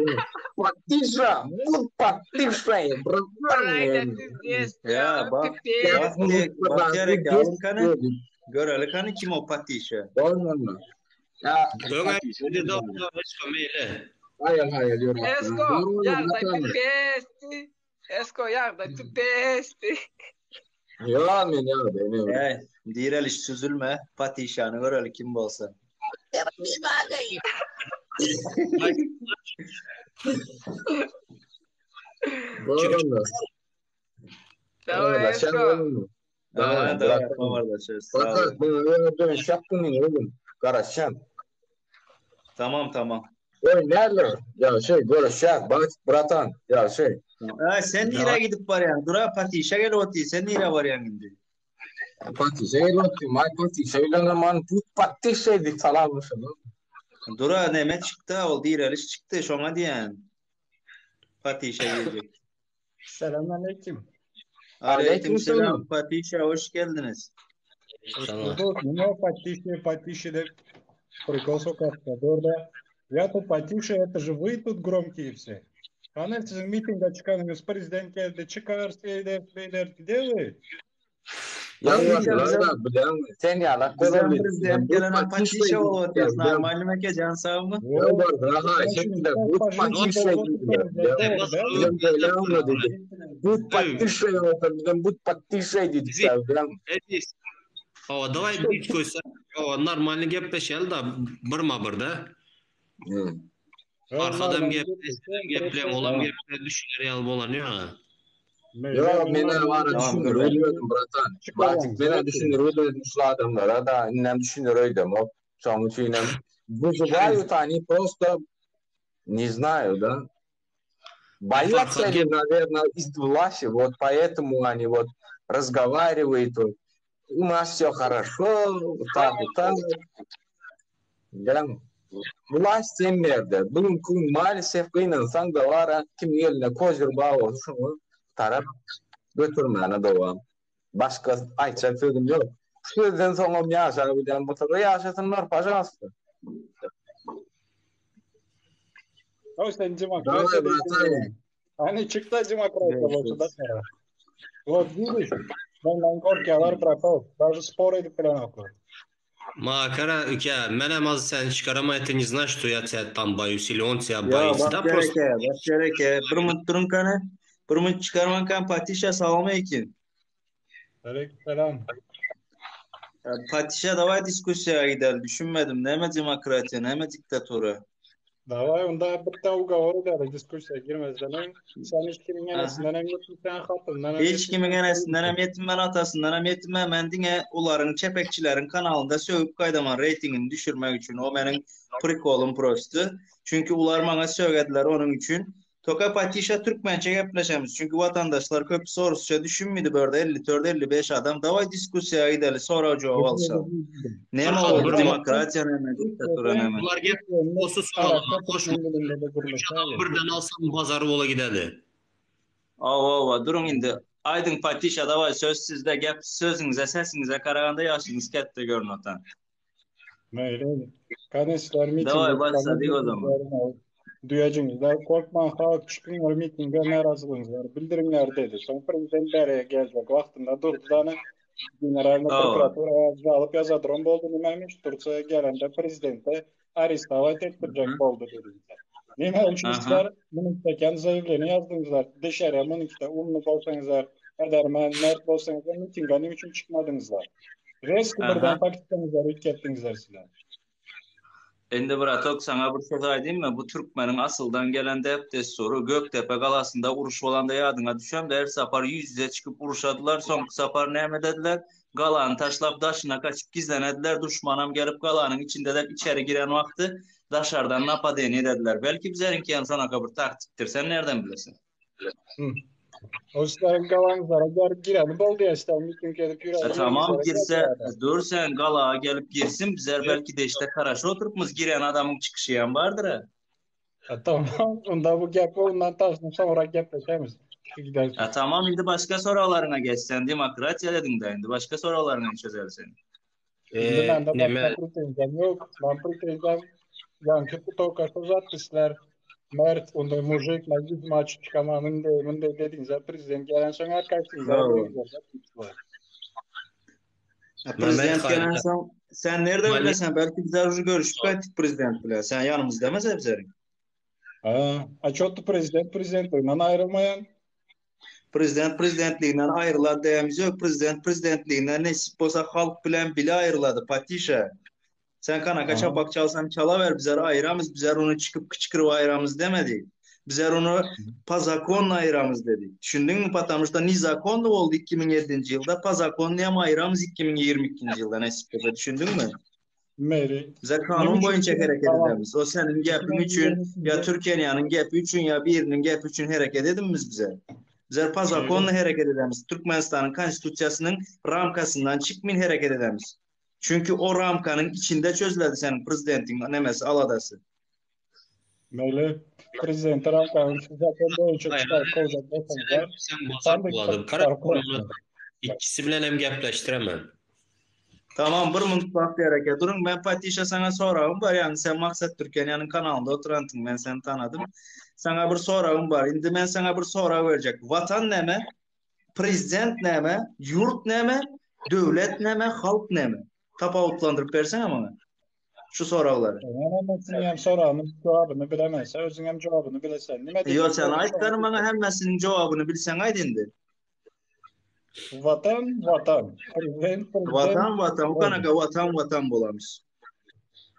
Patişe, bu patişe, bratan. Ya bak, bak diye, Bagtyýar eke alyň kany, göreli kany kim o patişe. Bolmanda. Ya, Öňe girdi da Esko meýle. Hayır hayır diyorum. Esko, ýagdaý tüpesti. Esko, ýagdaý tüpesti. Ya men ya benim. Ey, direliş süzülme, patişany göreli kim bolsa. Bolmanda. Daway Öyle sen Esko. bolmanda. Ha, Tamam, daway bratan. habarlaşarys. Sag Fakat bol. bunu öyle dönüş yaptın yine oğlum. Garaşan. Tamam tamam. Oy nerede? Ya şey görüşecek. Bak bratan. Ya şey. Ha, sen nire gidip barýaň? Dura patişa gelip otyr. Sen nire barýaň indi? Patişe gelip May patişe bilen aman bu patişe dik salamlaşalım. Dura neme çykdy ol direliş çykdy şoňa diýen. Patişa gelecek. Selamünaleyküm. Aleyküm selam Aleykümselam. Patişa hoş geldiniz. Hoş Salam. bulduk. Ne потише, потише, да прикол sokakta. Orada ya то потише, это же вы тут громкие все. Ana sizin mitinge çıkanınız prezident geldi, çıkar, şeyler, beyler, gidelim. Ya Patişa var bize da bilen sen yalak bizden olabilir. prezident Bu gelen patişe patişa bolup diyor. otyrys. Normal meke can sag mı? Ya Yok, var da ha sen şimdi şekilde bu pajın patişe diyor. orada, Bilen böyle olmadı dedi. Bu patişe olsa bilen bu patişe dedik Bizi ya bilen. Edis. Owa daway bir koysa, owa normalny gepleşeli da birma bir da. Hmm. Arkadam gepleşen gepleyen olam geple düşüner ýaly bolan ýa. Ya mene var Tamam düşünür dur. ölüyordum bratan. Batik mene düşünür ölüyordum şu adamlara da innem düşünür öydüm. O şoň üçinem выживают они просто не знаю, да. Боятся Farhad они, gep наверное, из власти, вот поэтому они вот разговаривают, вот, у нас все хорошо, вот так, вот так. Да. Власть sen Bugün gün maalesef gynansaň da var, kim eline kozir bağı şunu tarap götürmäne dowam. Başka aýtjak sözüm ýok. Şu sözden soňam ýaşar bilen bu tarafa ýaşasynlar, pažalsta. O sen Daway demokrasiya bratan. dedin. Hani çıktı demokrasiya bolsa da Görüşürüz. sonra. Вот видишь, benden korkuyorlar bırakal. Даже spor edip falan oklar. Makara üke, men az sen çıkarama это не значит, что я тебя там боюсь или он тебя Ya боится. Да Bagtyýar просто eke, Bagtyýar eke, bir minut durun kany. Bir minut çıkarman kan Patişa salam aleyküm. Aleykümselam. Patişa davay diskussiýa gidelim. Düşünmedim. Näme demokratiýa, näme diktatura. Davay onda bitta ugovor edeli diskussiya girmezden öň. Sen hiç kimin Aha. enesinden hem yetme, sen hatından hem Hiç yetme, kimin sen enesinden hem yetinmen, atasından hem yetinmen. Men diňe ularyň çepekçileriň kanalynda sögüp gaýdaman reytingini düşürmek üçin. O meniň prikolum prosty. Çünki ular maňa sögediler onuň üçin. Toka Patişa türkmençe gepleşemiz. Çünki vatandaşlar köp sorusça düşünmedi bu arada 54 55 adam. Davay diskussiýa gideli sonra jogap alşalım. Näme Farhad oldu bir demokratiýa näme diktatura näme? Bular gep olsa soralama koşma. Üç adam birden alsam bazarı ola gideli. Awa awa durun indi. Aýdyň Patişa daway söz sizde gep sözüňize sesiňize karaganda ýaşyňyz kätde görünip otan. Meýli. Kanesler mitinge Daway başladyk o zaman. Düýejiňizler korkmaň halk çykyňlar mitinge närazylygyňyzlary bildiriňler dedi. Soň prezident bäriye geljek wagtynda durdy dana Generalny prokuratura alyp ýazadyran boldy nämemiş Turkiýa gelende prezidente arestowat etdirjek boldy dediňizler. Näme üçin sizler munuňken zaýawleniýe ýazdyňyzlar? Dişere munuňkide umny bolsaňyzlar, edermen, mert bolsaňyzlar mitinge näme üçin çykmadyňyzlar? Reski birden taktikaňyzlary üýtgetdiňizler sizler. Indi bratok saňa bir söz aýdýynmy bu türkmeniň asyldan gelen däp dessury Gökdepe galasynda uruş bolanda ýadyňa düşemde her sapar ýüz ýüze çykyp uruşadylar soňky sapar näme edediler galany taşlap daşyna gaçyp gizlenediler duşmanam gelip galanyň içindeden içeri giren wagty daşardan napadeniýe edediler belki bizeriňkiyem şonaka bir taktikdir sen nerden bilesiň. O sizleriň galaňyzlara gelip gireni boldy ya sizler miting edip ýören. E, tamam girse dur sen galağa gelip girsin bizler belki deşte karaşa oturypmyz giren adamyň çykyşy hem bardyr ha. E, tamam onda bu gep ondan taşyny soňra gepleşemiz. Gidersin. E, tamam indi başga soraglaryňa geç sen demokratiýa dediň de indi başga soraglaryňa çözeli sen. Indi E, mende başga neme pretenziyam ýok. Men pretenziyam ýaňky toka söz atdylar. Mert, onda mujik, men ýüzümi açyp çykaman, munday, munday dediňizler, prezident gelensoň her kaýsyňyza Bravo. Prezident Mehmet Haýdar. gelensoň sen nerede Mali bilesen belki bizler uje görüşüp gaýtdyk prezident bilen. Sen ýanymyzda emes bizleriň. Ha, a çotdy prezident prezidentliginden aýrylmaýan. Prezident prezidentliginden aýrylar diýemiz ýok. Prezident prezidentliginden nesip bolsa halk bilen bile aýrylady Patişa. Sen kanaka Aha. çapak çalsan çalaber bizler aýramyz bizler ony çykyp kyçkyryp aýramyz demedi. Bizler ony po zakonu aýramyz dedi. Düşündiňmi? Потому что nezakonny boldy 2007-nji ýylda, po zakonu hem aýramyz 2022-nji ýylda nesip bolsa. Düşündiňmi? Meri. Bize Näme kanun üçin boýunça hereket tamam. edemiz. O seniň gepiň üçin ýa 2022-nji Türkiýäniň gepi üçin ýa biriniň gepi üçin hereket edinmiz bize. Bizler po Meri. zakonu hereket edemiz. Türkmenistanyň konstitusiýasynyň ramkasyndan çykmyn hereket edemiz. Çünki o ramkanyň içinde çözüledi seniň prezidentiň nemesi aladasy. Meli. Prezident ramkanyň zakon boýunça çykaryp kowjak bolsaňyzlar, Sen bozar tam da bolady. çykaryp Kara kowjak. ikisi bilen hem gepleşdiremem. Tamam bir minut wagt gerek. Duruň men Patişa saňa soragym bar. Ýagny sen Maksat Türkeniýanyň kanalynda oturansyň. Men seni tanadym. Saňa bir soragym bar. Indi men saňa bir sorag berjek. Watan näme? Prezident näme? Ýurt näme? Döwlet näme? Halk näme? Tapawutlandyryp berseňe maňa. Şu soraglary. Men hemmesiniň hem soragyny jogabyny bilemez. Özüň hem jogabyny bilesen. Nime Ýo diýjek sen bolsaň aýt şony beri maňa diýjek. hemmesiniň jogabyny bilseň aýt indi. Watan, watan. Prezident, prezident. Watan watan. Boldy. Ukanaka watan watan bolamyş.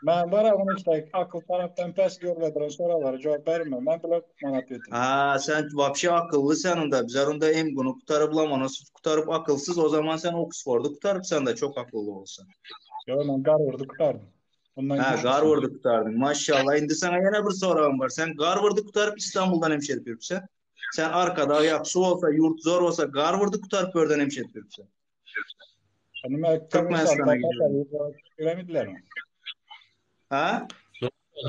Men bara ony işte akyl tarapdan pes görlediren soralara jogap berme. Men bilip manat yetim. Ha sen vapşe akıllı sen onda. Bizler onda MGU'nu kurtarıp Lomonosov kurtarıp akılsız o zaman sen Oxford'u kurtarıp sen de çok akıllı olsan. Yo ben Garvard'ı kurtardım. Ondan Ha güçlüsün. Garvard'ı kurtardın. Maşallah. Indi sana yine bir sorağım var. Sen Garvard'ı kurtarıp İstanbul'dan hemşerip yürüpsen. Sen arkada yakşı olsa, yurt zor olsa Garvard'ı kurtarıp oradan hemşerip yürüpsen. Hani ben Türkmenistan'a gidiyorum. Göremediler mi? Ha?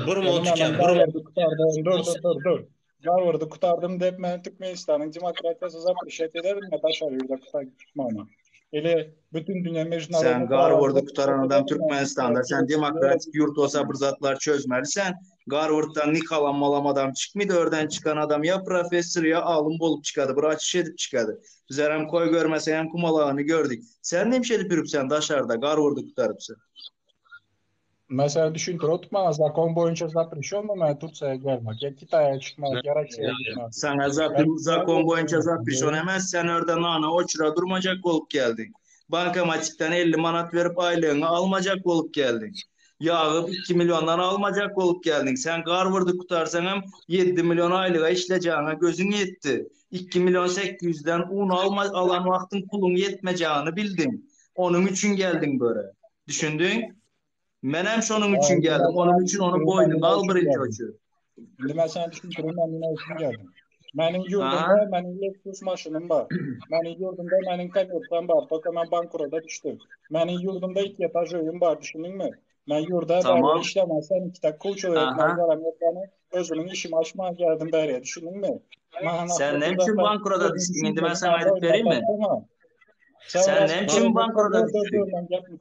Burma Benim otuken, hemen burma. Garvard'ı kurtardım. Dur dur dur dur. Garvard'ı kurtardım deyip ben Türkmenistan'ın demokratiyası запрещать ederim ya daşarı yurda kurtar çıkmama. Ele bütün dünya Sen mecnunları Garvard'ı kurtaran adam Türkmenistan'da. Sen demokratik yurt olsa bir zatlar çözmeli. Sen Garvard'dan nikalan malam adam çıkmıydı. Oradan çıkan adam ya profesör ya alım bolup çıkadı. Bir açış edip çıkadı. Bizler hem koy görmese hem kumalağını gördük. Sen ne şey edip sen daşarda Garvard'ı kurtarıp sen. Mesela düşün oturtma zakon boyunca запрещен mı Türkiye'ye gelmek ya Kitay'a çıkmak ya Rusya'ya gitmek. Sana zaten zakon boyunca запрещен emez. Sen oradan ana oçura durmayacak olup geldin. Bankamatikten 50 manat verip aylığını almayacak olup geldin. Yağı 2 milyondan almayacak olup geldin. Sen Garvard'ı kurtarsan hem 7 milyon aylığa işleyeceğine gözün yetti. 2 milyon 800'den un alma, alan vaktin pulun yetmeyeceğini bildin. Onun için geldin böyle. Düşündün? Men hem şonun için geldim. Onun için onu boynuna al birinci oçur. Şimdi ben sana düşündürüm ben yine için geldim. Benim yurdumda Aha. benim Lexus maşınım var. Benim yurdumda benim kamyonetim var. Toka ben bankuroda düştüm. Benim yurdumda iki etaj öyüm var düşündün mü? Ben yurda Tamam. beri işlemezsen iki dakika uç Aha. öğretmen yok yani özümün işimi açmaya geldim beriye düşündün mü? Sen näme üçin bankrota düşdüň indi men saňa aýdyp bereyinmi? Sen näme üçin bankrota düşdüň?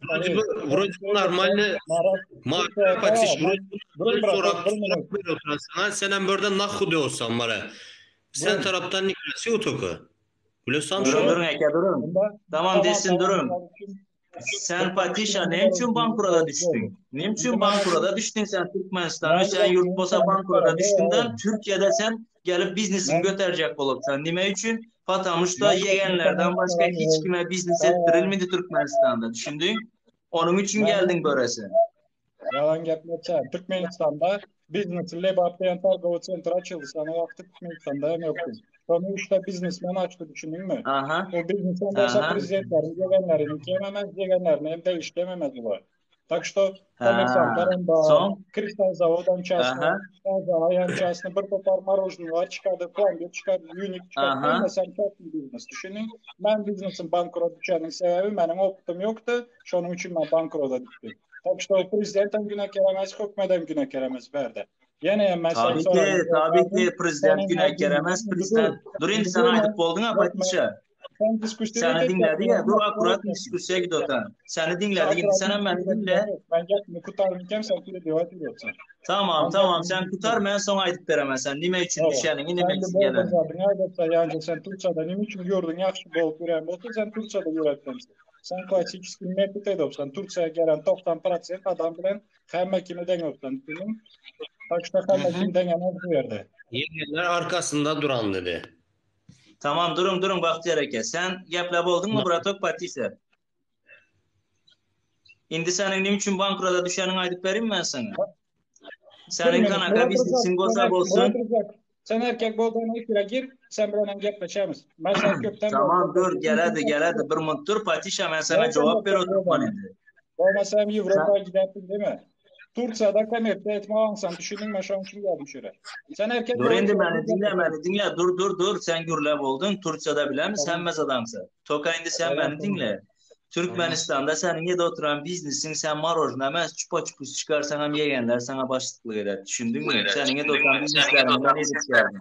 Вроде бы, вроде бы нормально. Maaşa patiş, вроде бы sorap sana, sen hem birden nahu diyorsan bana. Sen taraptan ne krasiwo toka. Bilesem Durun şunu. durun eke durun. Tamam desin durun. Sen Patişa ne için bankrota düştün? Ne için bankrota düştün sen Türkmenistan'a sen yurt bolsa bankrota düştünden Türkiye'de sen gelip biznesini götürecek bolup sen nime için? Patamış da yegenlerden başka hiç kime biznes ettirilmedi Türkmenistan'da düşündün? Onun için geldin böylesi. Yalan gepletsen. Türkmenistan'da biznes Lebap diyen targowy center açıldı. Sana wagty Türkmenistan'da hem yoktu. Sonra işte biznesmen açtı düşündün mü? Aha. O biznesmen bolsa Aha. prezidentlerin gelenlerini kememez, gelenlerini hem de işlememez bular. Tak что Ha. kommersantlar hem bar, Son. kristal zavod hem частный, Aha. Taza hem частный, bir topar marojnylar çykardy, plambir çykardy, unik çykardy. Aha. Hemmesi hem частный biznes. Düşünün, ben biznesim bankrot düşenin sebebi benim optum yoktu. Şonun için ben bankrota düştüm. Tak что prezident hem günahkar emez, hökümet hem günahkar emez berde. Yine hem ben sen Tabii sorarım, ki, cevap tabii verdim. ki prezident Senin günahkar her emez, biznesin prezident. dur. Dur indi Indi sen durma. aýdyp bolduň ha Yapma. Patişa. Sen diskussiýa Seni edip dinledi ya, dur yapma. akurat diskussiýa gidiyor Seni dinledi, indi sen hem beni dinle. Ben gepimi kutarmyken sen kule devat ediyorsun. Tamam, Ben tamam gepimi sen kutar men soň aýdyp beremem sen. Nime üçin Evet. düşeniňi, Sen nime de üçin bol geleniňi. zaten aýdypsa ýa sen Türkçede nime üçin gördün ýagşy bolup ýören bolsa sen Türkçede ýöretmemsin. Sen klassik metod edipsen Türkçeye gelen 90% adam bilen hemme kimi deň öpsen. Tak что hemme kim deň emez bu ýerde. Yegenler arkasında duran dedi. Tamam durun durun Bahtiyar eke. Sen geplep oldun mu bratok Patişa? Indi senin nime üçin bankrota düşeniňi aýdyp bereyim ben sana. Senin Bilmiyorum. kanaka Murat biznesin Rızak, bolsa sen, er- bolsun. Murat Rızak, sen erkek boldan efire gir, sen bilen gepleşemiz. Ben sen köpten Tamam dur geledi geledi bir mut dur Patişa ben sana cevap ber oturtman indi. Olmasa hem Avrupa'ya gidersin değil mi? Turciyada komersiya etme alsan düşündün mü şu an kim gelmiş oraya? Sen erkek Dur indi bolsan- meni dinle meni dinle dur dur dur sen gürlep oldun Turciyada bilen mi sen mez adamsın. Toka indi sen Evet, beni tamam. dinle. Türkmenistan'da senin yedi oturan biznesin sen marojna emez çupa çupus çıkarsan hem yegenler sana başlıklık eder. Düşündün mü? Senin yedi oturan bizneslerini ben edip geldim.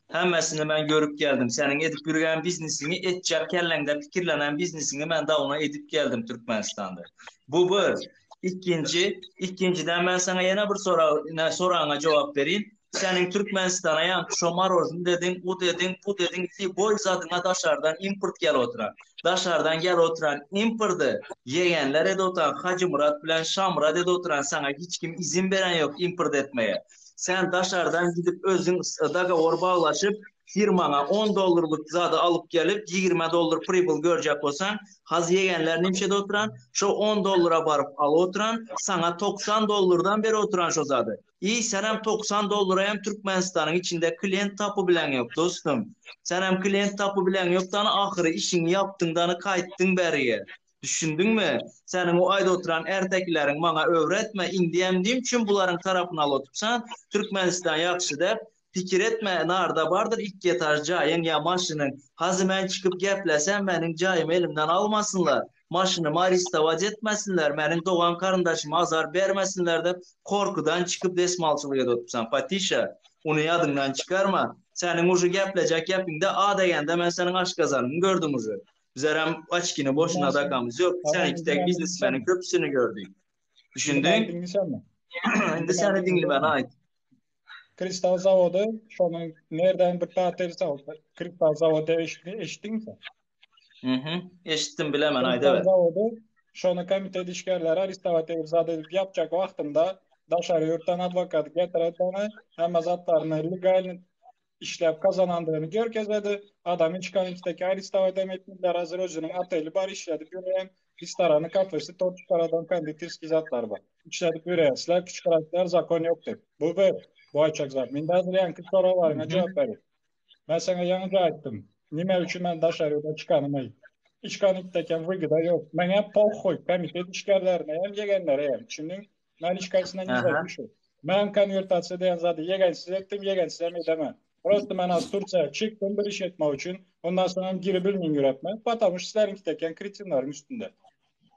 Hemmesini ben görüp geldim. Senin edip yürüyen biznesini etcek kellende fikirlenen biznesini ben de ona edip geldim Türkmenistan'da. Bu bir. İkinci, ikinciden ben sana yine bir soru, ne, sorana cevap vereyim. Senin Türkmenistan'a yan şomarojun dedin, u dedin, bu dedin, ki boy zadına daşardan import gel oturan. Daşardan gel oturan importu yegenler de oturan Hacı Murat bilen Şamrat de oturan sana hiç kim izin veren yok import etmeye. Sen daşardan gidip özün dogovor bağlaşıp firmana 10 dollarlık zadı alıp gelip 20 dollar pribıl görecek olsan haz yegenler nimşede oturan şu 10 dollara barıp al oturan sana 90 dollardan beri oturan şu zadı. İyi sen hem 90 dollara hem Türkmenistan'ın içinde klient tapu bilen yok dostum. Sen hem klient tapu bilen yok dan ahırı işini yaptın danı kayıttın beriye. Düşündün mü? Senin o ayda oturan ertekilerin bana öğretme indiyem diyeyim çünkü buların tarafını al otursan Türkmenistan yakşı der. Fikir etme narda vardır ilk yeter cayın ya maşının hazı çıkıp geplesen benim cayım elimden almasınlar. Maşını maristavac etmesinler. Benim doğan karındaşıma azar vermesinler de korkudan çıkıp desmalçılık edip Patişa onu yadından çıkarma. Senin ucu geplecek gepinde A degende ben senin aşk kazanını gördüm ucu. Bizler açkini boşuna dakamız yok. Tamam, Sen iki tek ben biznesmenin köprüsünü gördük. Şimdi ben Düşündün? dinlesem mi? Şimdi seni dinle ben ait. Kristal zavodu, şonun nereden bir tatil zavodu, Kristal zavodu eşittin mi sen? Hı hı. Eşittim bilemem haydi Kristal evet. zavodu, şonu komitet işgärleri arestovat edip zat edip yapacak wagtynda daşary ýurtdan advokat getirdi hemme zatlaryny legal işläp kazanandygyny görkezedi. Adam hiç komitetdeki arestovat etmediler. Hazır özüniň oteli bar işledip ýören restorany, kafesi, tort çykaradan konditerskiý zatlar bar. İşledip ýören, sizler kiçiräkler zakon ýok diýip. Bu bir bu aýtjak zat. Men hazır ýaňky soraglaryňa jogap bereyim. Ben sana ýaňyja aýtdym. Nime üçin men daşary ýurda çykanymy Hiç выгода ýok. Meňe похуй komitet işgärlerine hem ýegenlere hem. Düşündün? Men hiç kaýsyna Aha. nizak Men konwertasiýa diýen zady ýegensiz etdim, ýegensiz hem edemem. Просто men az Tursiýa çykdym bir iş etmek üçin. Ondan sonra hem giri bilmeyin ýöretme. Потому что sizleriň kiteken kretinleriň üstünde.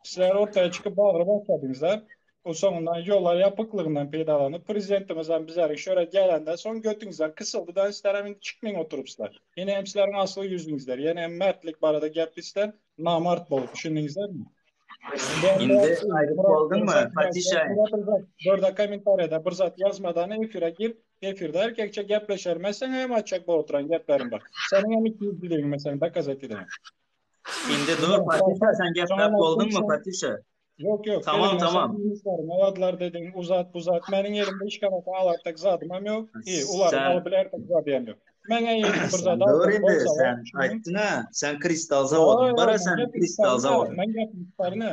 Sizler ortaya çıkıp bağırıp başladyňyzlar. O soňundan ýollar ýapyklygyndan peýdalanyp prezidentimizem bizleriň şöre gelenden soň götüňizler kysyldy da sizlerem indi çykmyň oturypsizler. Ýene hem sizleriň asyl ýüzüňizler, ýene hem mertlik barada gep isler namart bolup düşündiňizlermi? Indi aýdyp bolduňmy Patyşa? Börde kommentariýada bir zat ýazmadan efire gir, efirde erkekçe gepleşer. Men saňa hem aýtjak bolup oturan geplerim bar. Seniň hem ikiýüzlüligiňi men saňa dokazat edeýin. Indi dur Patyşa sen gepläp bolduňmy Patyşa? Ýok ýok. Tamam tamam. Aladylar dediň uzat buzat. Meniň elimde hiç kanaka alartak zadym hem ýok. I ularyň alyp bilertek zady hem ýok. Meňe eýýäm bir zat Dur indi sen aýtdyň ha. Sen kristal zawodyň bar sen kristal zawod. Men gepim tutaryn.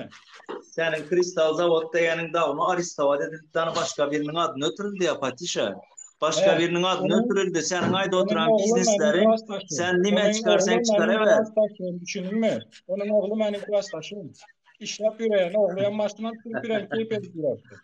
Seniň kristal zawod diýeniň dawno arestowat edildi dany başga biriniň adyna ötürildi ya Patyşa. Başga biriniň adyna ötürildi. Seniň aýdyp oturan biznesleriň sen nime çykarsaň çykaraber. Düşündüňmi? Onuň ogly meniň klasdaşym. Işläp ýöreýän ogly hem maşyn alyp sürüp ýören keýp edip ýörerdi.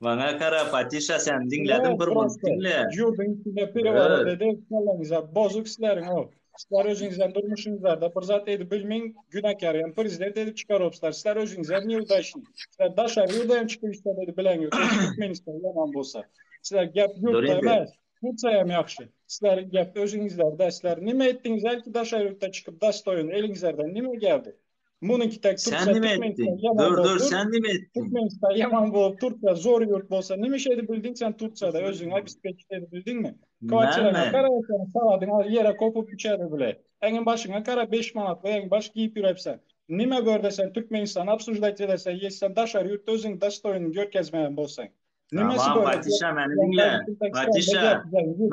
Maňa gara Patyşa sen diňledim bir munt diňle. Ýurduň içinde perewarot edip kelläňize bozuk sizleriň o. Sizler özüňizden durmuşyňyzlarda bir zat edip bilmeň günäkär hem prezident edip çykarypsizler. Sizler özüňizem neudaçnik. Sizler daşary ýurda hem çykyp işler edip bileňok. Türkmenistan ýaman bolsa. Sizler gep ýurtda emes. Tursiýa hem ýagşy. Sizleriň gep özüňizlerde. Sizler nime etdiňiz elki daşary ýurtda çykyp dastoýun eliňizlerden nime geldi? Munuňki tek Sen Türkiýe nime Türkmenistan etdiň? ýaman Dur bolup dur dur. sen nime etdiň? Türkmenistan ýaman bolup Türkiýe zor ýurt bolsa nime iş edip bildiň sen Türkiýede özüňi obespeçit edip bildiňmi? Kwartiraňa Näme? gara sen sagadyň al ýere kopup düşer bile. Eňiň başyňa gara 5 manatly eň baş giýip ýürepsen. Nime börde sen Türkmenistany obsujdat edesen ýes sen daşary ýurtda özüňi dastoýyn görkezmeýän bolsaň. Nimesi Tamam böyle? Patyşa meni diňle. Patyşa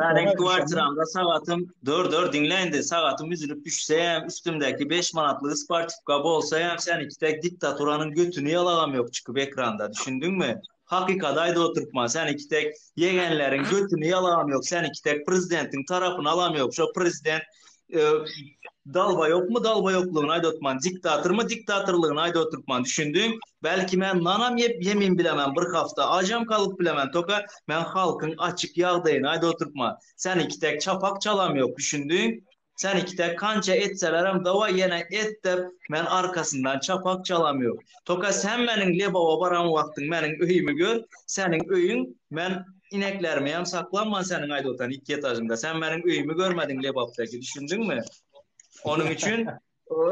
meniň kwartiramda sagatym dur dur diňle indi sagatym üzülip düşse hem üstümdäki 5 manatlyk sportiwka bolsa hem sen iki tek diktaturanyň götüni ýalagam ýok çykyp ekranda düşündiňmi? Hakykat aýda oturtma sen iki tek ýegenleriň götüni ýalagam ýok sen iki tek prezidentiň tarapyny alam ýok şo prezident e, dalba ýokmy dalba ýoklugyny aýda oturman diktatormy diktatorlygyny aýda oturtman düşündiň belki men nanam ýep ýemin bilemen bir hafta ajam kalyp bilemen toka men halkyň açyk ýagdaýyny aýda oturtma sen iki tek çapak çalam ýok düşündiň sen iki tek kança etselerem dawa ýene et dep men arkasyndan çapak çalam ýok toka sen meniň lebaba baran wagtyň meniň öýümi gör seniň öýüň men Ineklerimi hem saklanman seniň aýdyp oturan iki etažyňda. Sen meniň öýümi görmediň Lebapdaky, düşündiňmi? Onuň üçin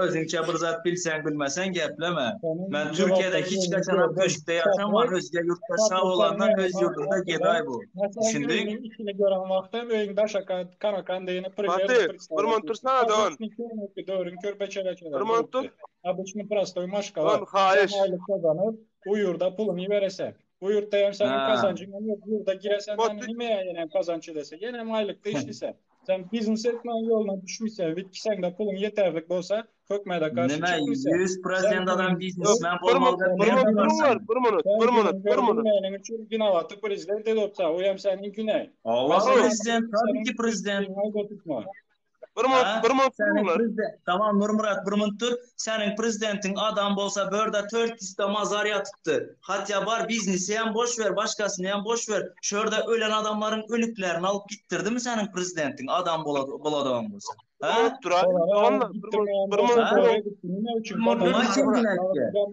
özüňçe bir zat bilseň bilmeseň gepleme. Men Türkiýede hiç haçanam köşkde ýaşaman, özge ýurtda şa bolandan öz ýurdunda gedaý bol. Düşündiň? Içini gören wagtym öýüň daşaka karakan diýeni Fatih, bir minut dursana don. Döwrüň körpeçeleçeler. Bir minut dur. Обычный простой maşgala. Don haýyş. Sen aýlyk gazanyp, bu ýurda puluny berese. Bu ýurtda hem seniň gazanjyň hem ýok. Bu ýurda giresen sen nime ýene hem gazanç edese, ýene hem aýlykda işlese. Sen biznes etmäň ýoluna düşmüşsen, bitkiseň de puluň ýeterlik bolsa, hökmede garşy Nime çykmyşsan. 100% adam biznesmen bolmaly Bir minut duruňlar, bir minut, bir minut, bir minut. Meniň üçin günavaty prezident edip otsa, o hem seniň günäň. Hawa prezident, tabii ki prezident. Bir minut, bir minut Seniň prezident, tamam Nurmyrat bir minut dur. Seniň prezidentiň adam bolsa börde 400 mazar ýatypdy. Hatya bar biznesi hem boş ver, başgasyny hem boş ver. Şörde ölen adamlaryň ölüklerini alyp gitdirdimi seniň prezidentiň adam boladagam bolsa? Ha? Doganlar, bir minut durun.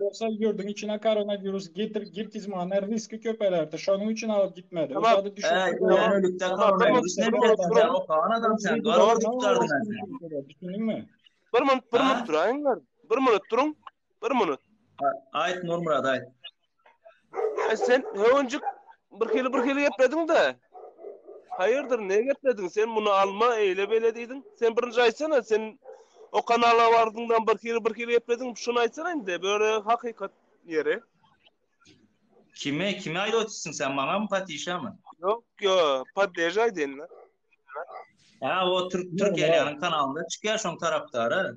Bolsa ýurduň içine koronavirus getir girtizmana riski köpelerdi. Şonuň üçin alyp gitmedi. Tamam. Ölen ölükde koronavirus ne bilesin sen okan adam sen. Garward tutardyň sen. Düşündiňmi? Bir minut, bir minut duraýyňlar. Bir minut duruň. Bir minut. Aýt Nurmyrat aýt. E sen höwünjik bir hili bir hili geplediň-de. Haýyrdyr, ne geplediň? Sen muny alma, eýle beýle diýdiň. Sen birinji aýtsana, sen o kanala bardyňdan bir hili bir hili geplediň. Şuny aýtsana indi, böyle hakykat ýeri. Kime, kime aýdyp otyrsyň sen, maňamy, Patyşamy? Ýok, ýok, poddež aýdyn. Ha, o Türk Türkiýäniň kanalynda çykýar şoň tarapdary.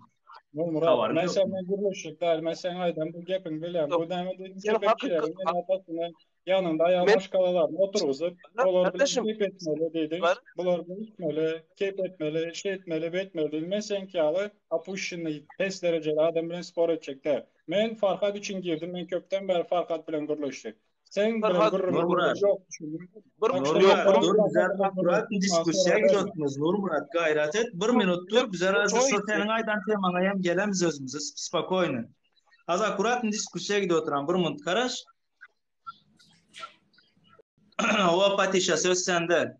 Nurmyrat, men senden gürleşjek däl, men seň aýdan bu gepiňi bilýän. Bu näme diýdiň, köpekçileriň ene-atasyny ýanynda aýal maşgalalaryny oturgyzyp, olar bilen keýp etmeli diýdiň. Bular bilen içmeli, keýp etmeli, şeýtmeli, beýtmeli diýdiň. Men seňki ýaly opušçennyý, pes derejeli adam bilen spor etjek däl. Men Farhat üçin girdim, men köpden bäri Farhat bilen gürleşjek. Sen bilen gürrüň Nurmyrat. ýok. Nurmyrat, dur bizler akkurat diskussiýa gidotmyz. Nurmyrat, gaýrat et, bir minut dur, bizler hazir şo seniň aýdan temaňa hem gelemiz özümize, spokoýny. Haz akkurat diskussiýa gidip oturan, bir minut garaş. Hawa Patişa söz sende.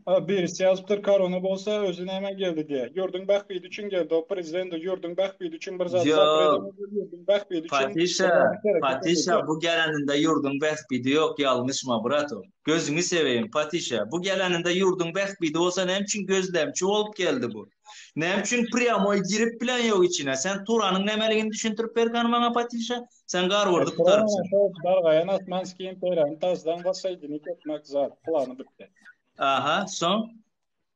Ha, birisi ýazypdyr korona bolsa özi nämä geldi diýe. Ýurduň bähbidi üçin geldi. O prezident ýurduň bähbidi üçin bir zat zapyr Ýok. edemedi. Ýurduň bähbidi üçin bir Patişa, zady hereket Patişa edildi. bu geleninde ýurduň bähbidi ýok ýalňyşma brato. Gözüňi seweýin Patişa. Bu geleninde ýurduň bähbidi bolsa näme üçin gözlemçi bolup geldi bu? Näme üçin prýamoý girip bilen ýok içine? Sen Turanyň nämeligini düşündirip ber gany maňa Patişa. Sen Garwardy E, gutarypsyň. Turanyň şo dargaýan Osmanskiý imperiýany tazdan wasoýdinit etmek zat plany bitdi. Aha, soň?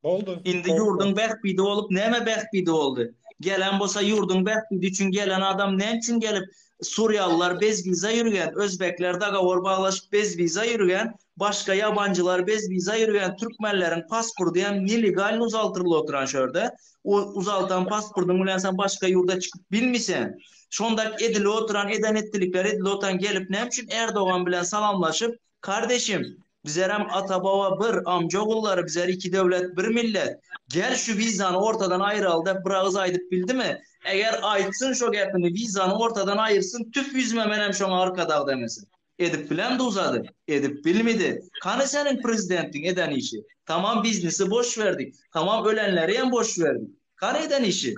Boldy. Indi Boldy. ýurduň bähbidi bolup näme bähbidi boldy? Gelen bolsa ýurduň bähbidi üçin gelen adam näme üçin gelip Suriýalylar bez wiza ýürgen, özbekler dagawor baglaşyp bez wiza ýürgen, başga ýabanjylar bez wiza ýürgen türkmenleriň paspordy hem nelegalny uzaltyrylyp oturan şörde. O uzaltan paspordyň bilen sen başga ýurda çykyp bilmisen. Şondak edilip oturan eden etdilikler edilip oturan gelip näme üçin Erdogan bilen salamlaşyp Kardeşim, bizerem ata-baba bir, amca-ogullary, bizer iki döwlet, bir millet. Gel şu wizany ortadan aýyraly dep bir agyz aýdyp bildimi? Eger aýtsyn şo gepini, wizany ortadan aýyrsyn, tüf ýüzüme menem şoňa arkadag demesin. Edip bilemdi uzady? Edip bilmidi. Kany seniň prezidentiň eden işi? Tamam biznesi boş berdik. Tamam ölenleriem boş berdik. Kany eden işi?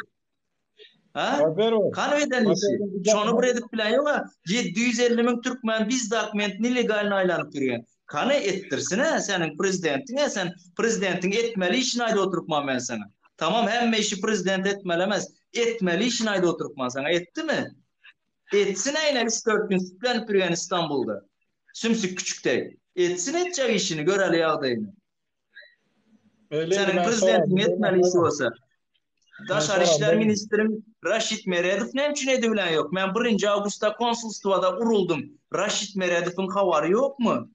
Ha? Kany eden işi? Şony bir edip bilen ýok-a. 750 müň türkmen biz dokument nelegalny aýlanyp ýörýän. Kany etdirsin-ä seniň prezidentiň-ä sen prezidentiň etmeli işini aýdyp oturypman men saňa. Tamam hemme işi prezident etmeli emes. Etmeli işini aýdyp oturypman saňa. Etdimi? Etsin-ä ine üç-dört gün sütlenip ýörýän Istanbulda. Sümsük küçük dek. Etsin etjek işini göreli ýagdaýyny. Seniň prezidentiň etmeli işi bolsa. Daşary işler ministriň Raşid Meredow näme üçin edibilen ýok? Men birinji awgustda konsulstwada uruldym. Raşid Meredowyň habary ýokmy?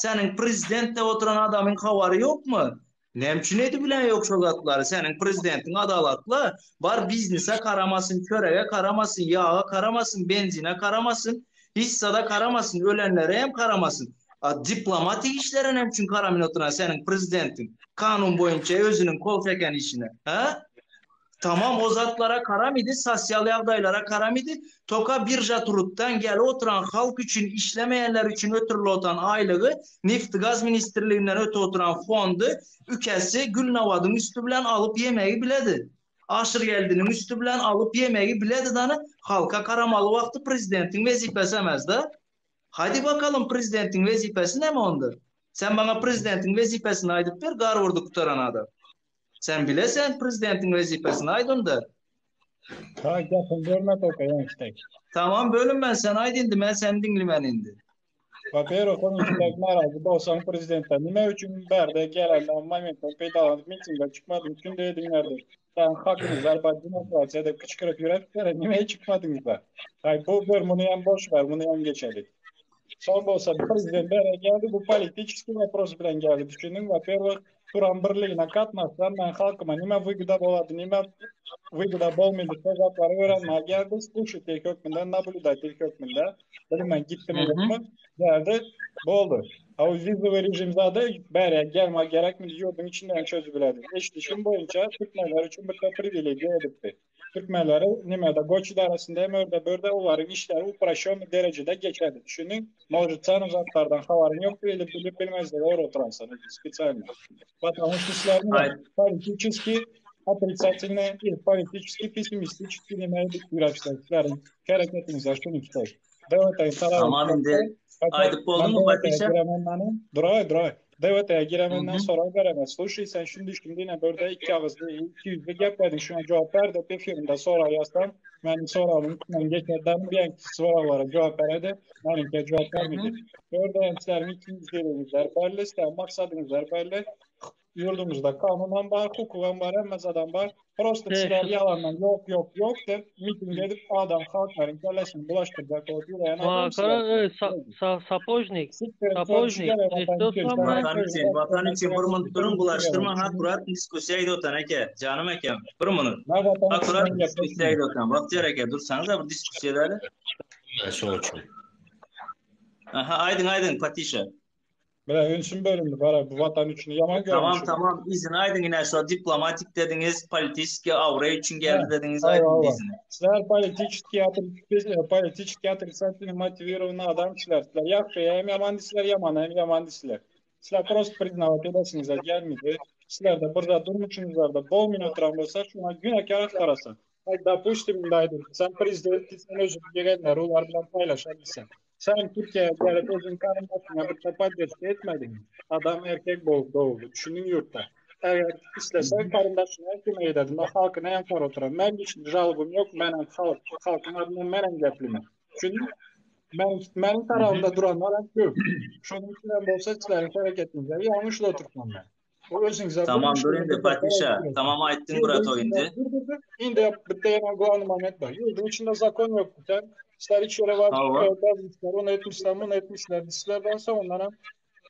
Seniň prezident dep oturan adamyň habary ýokmy? Näme üçin edibilen ýok şo zatlary? Seniň prezidentiň adalatly. Bar biznese garamasyn, çörege garamasyn, ýaga garamasyn, benzine garamasyn, hiç zada garamasyn, ölenlere hem garamasyn. A diplomatik işlere näme üçin garamyn oturan seniň prezidentiň? Kanun boýunça özüniň kol çeken işine. Hä? Tamam o zatlara karamidi, sosial ýagdaýlara karamidi, toka birža turutdan geli oturan halk üçin işlemeýänler üçin ötürilip otan aýlygy, nefti-gaz ministrliginden ötüp oturan fondy ükesi Gülnabadyň üsti bilen alyp ýemegi biledi. Aşyrgeldiniň üsti bilen alyp ýemegi biledi dany halka karamaly wagty prezidentiň wezipesi emesda. Hadi bakalym prezidentiň wezipesi näme onda? Sen maňa prezidentiň wezipesini aýdyp ber Garwardy gutaran adam. Sen bilesen prezidentiň wezipesini aýt onda. Ha gapyň bölme toka ýeňişdek. Tamam bölünmen sen aýt indi men seni diňlemen indi. Во-первых, onuň üçin narazy bolsaň prezidentden nime üçin bärde gelende momentden peýdalanyp mitinge çykmadyň kim diýdiňler diýip. Sen hakyňyz bar demokratiýa diýip gyçgyryp ýörüpdir nime çykmadyňyzlar. Haý bu bir muny hem boş ver muny hem geçelik. Soň bolsa prezident bäre geldi bu politiçeskiý wopros bilen geldi düşündiň во-первых Turan birligine gatnaşsam men halkyma nime wygoda bolady nime wygoda bolmady şo zatlary öwrenmäge geldi sluşatel hökmünde nablýudatel hökmünde bilmen gitdimi ýokmy geldi boldy a o wizowy režim zady bäre gelme gerekmi ýurduň içinde hem çözüp eşidişim boýunça türkmenler üçin bir priwilegiýa edipdi Türkmenleri nimede goç idaresinde hem örde börde olaryň işleri uproşennyý derejede geçerdi düşündiň может sen o zatlardan habaryň ýokdur ili bilip bilmezlige urup oturansyň spesialno потому что sizler nime politiçeskiý otricatelnyý ili politiçeskiý pessimistiçeskiý nime edip ýüreçler sizleriň hereketiňize şuny tutay DWT Tamam indi aýdyp bolduňmy Patyşa? Duraý duraý DWT-ye giremenden sorag beremez. Sluşaý sen şuny şuny ine börde iki agyzly iki ýüzli gepledin şuna jogap ber dep efirinde sorag ýazsam meniň soragymyň üstünden geçerden bir soraglara jogap beredi meniňkä jogap bermedi. Börde hem sizleriň iki ýüzlüligiňizler belli sizleriň maksadyňyzlar belli. Ýurdumyzda kanunam bar, hukugam bar, hemme zadam bar. Prosta sizler ýalandan ýok ýok ýok dep miting edip adam halklaryň kellesini bulaşdyrjak bolup ýören adam sizler. Sapožnik, sapožnik, Watan üçin, watan üçin bir minut duruň bulaşdyrmaň akkurat diskussiýa gidip otan eke, janym ekem, bir minut. Akkurat diskussiýa gidip otan, Bagtyýar eke dursaňyza bir diskussiýa edeli. Şoň üçin. Aha aýdyň aýdyň Patyşa. Bile ünsüm bölündi bara bu watan üçin ýaman Tamam görmüşim. tamam izini aýdyň ine şo diplomatik dediňiz politiski awraý üçin geldi He, dediňiz hawa aýdyň hawa. izini. Sizler politiski otri- politiski otrицательно motiwirowany adam sizler. Sizler ýagşy hem ýaman diýseler, ýaman hem ýaman diýseler. Sizler prosto priznawać edesiňize gelmedi. Sizlerde bir zat durmuşyňyzlarda bolmyn oturan bolsa, şuňa günäkär agtarasyň. Ay, dopustim, indi aýdyn. Sen prezident diýsen özüň gelenleri olar bilen paýlaşar diýsen. Sen Türkiýä gelip özüň garyndaşyňa bir podderžka etmediň. Adam erkek bolup doguldy. Düşündiň ýurtda. Eger islese garyndaşyna kömek ederdi. Men halkyna hem sor oturan. Men hiç žalobym ýok. Men hem halk, halkyň adyndan men hem geplime. Düşündiň? Men meniň tarapymda duranlar hem köp. Şonuň üçin hem bolsa sizleriň hereketiňize ýalňyş oturtmam men. O özüňize Tamam dur indi Patişa. Tamam aýtdyň brat o indi. Indi bitte ýene главный moment bar. Ýurduň içinde zakon ýok. Sen sizler hiç ýere baryp yazmışlar, onu etmişler, bunu etmişler. Sizlerden soň onlara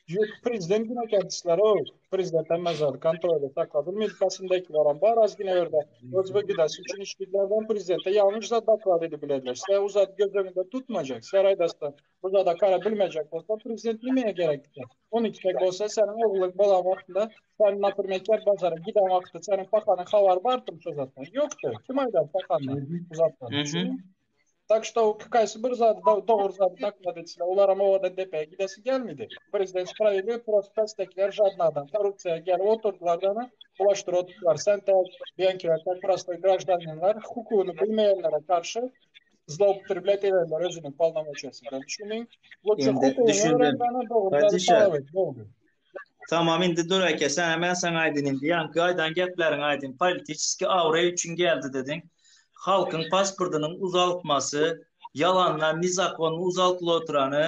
Ýurt prezident günäkär sizler o prezident hemme zady kontrolda saklady. Milkasyndakiler hem bar azgina ýerde. Özbe gidası üçin işliklerden prezidente ýalňyş zat doklad edip bilerler. Sizler o zat göz öňünde tutmajak. Sizler aýdasda bu zada kara bilmejek bolsa prezident nimeye gerek? 12 tek bolsa seniň ogluň bolan wagtynda sen naprimekar bazara giden wagtda seniň pakanyň habary bardyr şo zatdan. Ýokdy. Kim aýdar pakandan bu zatdan? Tak что kaýsy bir zady dogry zady doklad etseler, olaram owadan depeye gidesi gelmedi. Prezident sprawiedliwy prosto pesdekiler žadny adam korrupsiýa gelip oturdylar da bulaşdyryp oturdylar. Sen tä diýenkiler tak prostoý graždaninler hukugyny bilmeýänlere garşy zloupotreblять ederler özüniň polnomoçiyasy bilen. Düşündiň? Lutçy Indi hukugyny düşündim. öwrenmäne dogry zady Patişa. talap et, boldy. Tamam indi dur eke sen men saňa aýdyn indi ýaňky aýdan gepleriňi aýdyn politiçeski awraý üçin geldi dediň. Halkyň pasportynyň uzaltmasy, ýalandan nezakonny uzaltyl oturany,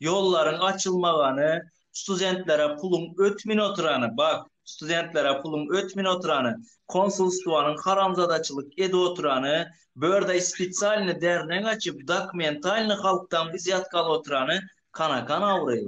ýollaryň açylmagany, studentlere puluň ötmin oturany, bak, studentlere puluň ötmin oturany, konsulstwanyň haramzadaçylyk edip oturany, börde spesialny dernek açyp dokumentalny halkdan wzýatka alyp oturany kanakan awraý.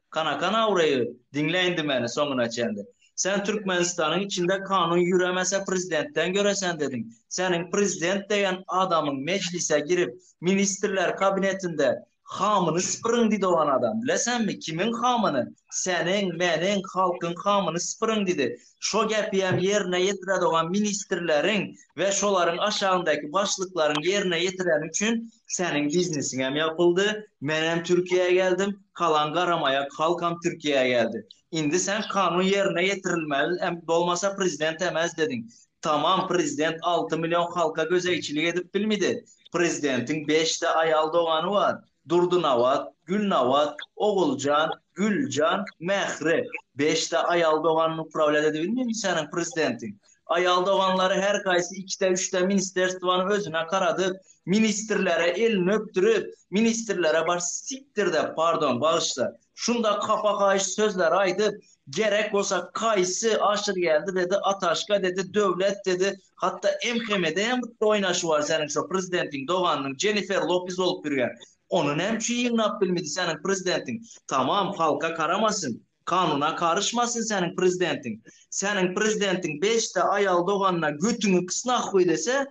Kanakan awraýy diňle indi meni soňuna çenli. Sen Türkmenistanyň içinde kanun ýüremese prezidentden göresen dediň. Seniň prezident degen adamyň mejlise girip ministrler kabinetinde hamyny sypyryň didogan adam. Bilesenmi kimiň hamyny? Seniň, meniň, halkyň hamyny sypyryň didi. Şo gepiem ýerine ýetiredogan ministrleriň we şolaryň aşagyndaky başlyklaryň ýerine ýetireni üçin seniň biznesiňem ýapyldy, menem Türkiýä geldim, kalan garamaýak halkam Türkiýä geldi. Indi sen kanun ýerine ýetirilmeli em bolmasa prezident emez dediň. Tamam prezident 6 million halka gözegçilik edip bilmidi. Prezidentiň beşde aýal dogany bar. Durdynabat, Gülnabat, Oguljan, Güljan, Mähri. Beşde aýal doganyny upravlýat edibilmimi seniň prezidentiň? Aýal doganlary her haýsy ikide-üçde ministerstwany özüne garadyp, ministrlere elini öpdürip, ministrlere bar sikdir-de, pardon, bagyşla, şunda kapa haýyş sözleri aýdyp, gerek bolsa kaýsy Aşyrgeldi dedi, Ataşka dedi, Döwlet dedi, hatda MHM-de hem bitta oýnaşy bar seniň şo prezidentiň doganynyň Jennifer Lopez bolup ýürgen. Ony näme üçin ýygnap bilmedi seniň prezidentiň? Tamam, halka garamasyn. Kanuna garyşmasyn seniň prezidentiň. Seniň prezidentiň beşde aýal doganyna götüňi kys nahhuý dese,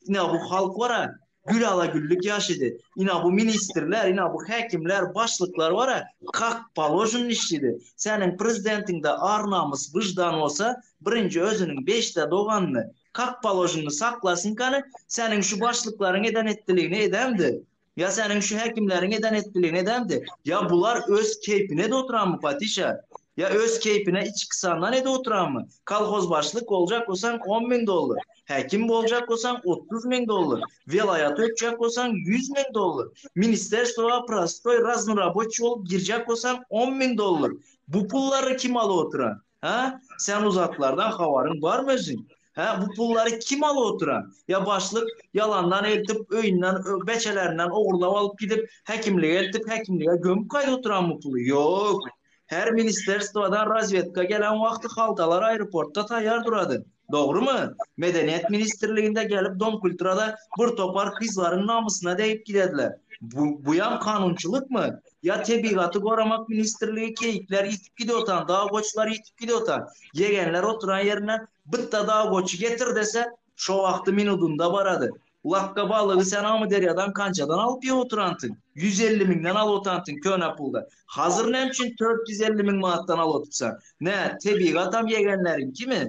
ina bu halk bara gül ala güllük ýaşydy. Ina bu ministrler, ina bu häkimler, başlyklar bara kak položen işlidi. Seniň prezidentiňde ar-namys, wyždan bolsa, birinji özüniň beşde doganyny kak položenny saklasyn kany, seniň şu başlyklaryň eden etdiligini edemdi. Ýa seniň şu häkimleriň eden etdiligini edemdi. Ýa bular öz keýpine de oturanmy Patişa? Ýa öz keýpine iç kysandan ede oturanmy? Kolhoz başlyk boljak bolsaň 10 müň dollar. Häkim boljak bolsaň 30 müň dollar. Welaýata ötjek bolsaň 100 müň dollar. Ministerstwoa prostoý raznoroboçiý bolup girjek bolsaň 10 müň dollar. Bu pullary kim alyp oturan? Hä? Sen uzaklardan habaryň barmy özüň? Hä, bu pullary kim alyp oturan? Ýa başlyk ýalandan eltip, öýünden, beçelerinden ogurlap alyp gidip, häkimlige eltip, häkimlige gömüp gaýdyp oturan bu puly? Ýok. Her ministerstwodan razwedka gelen wagty haltalar aeroportda taýýar durady. Dogrumy? Medeniýet ministrliginde gelip Domkulturada bir topar gyzlaryň namysyna degip gidediler. Bu, buýam kanunçylykmy? Ýa Tebigaty goramak ministrligi keýikler ýitip gidiyotan, dag goçlary ýitip gidiyotan, ýegenler oturan ýerinden bitta dag goçy getir dese, şo wagty minudynda barady. Lakga balygy sen Amyderýadan kançadan alyp ýep oturantyň? 150 müňden alyp otantyň köne pulda. Hazyr näme üçin 450 müň manatdan alyp otupsaň? Nä, tebigatam ýegenleriňkimi?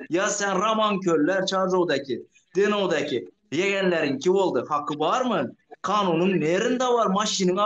Ýa sen Romanköller Çarjowdaky, Denowdaky ýegenleriňki boldy. Haky barmy? Kanunyň nerinde bar maşynyň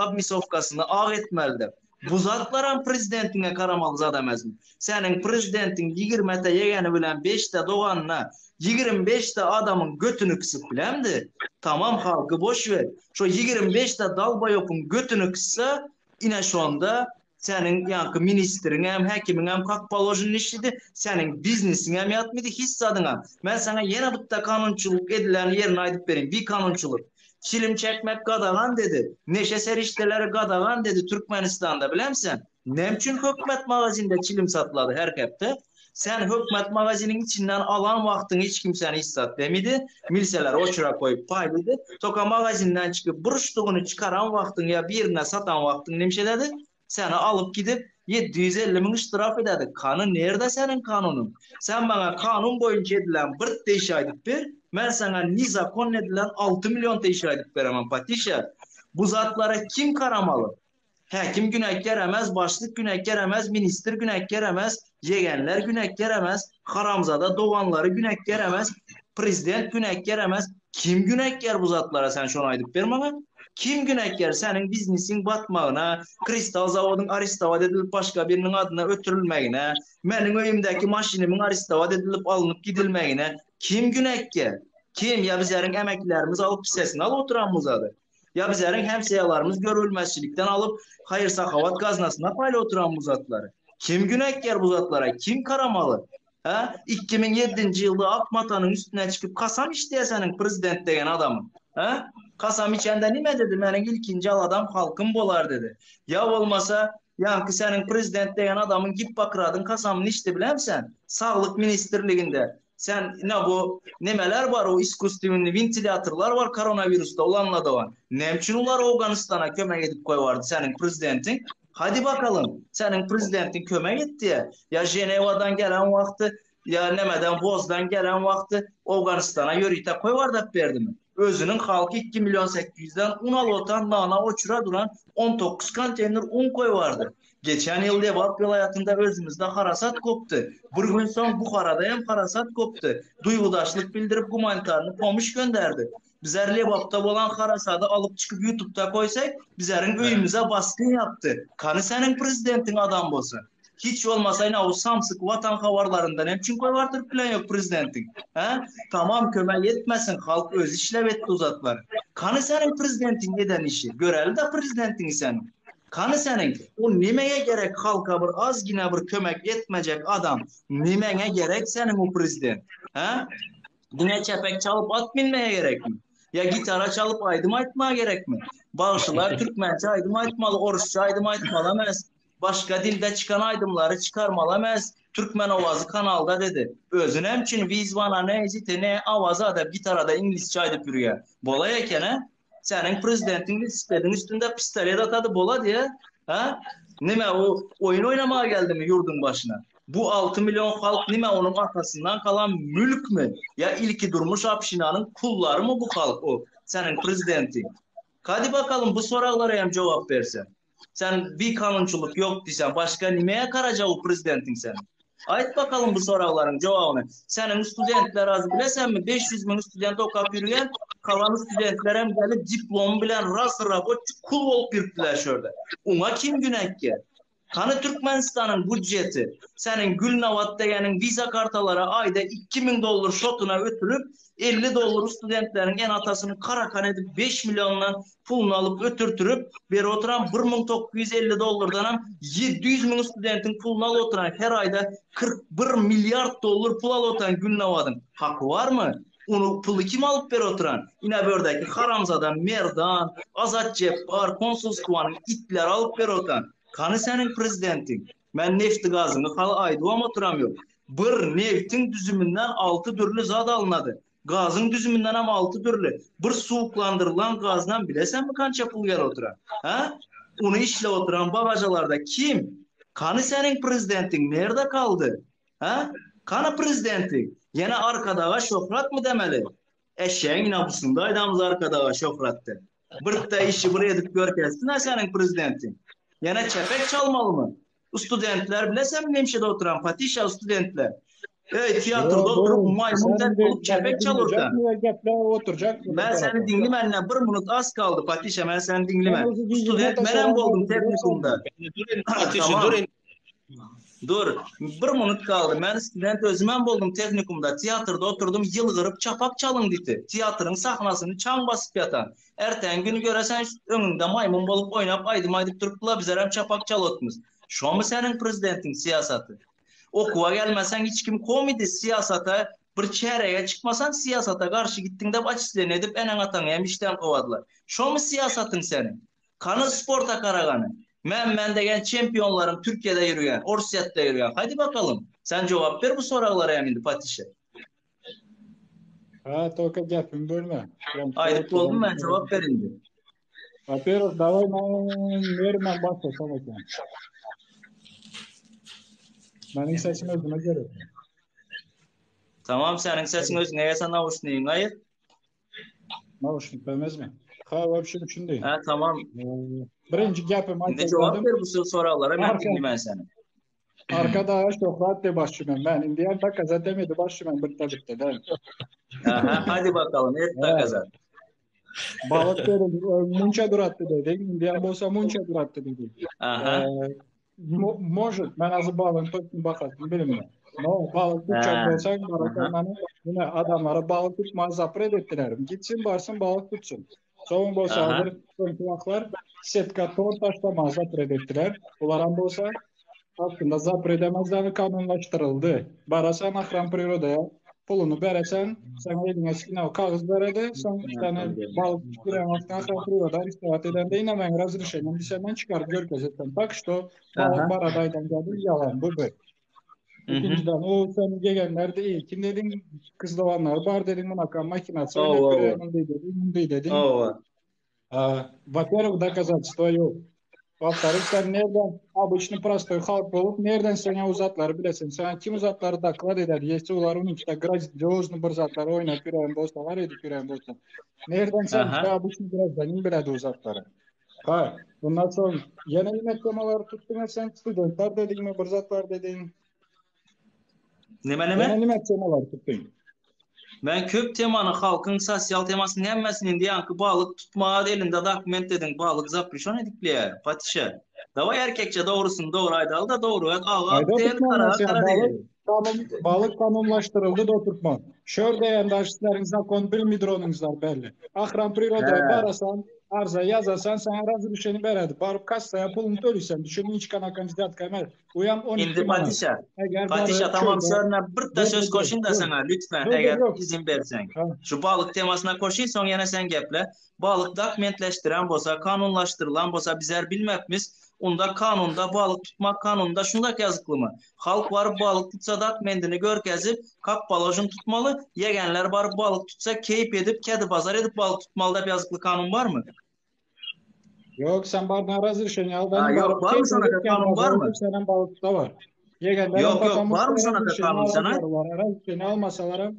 obmisowkasyny ak etmeli dep? Bu zatlaram prezidentiňe garamaly zat emesmi? Seniň prezidentiň ýigirmete ýegeni bilen beşde doganyna 25 de adamyň götüni kysyp bilemdi? Tamam halky boş ber. Şo 25 de dalbaýopyň götüni kyssa ine şonda seniň ýaňky ministriňem häkimiňem kak položen işidi, seniň biznesiňem ýatmydy hiç zadyňam. Men saňa ýene bitta kanunçylyk edilen ýerini aýdyp bereýin, bir kanunçylyk. Çilim çekmek gadagan dedi, neşe serişdeleri gadagan dedi Türkmenistanda bilemsen? Näme üçin hökmet magazinde çilim satylady her hepde? Sen hökmet magaziniň içinden alan wagtyň hiç kim seni hiç zat demidi, milseler oçura koýup paýlydy, toka magazinden çykyp bir ştugyny çykaran wagtyň ýa birine satan wagtyň nimşededi, seni alyp gidip 750 müň ştraf ededi, kany nerde seniň kanunyň? Sen maňa kanun boýunça edilen bir iş aýdyp ber, men saňa nizakon edilen 6 million iş aýdyp beremen patişa. Bu zatlara kim karamaly? Häkim günäkär emez, başlyk günäkär emez, ministr günäkär emez, ýegenler günäkär emez, haramzada doganlary günäkär emez, prezident günäkär emez. Kim günäkär bu zatlara sen şony aýdyp ber maňa? Kim günäkär seniň biznesiň batmagyna, kristal zawodyň arestowat edilip başga biriniň adyna ötürilmegine, meniň öýümdäki maşynymyň arestowat edilip alnyp gidilmegine kim günäkär? Kim ýa bizleriň emeklilerimiz alyp sesini alyp oturan bu zady? Ýa bizleriň hemseýalarymyz görülmezçilikden alyp, haýyr-sahawat gaznasyna paýlap oturan bu zatlary? Kim günäkär bu zatlara? Kim karamaly? Hä? 2007-nji ýylda ak matanyň üstüne çykyp kasam içdi ýa seniň prezident degen adamyň? Hä? Kasam içende nime dedi? Meniň ilkinji aladam halkym bolar dedi. Ýa bolmasa, ýaňky seniň prezident degen adamyň Gippokradyň kasamyny içdi bilemsen? Saglyk ministrliginde Sen ine bu nemeler bar o iskusstwennyi wentilýatorlar bar koronawirusda ulanladogan. Näme üçin ular Owganystana kömek edip goýbardy seniň prezidentiň? Hadi bakalym seniň prezidentiň kömek etdi ýa? Ýa Ženewadan gelen wagty ýa nemeden WOZ-dan gelen wagty Owganystana ýörite koýbardap berdimi? Özüniň halky 2 million 800-den un alyp otan nana oçura duran 19 konteýner un koýbardy. Geçen ýyl Lebap welaýatynda özümizde harasat gopdy. Bir gün soň Buharada hem harasat gopdy. Duýgudaşlyk bildirip gumanitarny pomyş gönderdi. Bizler Lebapda bolan harasady alyp çykyp ýutubda koýsak, bizleriň öýümize basgyn ýapdy. Kany seniň prezidentiň adam bolsa? Hiç bolmasa ine o samsyk watan habarlaryndan hem üçin koýbardyryp bilen ýok prezidentiň. Hä? Tamam kömek etmesin, halk özi işlep etdi uzatlar. Kany seniň prezidentiň eden işi? Göreli-de prezidentiňi seniň. Kany seniň o nimege gerek halka bir azgina bir kömek etmejek adam nimeňe gerek seniň o prezident hä diňe çepek çalyp at minmege gerekmi ýa gitara çalyp aýdym aýtmaga gerekmi bagşylar türkmençe aýdym aýtmaly orusça aýdym aýtmaly emes başga dilde çykan aýdymlary çykarmaly emes Türkmen owazy kanalda dedi özi näme üçin wizwana ne izite ne awaza dep gitarada iňlisçe aýdyp ýürýä bolaý eken hä Seniň prezidentiň welosipediň üstünde pistolet atady bola diýä. Ha? Nime o oýun oýnamaga geldimi ýurduň başyna? Bu 6 million halk nime onuň atasyndan kalan mülkmi? Ýa ilki durmuş apşinanyň kullarymy bu halk o seniň prezidentiň? Hadi bakalym bu soraglara hem jogap bersen. Sen bir kanunçylyk ýok diýsen, başga nimeýe karajak o prezidentiň sen? Aýt bakalym bu soraglaryň jogabyny. Seniň studentler az bilesenmi? 500 müň student okap ýürgen, kalan studentler hem gelip diplomy bilen ras raboçi kul bolup ýürüpdiler şurada. Oňa kim günäkär? Hany Türkmenistanyň budjeti? Seniň Gülnabat degeniň visa kartalara aýda 2000 dollar şotuna ötürip, 50 dollar studentleriň ene-atasyny karakan edip 5 milliondan puluny alyp ötürtirip berip oturan 1950 dollardanam 700 müň studentiň puluny alyp oturan her aýda 41 milliard dollar pul alyp oturan Gülnabadyň haky barmy? Ony puly kim alyp berip oturan? Ine bördäki haramzada Merdan, Azat Jepbar, konsulstwanyň itleri alyp berip oturan. Kany seniň prezidentiň? Men nefti gazyňy haly aýdybam oturam ýok. Bir neftiň düzüminden 6 dürli zat alynady. Gazyň düzümindenem 6 dürli. Bir suwuklandyrylan gazdan bilesenmi kança pul gelip oturan? Hä? Ony işlep oturan bagajalarda kim? Kany seniň prezidentiň nerde kaldy? Hä? Kany prezidentiň? Ýene Arkadaga şöhratmy demeli? Eşeğiň nabusynda aýdamyz arkadaga şöhratda. Birde işi bir edip görkezsin-ä seniň prezidentiň. Ýene çepek çalmalymy? Studentler bilesenmi nemşede oturan patyşa studentler. Eý teatrda Yo, oturyp dur. maýmyn Sen dek indi bolup meni çepek çalyrsan. diňlejekmi ýa gepläp oturjakmy bu Men seni tarapa? diňlemän ine bir minut az kaldy patyşa men seni Sen diňlemän. özü gijine Student menem taşaran boldum boldy, bilýärsiňmi? tehnikumda. Dur indi patyşa dur Tamam. indi. Dur, bir minut kaldy. Men student özümem boldum tehnikumda. Teatrda oturdym, ýylgyryp çapak çalyň diýdi. Teatryň sahnasyny çaň basyp ýatan. Erteňki güni göresen öňüňde maýmyn bolup oýnap aýdym aýdyp durupdylar, bizerem çapak çalotmyz. Şomy seniň prezidentiň syýasaty? Okuwa gelmeseň hiç kim komidi syýasata bir çärege çykmasaň syýasata garşy gitdiň dep açisleniýe edip eneň-ataňy hem işden kowadylar. Şomy syýasatyň seniň? Kany sporta karagany. Men men degen çempionlaryň Türkiýede ýürgen, Orsýetde ýürgen. Haýdy bakalym. Sen jogap ber bu soraglara hem indi Patişe. Ha, tolka gepimi bölme. Ýaňky Aýdyp boldum oturan men jogap ber indi. Во-первых, давай men nermen başlasam eken. Meniň sesim özüme gerek. Tamam seniň sesiň özüňe gelse nauşnigiňi aýyr. Nauşnik bermezmi? Ha, вообще düşündi. Ha tamam. Birinji gepim Indi jogap ber bu soraglara men diňlemän seni. Arkadaş Şöhrat de başçı men. Men indi ýa takazat demedi başçı men bir tabitde de. Aha, hadi bakalım et takazat. Balyk dedim, munça duratdy dedi. Indi ýa bolsa munça duratdy dedi. Aha. Может, men azy balygyň toýuny bakasyny bilimle. No, balyk tutjak bolsaň, baraka many, ine adamlara balyk tutmagy zapret etdiler. Gitsin barsyn balyk tutsun. Soň bolsa hazir soňky wagtlar setka tor taşlamagy zapret etdiler. Bularam bolsa aslynda zapret emezleri kanunlaşdyryldy. Barasan ahram prirodaya puluny beresen, saňa eliňe sinaw kagyz beredi, soň seni balyk tutýan wagtyň ahram priroda arestowat edende ine meň razrešeniýem diýse men çykaryp görkezetsem. Tak şto balyk barada aýdan zady ýalan bu bir. Ikinjiden o sen gegenler de iyi. Kim dedin kız doğanlar bar dedin munaka makinası oynap Owa. munday dedin, munday dedin. Owa. Во-первых, доказательства ýok. Во-вторых, sen nereden обычный простой halk bolup, nereden sen o zatlary bilesin? Sen kim zatlary doklad eder? Если olar unikde грандиозный bir zatlary oýnap ýören bolsalar, edip ýören bolsa. Nereden sen Aha. обычный гражданин biledi o zatlary? Ha, bundan soň ýene nime temalary tutduň sen? Studentler dediňmi, bir zatlar dediň? Neme neme? Ýene nime temalary tutduň? Men köp temany halkyň sosial temasyny hemmesini indi ýaňky balyk tutma elinde dokument dediň balyk zaprişon edipli patyşa. Daway erkekçe dogrusyny dogry aýdaly da dogry aga Aýda diýeli tutma karaga sen kara balyk diýeli. kanun balyk kanunlaşdyryldy da oturtma. Şör diýen daşlaryň zakon bilmidir onuňyzlar belli. Ahram priroda He. barasan arza ýazasan saňa razrešeni beredi. Baryp kassaya puluny töleýsen. Düşün hiç kana kandidat emes. Uýam 12 Indi manat. patyşa. Eger Patyşa baryp tamam çölde sörüne bir de dur söz dur dur koşayım da dur. sana lütfen Dur dur eger dur. izin bersen. Ha. Şu balyk temasyna koşayım soň ýene sen geple. Balyk dokumentleşdiren bolsa, kanunlaşdyrylan bolsa bizler bilmepmiz. Onda kanunda balyk tutmak kanunda şundak ýazyklymy? Halk baryp balyk tutsa dokumentini görkezip, kak balojun tutmaly, ýegenler baryp balyk tutsa keýp edip, kedi bazar edip balyk tutmaly dep ýazykly kanun barmy? Yok sen bardan razrešeni Ha al yok baryp barmy keyif şonaka edip kendi kanun bazar barmy? edip senen balık da var. Yegenlerin Yok yok потому barmy что şonaka razrešeni kanun sen aýt? aladylar var. Razrešeni almasalar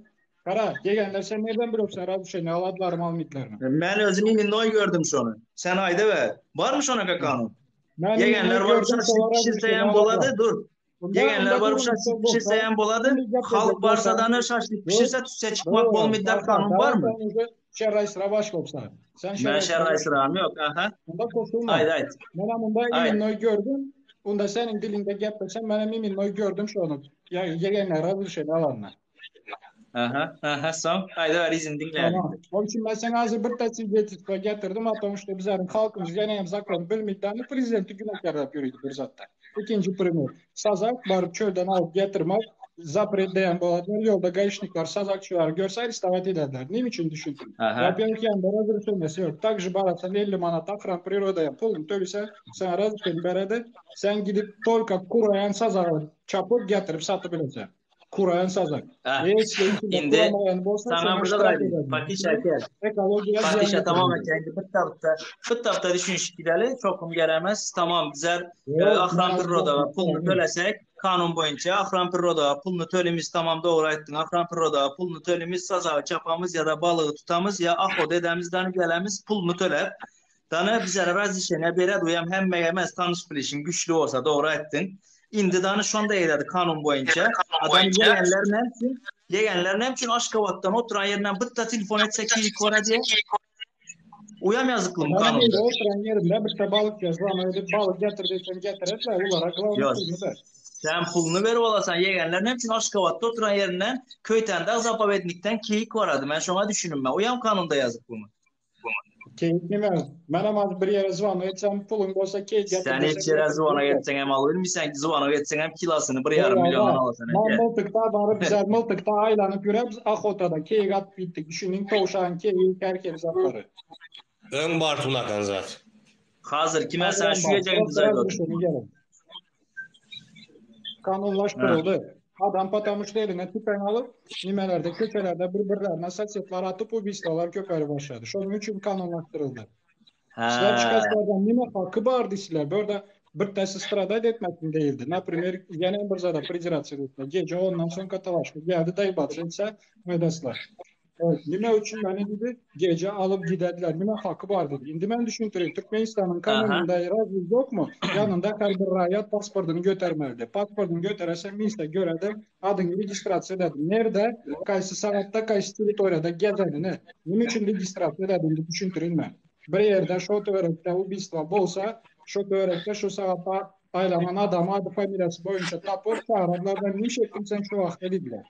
Kara yegenler sen nereden biliyorsun razrešeni aladylar mı almadılar mı? Men özüm iminnoý gördüm şony. Sen aýda ber. Barmy şonaka kanun? Ben Yegenler iminnoý baryp gördüm şaşlyk solar pişirse razrešeni hem aladylar. bolady, dur. Bunda Yegenler onda baryp bu şaşlyk bolsa pişirse hem bolady. şimdi gep Halk edecek barsa bolsan da şaşlyk dur pişirse tüsse çykmak dur bolmady Hakan kanun tamam barmy? sen уже şerraýsyra baş bolsa. Sen Men şerraýsyra baş. şerraýsyram yok. Aha. Bunda koşulma. Aýt aýt. Men bunda Aýt. iminnoý gördüm. Bunda senin dilinde geplesem ben iminnoý gördüm şonu. Ya yegenler razrešeni alanlar. Aha, aha, soň aýda ber izin diňläýin. Tamam. Onun için ben sana hazır bir tane getirip getirdim. Потому что bizlerin halkımız gene hem zakon bilmeyip prezidenti günahkar yürüydü bir zatta. İkinci primer. Sazak barıp çölden alıp getirmek zapret diyen boladylar. Yolda гаишниклар sazakçılar görse arestovat ederler. Ne için düşündün? Aha. Во-первых, yanında razrešeniyesi yok. Также barasan 50 manat ahram prirodaya pulunu tölüse sana razrešeni beredi. Sen gidip только kurayan sazağı çapıp getirip satıp bilirsin. Kuraýan sazak. Ha. Eýse içinde Indi kuramaýan bolsa sana sana bir ştraf aýdayım. ederler. Patişa gel. Ekologiýa zyýan Patişa tamam ýetirdiler. eken. Indi bir tapda, bir tapda düşünişip gideli. Çokum gelemez. Tamam bizler e, Ýok, Ahram men Pirrodaga pulunu azrak tölesek kanun boýunça Ahram Pirrodaga pulunu tölemiz tamam dogry aýtdyň. Ahram Pirrodaga pulunu tölemiz sazagy çapamyz ya da balygy tutamyz ya ahod edemiz dany gelemiz pulunu töläp Dana bizlere razişene bere duýam hemme emez tanyş bilişin güçlü bolsa dogry aýtdyň. Indi dany şonda eýledi kanun boýunça. Adam ýegenler näme üçin? Ýegenler näme üçin Aşgabatdan oturan ýerinden bitta telefon etse keýik bora diýe? Uýam ýazyklymy Bana kanunda? indi oturan ýerinde bitta balyk ýazlama edip balyk getir diýsem getirerler ulara glawny Ýok. puluny ber. Sen puluny berip alasan ýegenler näme üçin Aşgabatda oturan ýerinden Köýtendag zapowednikden keýik barady? Men şoňa düşüninme. Uýam kanunda ýazyklymy? Keýik nime? Menem az bir ýere zvano etsem, puluň bolsa keýik getir Sen hiç desem ýere getirip zvona berýär. etseň hem alybilmeýsen, zvona etseň hem kilosyny bir ýarym milliondan Bolýar-da. alasan Man eke. myltykda baryp bizler myltykda aýlanyp ýöräbz ahotada keýik atyp gitdik. Düşüniň towşan, keýik, her hili zatlary. Öň bar tunakan zat. Hazır kime sen Hazıram şu bar. ýejegini Prosta düzäýdi razrešeniý oturtma. gerek. Kanunlaşdyryldy. Adam patamuş eline tüpeň alyp, nimelerde, köçelerde bir-birlerine sosetler atyp ubistwalar köpelip başlady. Şonuň üçin kanunlaşdyryldy. Sizler Ha. çykaçlardan nime haky bar diýsiler, bu ýerde bir täsi stradать etmesin diýildi. Naprimer, ýene bir zada pridirаться etdiler. Gece ondan soň katalaşka geldi, daýbatsa etse, meýdaslar. Evet, nime üçin meni diýdi, gece alyp gidediler, nime haky bar diýdi. Indi men düşündireyim, Türkmenistanyň Aha. kanunynda razı ýokmy? Ýanynda her bir raýat pasportyny götermelidi. Pasportyny göterese, minse görede, adyňy registrasiýa ededi. Nerde, kaýsy sagatda, kaýsy territoriýada gezenini, nime üçin registrasiýa ededi, indi düşündireyim men. Bir ýerde şo töwerekde ubiystvo bolsa, şo töwerekde şo sagatda aýlanan adamy ady familiýasy boýunça tapyp, çagyrarlar-da, nime etdiň sen şu wagtda diýdiler.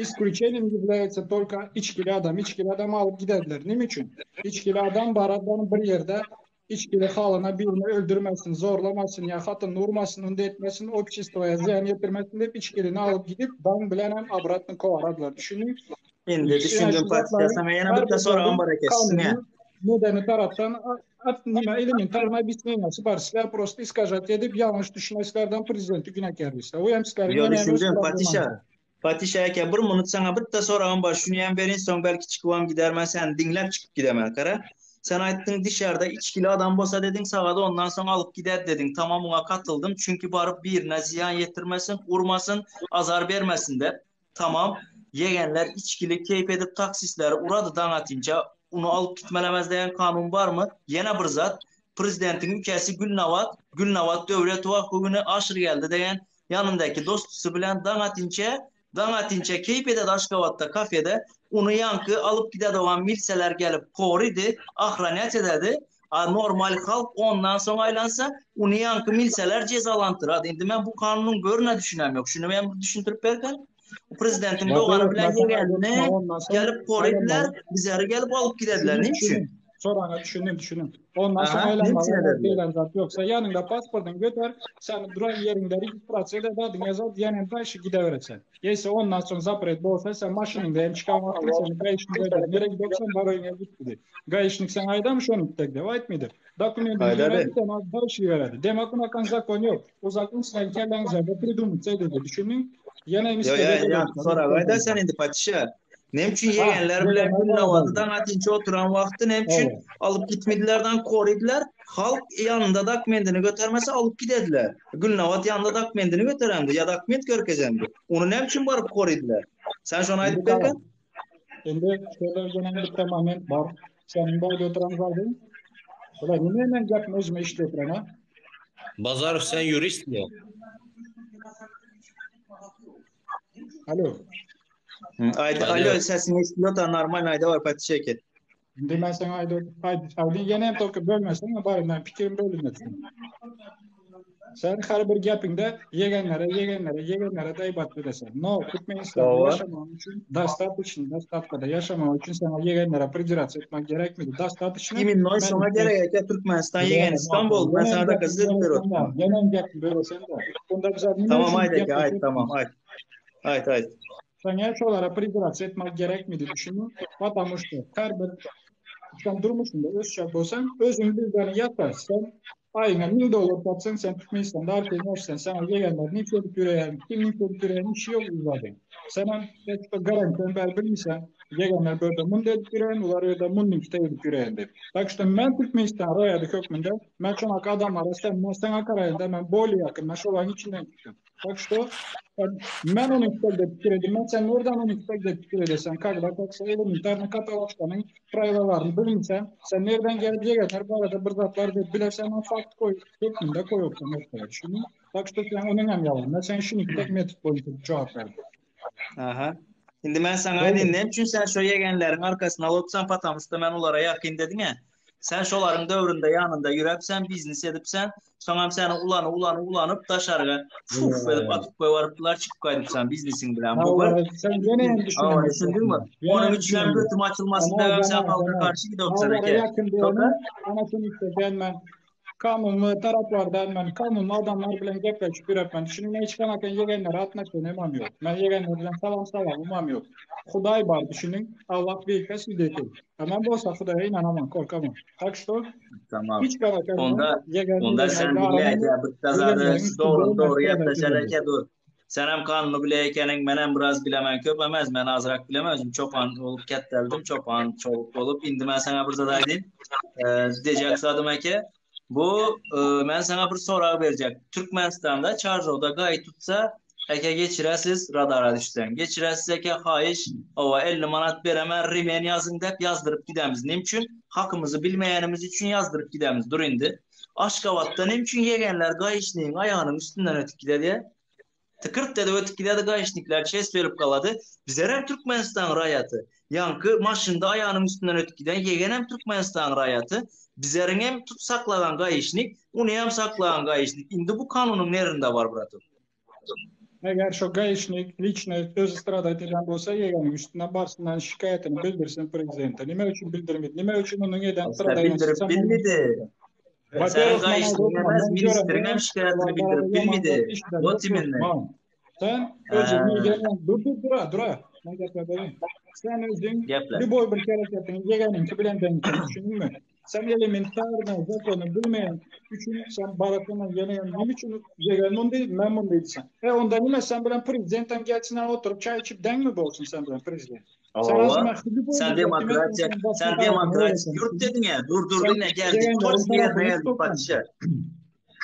Isklýuçeniýem ýewlýaýetsa tolko içgili adam. Içgili adamy alyp giderdiler. Nime üçin? Içgili adam baradam bir ýerde içgili halyna birini öldürmesin, zorlamasyn ýa hatynyny urmasyn, unda etmesin, obşestwoýa zyýan ýetirmesin diýip içgilini alyp gidip, daň bilenem obratno kowaradylar. Düşündiň? Indi Ýa düşündim şu Patyşa zatlaryň saňa ýene her bitta bir soragym zadyň bar eken siziňe. kanuny medeni tarapdan at nime elementarny obýasneniýasy bar. Sizler prosto iskažat edip ýalňyş düşünesizlerden prezidenti günäkärleýsizler. O hem sizleriň Ýo ýene hem öz düşündim Patyşa. problemaňyz. Patyşa eke bir minut saňa bitta soragym bar şunyam berin soň belki çykybam gidermen seni diňläp çykyp gidemen gara. Sen aýtdyň dişarda içgili adam bolsa dediň sagady ondan soň alyp gider dediň tamam muňa katyldym çünki baryp birine zyýan ýetirmesin urmasyn azar bermesin dep tamam ýegenler içgili keýp edip taksistleri urady daň atynça uny alyp gitmelemez degen kanun barmy ýene bir zat prezidentiň ükesi Gülnabat Gülnabat Döwletowa hüwini aşyr geldi degen Ýanyndaky dostusy bilen daň atynça, daň atynça keýp ededi Aşgabatda kafede, uny ýaňky alyp gidedogan milseler gelip korydy, ahranýat ededi, a normal halk ondan soň aýlansa, uny ýaňky milseler jezalantyrady. Indi men bu kanunyň börüne düşünem ýok. Şuny men bir düşündirip bergin. Prezidentiň dogany Во-первых, bilen men saňa ýegenini aýdypdym, ondan soň gelip korydylar, aýlanmaly. bizeri gelip alyp gidediler. Düşündim, Näme üçin? düşündim. Soraňa düşündim, düşündim. Ondan soň Aha, näme aýlanmaly üçin zat ederdiler? diýlen zat ýok. Sen ýanyňda pasportyňy göter, sen duran ýeriňde registrasiýa eder, adyň ýazar, ýene daşy gideberesen. Ýeýse ondan soň zapret bolsa, sen maşynyňda hem çykan wagtyň seni gaýyşnik aýdar. Nirä gidiyorsan bar öýüňe git diýdi. Gaýyşnik saňa aýdamy şony gitdek diýip aýtmady. Dokumentini Aýdady. beredi, sen ony daşy beredi. Demek unakan zakon ýok. O zakon siziň kelläňizde pridumytsa edildi. Düşündiň? Ýene Ýo, misle ýa, edip ýa, oturýar. sorag aýda sen indi patyşa. Näme üçin Ha, ýegenler bilen ýegenler Gülnabady barada. daň atynça oturan wagty näme üçin Hawa. alyp gitmedilerden korydylar? Halk ýanynda dokumentini götermese alyp gidediler. Gülnabat ýanynda dokumentini göterendi ýa dokument görkezendi. Ony näme üçin baryp korydylar? Sen şony Indi aýdyp gara. bergin. Indi şeýle ýene bitta moment bar. Seniň bu aýdyp oturan zadyň. Ulan nime men gepimi özüme eşidip oturan ha? Bazarow sen ýuristmi? Alo. Aýda, Alo. alo sesiň eşidilýär da normal aýda bar patyşa eke. Indi men saňa aýdyp aýdyp aýdyn ýene hem tolko bölmeseň bari men pikirim bölünmesin. Sen her bir gepiňde ýegenlere ýegenlere ýegenlere daýbat edesen. No, Türkmenistanda Hawa. ýaşamak üçin dostatoçno dostatkada ýaşamak üçin saňa ýegenlere pridirаться etmek gerekmedi. Dostatoçno Iminnoý men şoňa gerek eke Türkmenistan ýegenistan boldy. Men Ýene sana hem dokaz gepimi edip berip bölesen-de, oturdym. ýene hem gepimi bölesen-de. Onda bize nime Tamam üçin aýt eke aýt gepleşip tamam aýt. Aýt aýt. Saňa şolara pridirаться etmek gerekmedi düşündiň? Потому что her bir sen durmuşynda ösjek bolsaň, özüň bilýän ýata, sen. Aýyňa 1000 dollar tapsaň sen Türkmenistanda arkaýyn ýaşasaň, saňa ýegenler ne çözüp ýöreýän, kimiň çözüp ýöreýän işi ýok zadyň. Senem hiç garantiýany bäri bilmeýän, ýegenler bu ýerde munda edip ýöreýän, ular ýerde mundyňkyda edip ýöreýän diýip. Tak şto men Türkmenistan raýady hökmünde, men şonaka adamlara sen, men saňa garaýanda men bolýa ýakyn, men şolaryň içinden çykdym. Tak şto men ony istegde pikir edilmez, sen nereden ony istegde pikir edesen, когда как elementarny katalogçanyň prawilalaryny bilmeseň, sen nereden gelip ýegenler barada bir zatlar diýip bilersen, men fakt koý, hökmünde koýupsyn ortaya, düşündiň? Tak şto sen onuň hem ýalan. Men sen şuny tek metod boýunça jogap berdim. Aha. Indi men saňa aýdayyn, näme üçin sen şo ýegenleriň arkasyna alypsan, patamyşda men olara ýakyn dediň-ä. Sen şolaryň döwründe ýanynda ýüräpsen, biznes edipsen, soňam seni ulany ulany ulanyp daşaryga fuf edip atyp goýbarypdylar, çykyp gaýdypsan biznesiň bilen. Bu bir. Sen ýene hem düşünemezsin. Düşündiňmi? Onuň üçin hem götüm açylmasyn diýip sen halka garşy gidipsen eke. Ana şuny isleýän men. Kanuny taraplardan men kanuny adamlar bilen gepleşip ýörepmen. Düşünme hiç kanakan ýegenlere atnaşenimam ýok. Men ýegenler bilen salam salamymam ýok. Hudaý bar düşüniň. Allah beýik swidetel. A men bolsa Hudaýa ynanaman, korkaman. Tak şto Tamam. hiç kanakan Onda ýegen onda sen bilýä bitta zady dogry dogry gepleşer eke dur. Senem kanuny bile ekeniň, menem biraz bilemen köp emez, men azrak bilemen, özüm çopan bolup ketdeldim, çopan çoluk bolup, indi men sana bir zat aýdayyn. Ee, diyecek zadım eke, bu e, men sana bir sorag berjek. Türkmenistanda Çarjowda gaý tutsa, eke geçiresiz radara düşsen. Geçiresiz eke haýyş, owa 50 manat beremen rimen ýazyň dep ýazdyryp gidemiz. Näme üçin? Hakymyzy bilmeýänimiz üçin ýazdyryp gidemiz. Dur indi. Aşgabatda näme üçin ýegenler gaýyşnyň aýagynyň üstünden ötüp gidedi? Tıkırt dedi ötüp gidedi gaýyşnikler çes berip galady. Bizlerem Türkmenistan raýaty. Ýaňky maşynda aýagynyň üstünden ötüp giden ýegenem Türkmenistan raýaty. Bizeriňem tut saklagan gaýyşnik, unyam saklagan gaýyşnik. Indi bu kanunyň nerinde bar bratuk? Eger şo gaişnik liçno özi stradat eden bolsa ýegeniň üstünden barsyndan şikaýatyny bildirsin prezidente. Nime üçin bildirmedi? Nime üçin onuň eden Asla bildirip bilmedi. Senin gaişnigiň emes, ministriň hem şikaýatyny bildirip bilmedi. Wot imenno. Sen özüň ýegeniň dur dur dura dura. Men gepledim. Sen özüň lýuboý bir hereketiňi ýegeniňki bilen deň düşündüňmi? Sen elementarny zakony bilmeýän üçin sen baratyna ýene nime üçin ýegen mundy, men mundy diýsen. E onda nime sen bilen prezident hem gelsin oturyp çaý içip deňmi bolsun sen bilen prezident? Sen azma Sen demokratiýa, sen demokratik ýurt dediň ya. Dur dur diňle geldik. Toç ýerine geldik patyşa.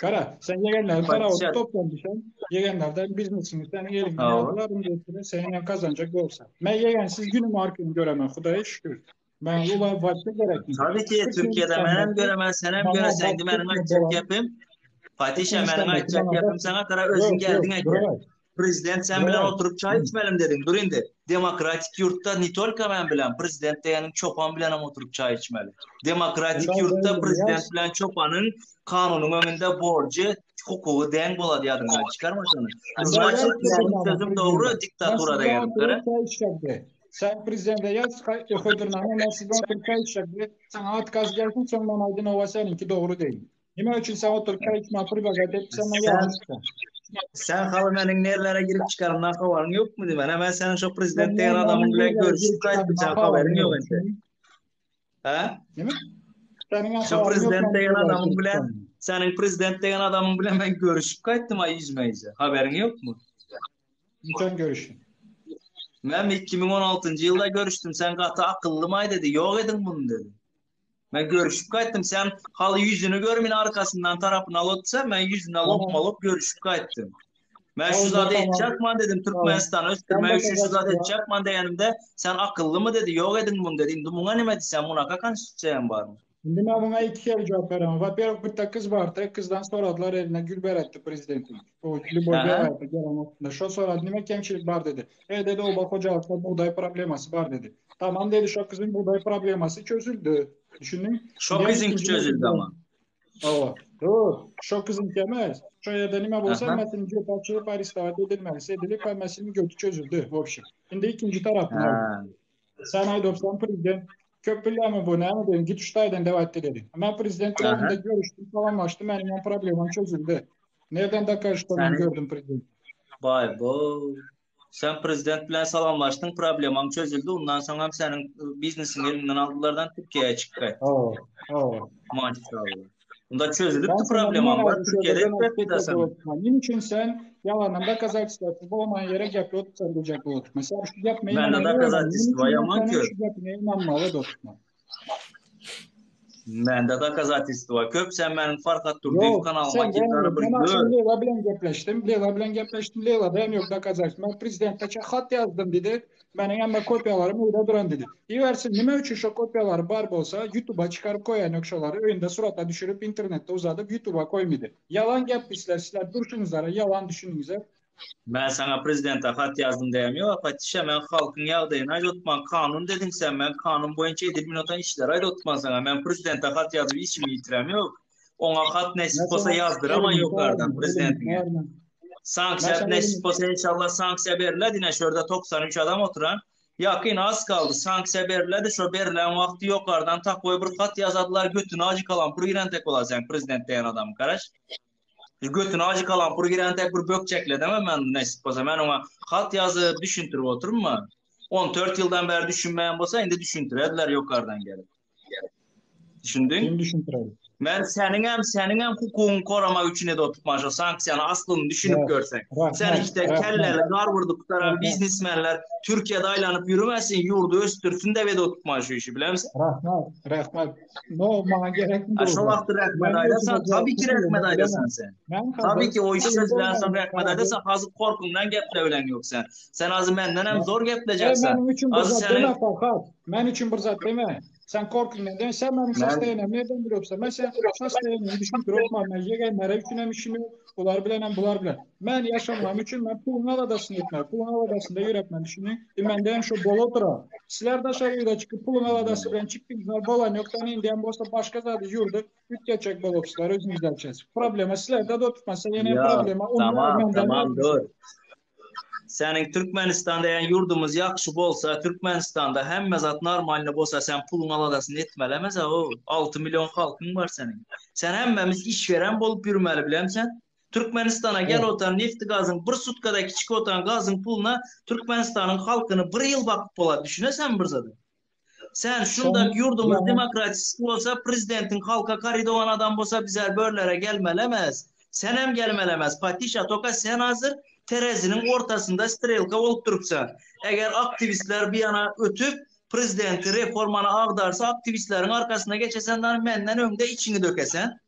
Kara, sen ýegenler tarawy toplandy sen. Ýegenlerden biznesiňi seniň eliňden aldylar, indi sen hem kazanjak bolsa. Men ýegensiz günüm arkaýyn göremen, Hudaýa şükür. Men ular başga gerek. Tabii ki Türkiye'de menem göremen, senem göresen, meniň aýtjak gepim. Patyşa meniň aýtjak gepim sana gara özüň geldiň eken. Prezident sen bilen oturyp çaý içmelim dediň. Dur indi. Demokratik ýurtda ne tolko men bilen, prezident degeniň çopan bilen hem oturyp çaý içmeli. Demokratik ýurtda prezident bilen çopanyň kanunyň öňünde borjy, hukugy deň bolady ýadyňdan çykarma şony. Значит, meniň sözüm dogry, diktatura degeniň. Sen prezidente ýaz, hödürnama men sizden oturyp çaý içjek diýip, saňa otkaz gelsin, soň men aýdyn owa seniňki dogry deýin. Nime üçin sen oturyp çaý içmäge predlagat etseň men ýalan çyksa. Sen haly meniň nerlere girip çykarymdan habaryň ýokmy diýmen. Men seniň şo prezident diýen adamyň bilen görüşip gaýtdym, sen habaryň ýok ente. Hä? Nime? Seniň Şo prezident diýen adamyň bilen, seniň prezident diýen adamyň bilen men görüşip gaýtdym aý ýüzme-ýüze. Habaryň ýokmy? Nişan görüşdün? Men 2016-njy ýylda görüşdim. Sen gaty akyllymaý dedi. Ýok ediň muny dedi. Men görüşip gaýtdym. Sen haly ýüzüni görmin arkasyndan tarapyny alypsa, men ýüzüne lokma-lok görüşip gaýtdym. Men şu zady etjekman dedim, Türkmenistany ösdürmek üçin şu zady etjekman diýenimde, sen akyllymy dedi, ýok ediň muny dedi. Indi muňa nime diýsem, munaka konstitusiýa hem barmy? Indi men muňa iki hili jogap beremen. Во-первых, bitta gyz bardy, gyzdan soradylar eline gül beretdi prezidentiň. O lýuboý welaýata gelen wagtynda. Şo sorady, nime kemçilik bar dedi. E dedi, oba hojalykda bugdaý problemasy bar dedi. Tamam dedi, şo gyzyň bugdaý problemasy çözüldi. Düşündiň? Şo gyzyňky çözüldi ama. Hawa. Dur, şo gyzyňky emes. Şo ýerde nime bolsa, hemmesiniň göti açylyp, arestowat edilmelisi edilip, hemmesiniň göti çözüldi, w obşem. Indi ikinji tarapyny aýt. Sen aýdypsan prezident köp bilýärmi bu näme dedim git şu taýdan dep aýtdy dedi. Men prezident bilen indi görüşdüm salamlaşdym meniň hem problemam çözüldi. Nerden dokaž što men gördüm prezident. Baý bo. Sen prezident bilen salamlaşdyň problemaň çözüldi ondan soň hem seniň biznesiňi eliňden aldylardan Türkiýä çykyp gaýtdyň. Hawa, hawa. Maşallah. Unda çözülipdi Ben sana problemam nime bar şu Türkiye'de yerden etmedi etmedi sana. oturtma. Niçin sen yalandan dokazательствосыз bolmayan yere gepli otursan diyecek bu oturtma. Sen şu gepmeye Bende inanmayı öğren. dokazательство Niçin ben yaman senin köp. şu gepmeye inanmalı da oturtma. Mende dokazательство köp. Sen benim Farhat Durduyev Yok kanalıma sen gir ben bir ben akşam gör. Leyla bilen gepleştim. Leyla bilen gepleştim. Leyla da yok dokazательство. Ben prezidente hat yazdım dedi. Benim ama kopyalarım orada duran dedi. İyi versin nime üçün şu kopyaları bar bolsa YouTube'a çıkarıp koyan yok şoları önünde surata düşürüp internette uzatıp YouTube'a koymadı. Yalan gep sizler sizler durşunuzlara yalan düşününüze. Ben sana prezidente hat yazdım diyemiyor. Fatişe ben halkın ýagdaýyny aýdatman kanun dedin sen ben kanun boýunça edilmin otan işler aýdatman sana. Ben prezidente hat ýazyp işimi ýitirem ýok. Oňa hat nesip bolsa Mesela ýazdyraman elimi ýokardan sorma, elimi prezidentine. sorma. Sanksiýa Mesela nesip elimi bolsa inşallah sanksiýa beriledi. Ine şurada 93 adam oturan. Yakın az kaldı. Sanksiýa beriledi. Şo berilen wagty ýokardan takoý bir hat ýazadylar. Götüne acı kalan pur giren tek bolar sen prezident diýen adam karaş. Götüne acı kalan pur giren tek bir bökçekle demem ben nesip bolsa. Ben ona hat yazıp düşüntürüp oturma. 14 yıldan beri düşünmeyen bolsa indi düşüntürediler yukarıdan gelip. Düşündün? kim düşündürelim? Ben senin hem senin hem hukukun korumak üçün de oturtma şu sanksiyanı aslını düşünüp Yok, görsen. Sen rahmet, işte rahmet, kelleleri Harvard'ı kurtaran rahmet, biznesmenler Türkiye'de aylanıp yürümesin, yurdu östürsün de ve de oturtma şu işi bilir misin? rahmet, rahmet. No, bana gerek mi Ha, şu durdu? vakti rahmet Ben aydasan, özüme tabii ki cevap rahmet bilemem. aydasan sen. Ben Tabii hazır ki o iş pulum çözülen son bolmayan rahmet hazır. aydasan, hazır korkundan geple bilen yok sen. Sen azı menden hem Ben, zor e, gepleceksen. benim için bir Azı zat senin deme Farhat. Ben için bir zat deme. Sen korkun neden? Sen benim ben sastayanım. Nereden biliyorsun? Ben sen sastayanım. Düşündür okma. Ben yegenlere üçün hem işim yok. Bunlar bilen hem bunlar bilen. Ben yaşamam üçün ben pulun aladasını etmem. Pulun aladasında yürütmem düşünün. E ben de hem şu bol otura. Sizler de aşağı yukarı çıkıp pulun aladası bilen çıktınız. Bolan yok. Yani indiyen bolsa başka zaten yurdu. Üt geçecek bol opslar özünüzden çez. Problema sizlerde de oturtmazsa yine ya problema. Onlar tamam benden tamam yapmışsın. dur. Senin Türkmenistan'da yani yurdumuz yakşı bolsa Türkmenistan'da hemme zat normalini bolsa sen pulun aladasını etmelemez ha o 6 milyon halkın var senin. Sen hemmemiz işveren bolup yürümeli bilem sen. Türkmenistan'a gel Evet. otan nefti gazın bir sutkada kiçik otan gazın puluna Türkmenistan'ın halkını bir yıl bakıp bolar düşünesen bir zaten. Sen Sen şundak yurdumuz yani demokratisi olsa prezidentin halka karidovan adam bolsa bizer börlere gelmelemez. Sen hem gelmelemez. Patişa toka sen hazır terezinin ortasında strelka olup durupsan. Eğer aktivistler bir yana ötüp prezidenti reformana ağdarsa aktivistlerin arkasına geçesen menden önde içini dökesen.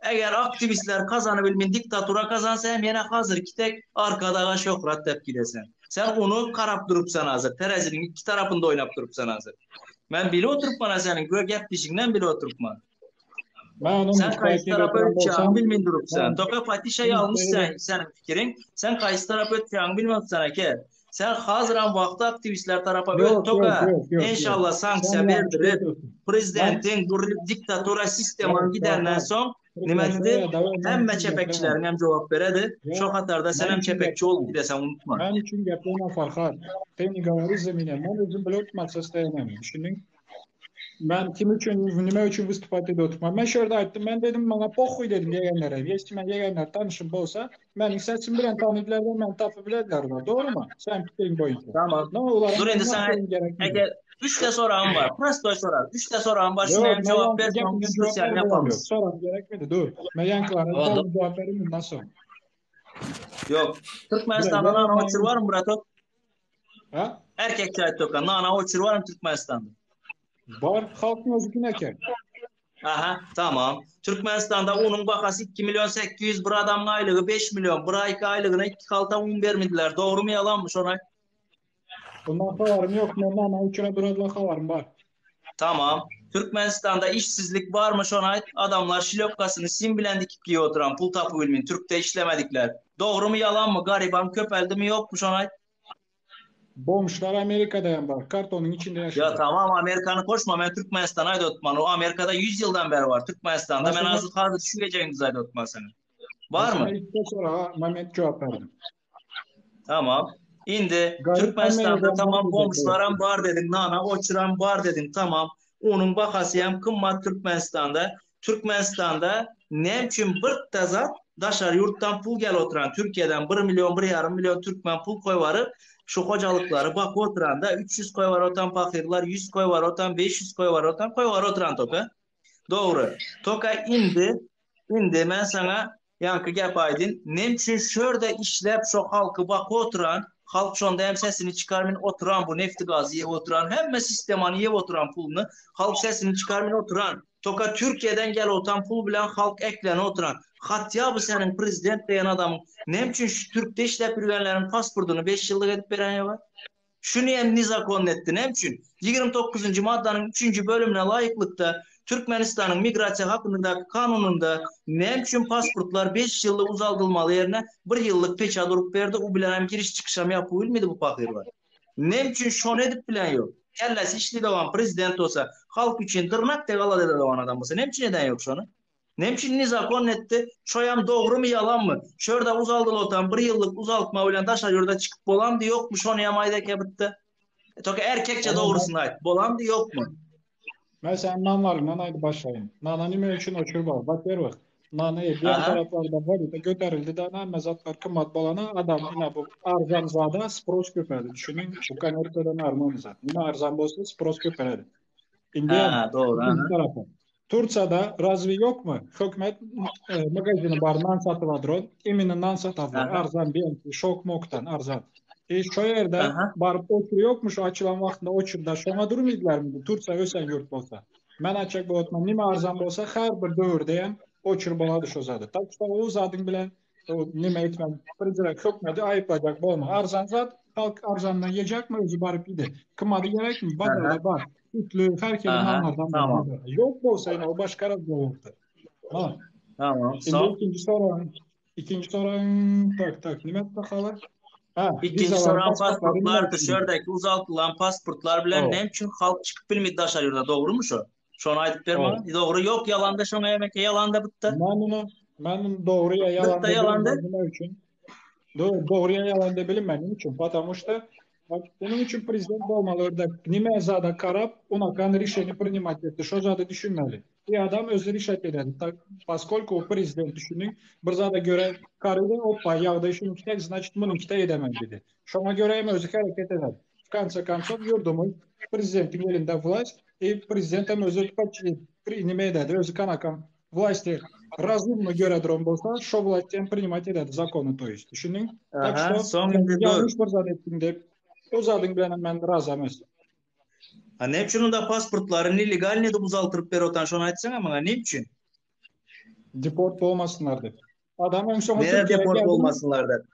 Eğer aktivistler kazanı bilmin diktatura kazansa hem yine hazır ki tek arkada şöhret tepkilesen. Sen onu karap durupsan hazır. Terezinin iki tarafında oynap durupsan hazır. Ben bile oturup bana senin gö gep dişinden bile oturup bana. ben onun Sen kayısı belki de tarafa oturan öteceğini bolsam bilmin durup sen. ben Toka patişa yanlış kimseyi sen, senin fikrin. Sen kayısı tarafa öteceğini bilmem sana ki. Sen hazıran vakti aktivistler tarafa öt Yok yok toka. yok yok yok. İnşallah sanksiya Sen yanlış verdirip yapıyorsun. Ben prezidentin bu diktatura sistemin yok gidenden Farhat. son nime Kırıklaşa dedi? ya da ben Hemme için gepleme. çepekçilerin hem cevap veredi. Ya Çok hatarda sen ben hem için çepekçi olup gepleme. gidesen unutma. Ben için gepleme Farhat. Ты не говори за меня. Ben özüm bile oturmazsa isteyemem. Düşünün. Ben kim üçün, nime üçün выступать edip oturmam. Ben şöyle aytdım. Ben dedim bana pohuy dedim yegenlere. Geçti ben yegenler tanışım bolsa. Benim sesim bilen tanıdılar ve ben tapı bilediler ular. Doğru mu? Sen fikrin boyunca. Tamam. Ne ulara Dur indi ne sana yapayım gerekmedi. eğer üç de soran var. Prostoy sorar. Üç de soran var. Şuna Yok, hem cevap ben ver. Sonra gepine cevap diskusyon vermem yok. yapalım. Soran gerekmedi. Dur. Ben yankılara O da dolu cevap vereyim bundan sonra. Yok. Bile Türkmenistan'da nana ben oçur var mı Bratok? Ha? Erkek çay toka. Nana oçur var mı Türkmenistan'da? Var halkın özü ki. Aha tamam. Türkmenistan'da unun bakası 2 milyon 800 bir adamın aylığı 5 milyon. Bir ayki aylığına iki kalta un vermediler. Doğru mu yalan mı Şonay? Bundan haberim yok. Ben nana uçura duradılar haberim var. Tamam. Türkmenistan'da işsizlik var mı Şonay? Adamlar şilopkasını sim bilen dikip giyiyor oturan pul tapu bilmin. Türk'te işlemedikler. Doğru mu yalan mı? Gariban köpeldi mi yok mu Şonay? Bomşlar Amerika'da yan var. Kartonun içinde Ya yaşıyorlar. tamam Amerikan'ı koşma ben Türkmenistan'a aydotman. O Amerika'da 100 yıldan beri var. Türkmenistan'da Ben ben sana, hazır hazır şu gece aydotman seni. ben Var sana mı? ilk de sonra moment cevap verdim. Tamam. İndi Garip Türkmenistan'da Amerika'dan tamam var diyecek komşularam bar dedin. Nana oçuran bar dedin. Tamam. Onun bakası hem kımmat Türkmenistan'da. Türkmenistan'da ne üçün bir tazat daşar yurttan pul gel oturan Türkiye'den 1 milyon 1,5 milyon Türkmen pul koy varı şu hocalıkları bak oturan da 300 koy var otan fakirler 100 koy var otan 500 koy var otan koy var oturan toka. Doğru. Toka indi. Indi men saňa ýaňky gep aýdyn. Nem üçin şörde işläp şo halky bakyp oturan, halk şonda hem sesini çykarmyn oturan bu nefti gazy ýep oturan, hemme sistemany ýep oturan puluny, halk sesini çykarmyn oturan. Toka Türkiýeden gel otan pul bilen halk ekleni oturan. Hatýa bu seniň prezident diýen adamyň nem üçin şu türkde işläp ýürgenleriň pasportyny 5 ýyllyk edip beren ýoga? Şuny hem nizakon etdi. Näme üçin? 29-njy maddanyň üçünji bölümine laýyklykda, Türkmenistanyň Migrasiýa hakyndaky kanunynda näme üçin pasportlar beş ýyllyk uzaldylmaly ýerine bir ýyllyk peçat urup berdi, u bilen hem giriş-çykyşam ýapyp bilmedi bu pahyrlar. Näme üçin şony edip bilen ýok? Kellesi işli dogan prezident bolsa, halk üçin dyrnak dek alada eden dogan adam bolsa, näme üçin eden ýok şony? Näme üçin nizakon etdi? Şoýam dogrymy ýalanmy? Şörde uzaldylotam bir ýyllyk uzaltma bilen daşary ýurda çykyp bolamdy ýokmy şonyam aýt eke bitdi. Toka erkekçe dogrusyny aýt. Bolamdy ýokmy? Men sen nanlaryňdan aýdyp başlaýyn. Nana nime üçin oçur bar? Во-первых, nany diğer taraplarda walýuta göterildi da hemme zatlar kymmat bolana adam ina bu arzan zada spros köpeldi. Düşüniň, bu kommersiýadan arman zat. Nime arzan bolsa spros köpeledi. Indi Ha, dogry. ikinji tarapy. Tursiýada razwi ýokmy? Hökümet e, magazini bar, nan satyp adron. Imенно nan satadylar. Arzan BMT, şok mokdan arzan. E şo ýerde baryp otur ýokmy şu açylan wagtynda oçurda şoňa durmaýdylarmy? Tursiýa ösen ýurt bolsa. Men açak bolotma nime arzan bolsa her bir döwürde hem oçur bolady şo zady. Tak şo o zadyň bilen o nime etmem. Prezident hökümeti aýyplajak bolma. Arzan zat halk arzandan ýejekmi özi baryp ýedi. Kymady gerekmi? Bazarda bar. Sütlü, her hili nanlardan Tamam. bar. Ýok bolsa ýene o başga razgovordy. Ha. Tamam. Şimdi Soň ikinji soragyň, ikinji soragyň tak tak nime etdi Ha, ikinji vizalar, soran pasportlar nime pasportlardy. üçin? Şördäki uzaltylan pasportlar bilen O. näme üçin halk çykyp bilmedi daşary ýurda? Dogrumy şo? Şony aýdyp ber O. maňa. Dogry ýok, ýalanda şoňa emeke ýalanda bitdi. Men bunu men bunu dogry ýa ýalan Bitdi da ýalanda. bilinmez nime üçin? Doğru, doğru ya yalan da bilinmez. Nime üçin? Потому что bak, bunun için prezident bolmaly orada nime zada karap unakan решение принимать etdi. Şo zada düşünmeli. Bir adam özü решать ededi. Tak, поскольку o prezident düşünün bir zada göre karıydı hoppa ýagdaý şununki tek значит bununki de edemem dedi. Şoňa göre hem özü hareket eder. В конце концов ýurdumyz prezidentiň elinde власть и prezident hem özü nime ededi. Özü kanakan власти разумно göre duran bolsa, şo власти hem принимать ededi zakony to есть. Düşündiň? Tak Aha, что soň sen indi dur. ýalňyş bir zat etdiň diýip, o zadyň bilen men razy emes. Ha näme üçin onda pasportlary nelegalny edip uzaltyryp berip otan şony aýtsaňa maňa näme üçin? Deport bolmasynlar diýip. Adam öň soňy Nere Türkiýä deport geldi. bolmasynlar diýip.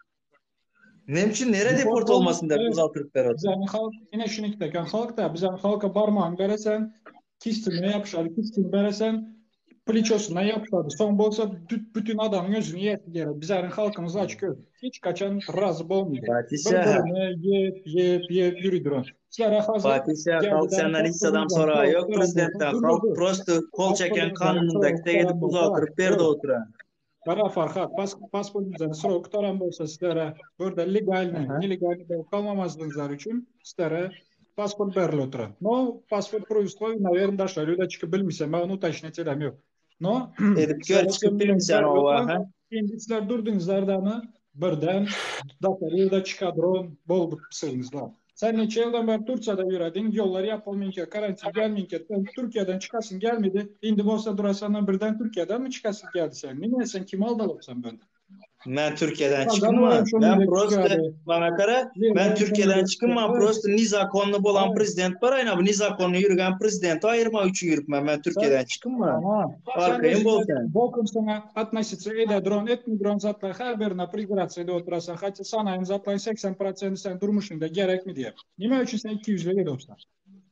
Näme üçin nere Deport deport bolmasyn diýip bolmasyn. uzaltyryp berip otan? Bizäniň halk ine şunikde halk da bizäniň halka barmagyny beresen, kistine ýapyşar, kistini beresen, pliçosuna ýapyşar. Soň bolsa bütün adamyň özüni ýesi geler. Bizäniň halkymyz aç göz. Hiç kaçan razy bolmaýar. Fatişa. Bir-birini ýep, ýep, ýep ýüridir. Sizlere hazır Fatişa halk senden hiç adam soragy ýok prezidentden. Halk prosto kol çeken kanunyndaky edip uzaltyryp berdi oturan. Gara Farhat, pas, pasportunuzdan srok gutaran bolsa sizlere burada legalny, nelegalny bolup kalmamazlygyňyzlar üçin sizlere pasport berilip oturan. No, pasport при условии, наверное, daşary ýurda çykyp bilmeysen, men onu уточнять edem ýok. No, Edip gör çykyp bilmeysen owa, ha? Indi sizler durduňyzlar birden daşary ýurda çykadron bolup sygyňyzlar. Sen neçe ýyldan bäri Türkiýede ýörediň, ýollar ýapylmynka, karantin gelminka, sen Türkiýeden çykasyň gelmedi. Indi bolsa durasandan birden Türkiýeden mi çykasyn geldi sen? Nime sen kim aldalypsan bende? Men Türkiýeden Adam çykma. olam şonu Men diýip prosto çykady. bana kara, men Türkiýeden çykma, prosto nizakonly bolan prezident bar aýna bu nizakonly ýürgen prezidenti aýyrmak üçin ýürüpmen. Men Türkiýeden çykma. Aha. Sen Arkaýyn bol özüňe sen. bokum sana относиться ede dron etmi dron zatlar her birine prigradsiýa edip oturasan. Hatta sanaýyn zatlaryň 80% sen durmuşyňda gerekmi diýip. Nime üçin sen 200 edipsen?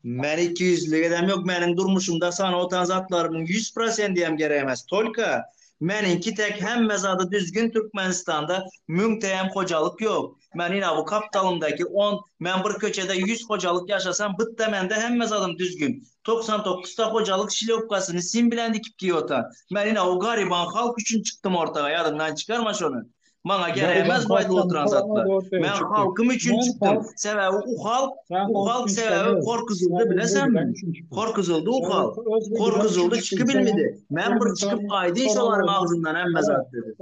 Men 200'lük edem yok. Benim durmuşumda sana otan zatlarımın 100% diyem gerekmez. Tolka meninki tek hemme zadı düzgün Türkmenistan'da münteyem hocalık yok. Men yine bu kaptalımdaki 10 men bir köçede 100 hocalık yaşasam bıtta mende hemme zadım düzgün. 99'da hocalık şilyopkasını sim bilen dikip giyiyortan. Men yine o gariban halk için çıktım ortaya. Yadından çıkarma şunu. Bana gerekmez bu aydıl oturan zatlar. Ben halkım için çıktım. Sebebi o halk, o halk sebebi korkuzuldu bilesen mi? Korkuzuldu o halk. Korkuzuldu çıkı bilmedi. Men bir çıkıp aydın şoların ağzından emme zat dedi.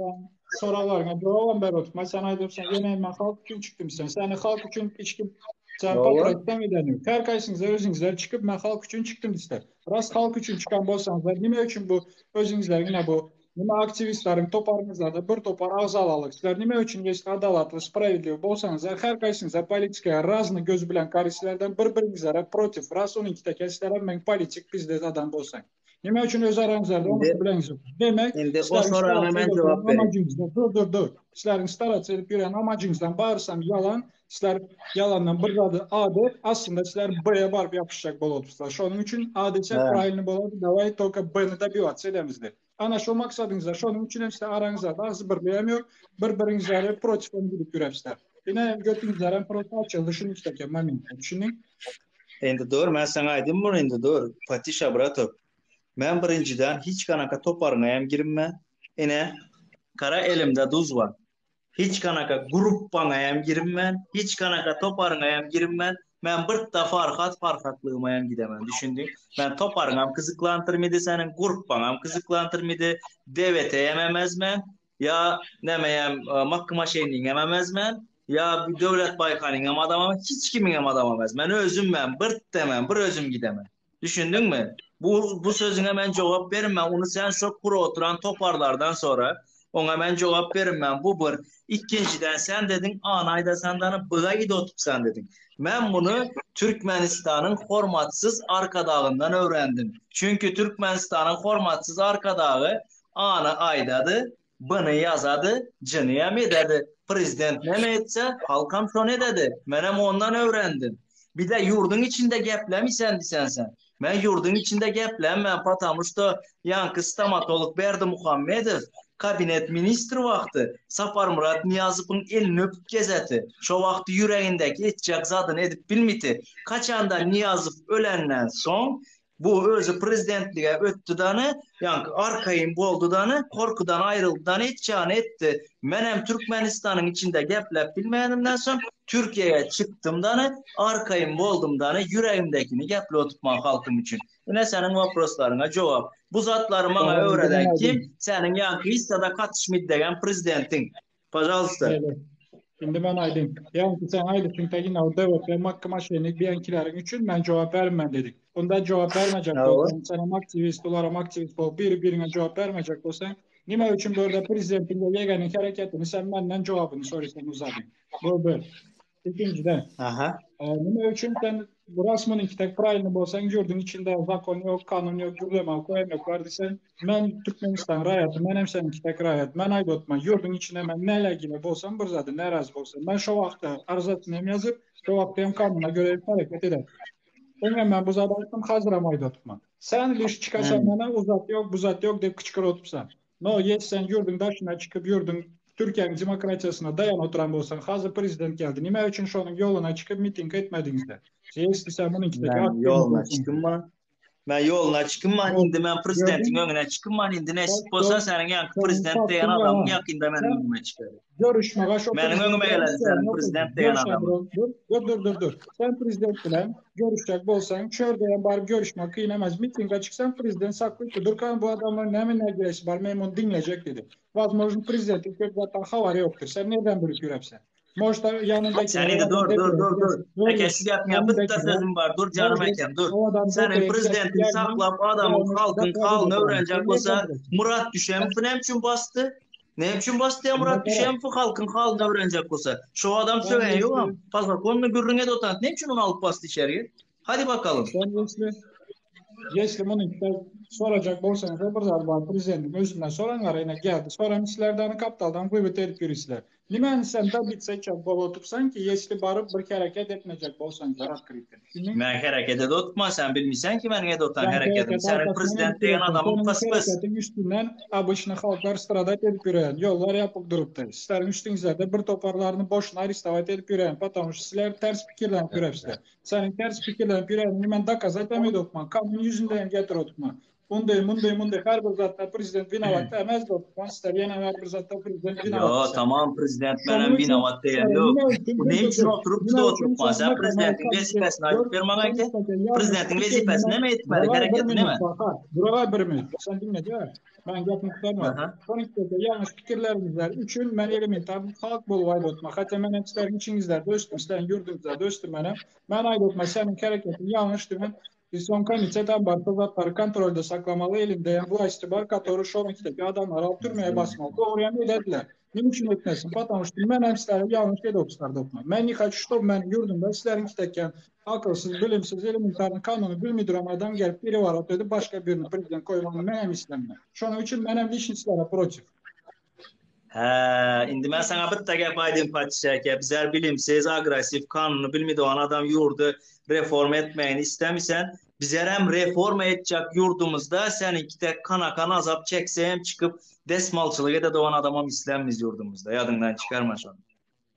Soralarına cevap ver oturma. Sen aydın sen yine ben halk için çıktım sen. Sen halk için içkim sen Doğru. papratten edeniyor. Her kaysınıza özünüzler çıkıp ben halk için çıktım ister. Rast halk için çıkan bolsanızlar nime için bu özünüzler yine bu. Nime aktiwistleriň toparyňyzda bir topar agzalalyk. Sizler nime üçin ýeşil adalatly, sprawiedliw bolsaňyzlar, her gaýsyňyza politikaýa razny göz bilen garyşlardan bir-biriňizlere protiv, raz onuňki teke sizlerem men politik pizdes adam bolsaň. Nime üçin öz araňyzlarda Indi oňuşyp bileňizok. Demek, indi o sizleriň soragyna starats men edip jogap ýören bereýin. amajyňyzda, dur dur dur. Sizleriň starats edip ýören amajyňyzdan barysam ýalan, sizler ýalandan bir zady A dep, aslynda sizler B-ye baryp ýapyşjak bolupsyzlar. Şonuň üçin A desek Hä. pravilny bolady, daway tolko B-ni dobivats edemizde. Ana şo maksadyňyzda, şonuň üçin hem sizler araňyzda agzybirligem ýok, bir-biriňizlere protiv hem gidip ýürepsizler. Ine götüňizlerem prosto açyldy şunuň üçin momentde. Düşündiň? Indi dur, men saňa aýdym muny indi dur. Patişa bratow. Men birinjiden hiç kanaka toparyňa hem girinmen. Ine, kara elimde duz bar. Hiç kanaka gruppaňa hem girinmen, hiç kanaka toparyňa hem girinmen. Men birtda Farhat Farhatlygyma hem gidemen, düşündiň? Men toparyňam kyzyklandyrmydy seniň, gurppaňam kyzyklandyrmydy, DWT hem emez men, ýa näme hem Makky Maşenniňem emez men, ýa Döwlet Baýkanyňam adamam, hiç kimiňem adamam emez. Men özüm men, birtde men, bir özüm gidemen. Düşündiňmi? Bu bu sözüňe men jogap bermän, ony sen şo kura oturan toparlardan sora. Oňa men jogap bermän, bu bir. Ikinjiden sen dediň, A-ny aýdasan dany B-ga gidip otupsan dediň. Men muny Türkmenistanyň hormatsyz arkadagyndan öwrendim. Çünki Türkmenistanyň hormatsyz arkadagy A-ny aýdady, B-ny ýazady, C-nyam ededi. Prezident neme etse, halkam şony ededi. Menem ondan öwrendim. Bir-de ýurduň içinde geplemisen diýsen sen. Men ýurduň içinde geplemän, patamu şto ýaňky stomatolog Berdimuhamedow kabinet ministri wagty Saparmyrat Nyýazowyň elini öpüp gezeti. Şo wagty ýüregindäki etjek zadyny edip bilmiti. Kaçanda Nyýazow ölenden soň Bu özi prezidentlige ötdi dany, ýaňky arkaýyn boldy dany, korkudan aýryldy dany etjagny etdi. Menem Türkmenistanyň içinde gepläp bilmänimden soň Türkiýeýe çykdym dany, arkaýyn boldum dany, ýüregimdekini gepli otupman halkym üçin. Ine seniň woproslaryňa jogap. Bu zatlary maňa Tamam, indi öwreden men kim? aýdym. Seniň ýaňky hissada katyşmyt degen prezidentiň. Pažalsta. Şeýle. Indi men aýdym. Ýaňky sen aýdypsyň tagina o döwet makka maşyny biýankilerin üçin men jogap bermen dedik. Onda jogap bermejek Hawa. bolsaň, sen hem aktiwist, olar hem aktiwist bolup biri-biriňe jogap bermejek bolsaň, nime üçin bu ýerde prezidentiň we ýegeniň hereketini sen menden jogabyny soraýsaň uzadyň. Bu bir. Ikinjiden, Aha. e, nime üçin sen bu munyňky tek pravilny bolsaň, ýurduň içinde zakon ýok, kanun ýok, gürleme koýan ýok bar diýseň, men Türkmenistan raýaty, men hem seniňki tek raýat. Men aýdyp otman, ýurduň içinde men nälegile bolsam bir zady närazy bolsam, men şo wagtda arzasyny hem ýazyp, şo wagtda hem kanuna göre hereket eder. Öňem men bu zady aýtdym, hazyram aýdyp otman. Sen liş çykasan Hmm. mana uzat ýok, bu zat ýok diýip kyçkyryp otupsan. No, ýet sen ýurduň daşyna çykyp ýurduň Türkiýäniň demokratiýasyna daýan oturan bolsaň, hazyr prezident geldi. Nime üçin şonuň ýoluna çykyp miting etmediňizde? Ýes sen munuňkideki Men aktiwist ýoluna bolsaň. çykynman. Men ýoluna çykynman, Ýok, indi men prezidentiň gördüň? öňüne çykynman, indi nesip Bak, bolsa ýok, seniň ýaňky seniň prezident diýen faktyň adamyň ýalan. ýakynda meniň Sen öňüme çykar. görüşmege şo Meniň prezident öňüme bilen geledi isleýän seniň ýok prezident özüň. diýen Görüşe adamyň. dur, dur, dur, dur, dur, dur. Sen prezident bilen görüşjek bolsaň, çörde hem baryp görüşmek kyn emez. Mitinge çyksaň prezident saklypdy. Durkan bu adamlaryň näme nägilesi bar, men muny diňlejek diýdi. Возможно, prezidentiň köp zatdan habary ýokdur. Sen nerden bilip ýürepsen? Может, Sen ýanyndakiler indi o adam dur, dur, depeye dur, dur. gidesin. Dur, Eke dur. şu gepine bitta Ýanyndakiler, sözüm bar. Dur canım может, ekem, dur. o adam Seniň depeye gidesin prezidentiň gelmän, saklap adamyň, ýalňyş halkyň doklad halyny edip oturan. öwrenjek Sen bolsa, nerden bilesin? Murat Düşemow näme üçin basdy? Näme üçin basdy ya Indi Murat gara. Düşemowy halkyň halyny öwrenjek bolsa? Şo adam Sen sögen ýogam. ýesli, Pazakonny gürrüň edip oturan. Näme üçin ony alyp basdy içeriye? Hadi bakalım. sen ýesli, ýesli muny sorajak bolsaňyz bir zat bar prezidentiň özünden soraňlar ine geldi. Soran işlerden kaptaldan wywod edip ýörüsler. Nimäni sen dobиться etjek bolup otursaň ki, ýesli baryp bir hereket etmejek bolsaňlar открыто. Düşündiň? Men hereket edip oturman, sen bilmeysen ki meniň edip oturan Sen hereketim. hereket Seniň arkasyndan prezident edip diýen ýörüpsiň. adamyň Seniň pys-pys. hereketiň üstünden obычный halklar stradat edip ýören, ýollar ýapyk durupdyr. Sizleriň üstüňizlerde bir toparlaryny boşuna arestowat edip ýören, потому что sizler ters pikirlenip ýörepsizler. Seniň ters pikirlenip ýörenini men dokazat hem edip oturman, kanun ýüzünde hem getirip oturman. Munday, munday, munday her bir zatda prezident vinovat emez oturman, sizler ýene her bir zatda prezident Yo vinovat sen. tamam prezident Şonuň menem üçin vinovat diýen sizlere ýok. nime üçin Bu dur näme dur üçin dur. oturyp Nime da üçin oturupman? sen Sen MKM prezidentiň komitet wezipesini dur aýdyp ber maňa sen ki. isteke ýalňyş Prezidentiň pikirine wezipesi näme etmeli, Duraga bir hereketi minut näme? baka. Duraga bir minut. Sen diňle de. Men gepimi gutarmadym. Aha. Şonuň isteke ýalňyş pikirleriňizler üçin men elementar halk bolup aýdyp otma. Hatda men hem sizleriň içiňizlerde ösdüm, sizleriň ýurduňyzda ösdüm menem. Men aýdyp otma seniň hereketiň ýalňyşdy men. Son komitet ambarda zatlary kontrolda saklamaly elinde hem vlasti bar, katory şonuň içindeki adamlary alyp türmeye basmaly. Dogry hem edediler. Nime üçin etmesin? Потому что men hem sizlere ýalňyş edopslar dokma. Men ne хочу, чтобы meniň ýurdumda sizleriň kitekän akylsyz, bilimsiz, elementarny kanuny bilmeý duran adam gelip pereworot edip başga birini prezident koýmagyny men hem islemän. Şonuň üçin men hem liçny sizlere protiv. Hä, indi men saňa bitta gep aýdayyn patyşa eke, bizler bilimsiz, agressiw, kanuny bilmeýän adam ýurdy reforma etmegini istemisen, bizler hem reforma etjek ýurdumyzda seniňki tek kanakan azap çekse hem çykyp desmalçylyk ede dogan adamam islenmiz ýurdumyzda, ýadyňdan çykarma şony.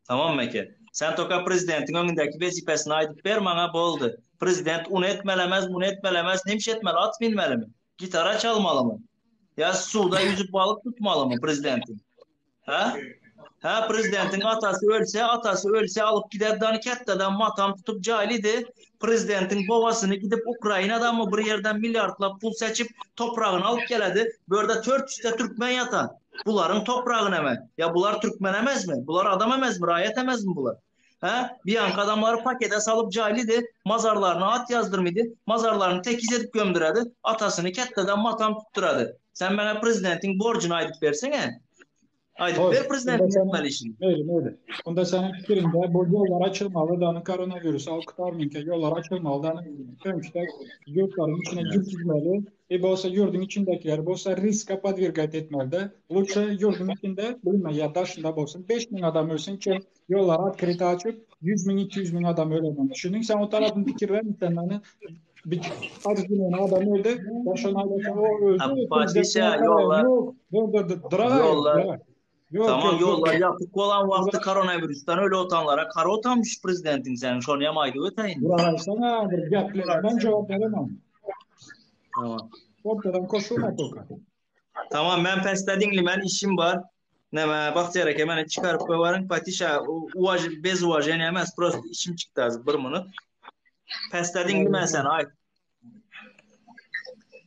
Tamam eke. Sen toka prezidentiň öňündäki wezipesini aýdyp ber maňa boldy. Prezident uny etmelemez, muny etmelemez, nemşe etmeli, at minmelimi? Gitara çalmalymy? Ýa suwda ýüzüp balyk tutmalymy prezidentiň? Hä? Hä, prezidentiň atasy ölse, atasy ölse alyp gider dany kätdeden matam tutup jaýlydy. Prezidentiň babasyny gidip Ukrainadanmy bir ýerden milliardlap pul seçip topragyny alyp geledi. Bu ýerde 400-de türkmen ýatan. Bularyň topragy näme? Ýa bular türkmen emesmi? Bular adam emesmi? Raýat emesmi bular? Hä? Bianka adamlary pakete salyp jaýlydy, mazarlaryna at ýazdyrmydy, mazarlaryny tekiz edip gömdüredi, atasyny ketdeden matam tutdurady. Sen maňa prezidentiň borjuny aýdyp berseňe. Aýdyp Hoş, ber unda prezidentiň seniň etmeli işini. Meýli, meýli. Unda seniň pikiriňde bu ýollar açylmaly, dany koronawirus alyp gutarmynka ýollar açylmaly, dany öňküdek ýurtlaryň içine girgizmeli. E bolsa ýurduň içindekileri bolsa riska podwergать etmeli-de. Lutşe ýurduň içinde, bilme ýa daşynda bolsun 5000 adam ölsün, çem Ýollary otkryt açyp, 100 müň, 200 müň adam ölenini düşüniň. Sen o tarapyny pikirlenme, sen meni bir arzuwlanan adam öldi. Ben şony aýdarsam, o öldi. Patyşa ýollar. Ýok, dur, dur, dur, duraý, Ýollar. duraý. Ýok, Tamam ýok, dur. ýollar ýapyk bolan wagty koronavirusdan öli otanlara kary otanmyş prezidentiň seniň şony hem aýdyp ötäýin. Duraýsana, bir geple. Men jogap beremem. Tamam. Ortadan koşulma toka. Tamam men pesde diňli men işim bar. Näme Bagtyýar eke meni çykaryp goýbaryň Patyşa uwaž bez uwaženiýa emes prosta işim çykdy az bir minut. Pesde diňli men seni aýt.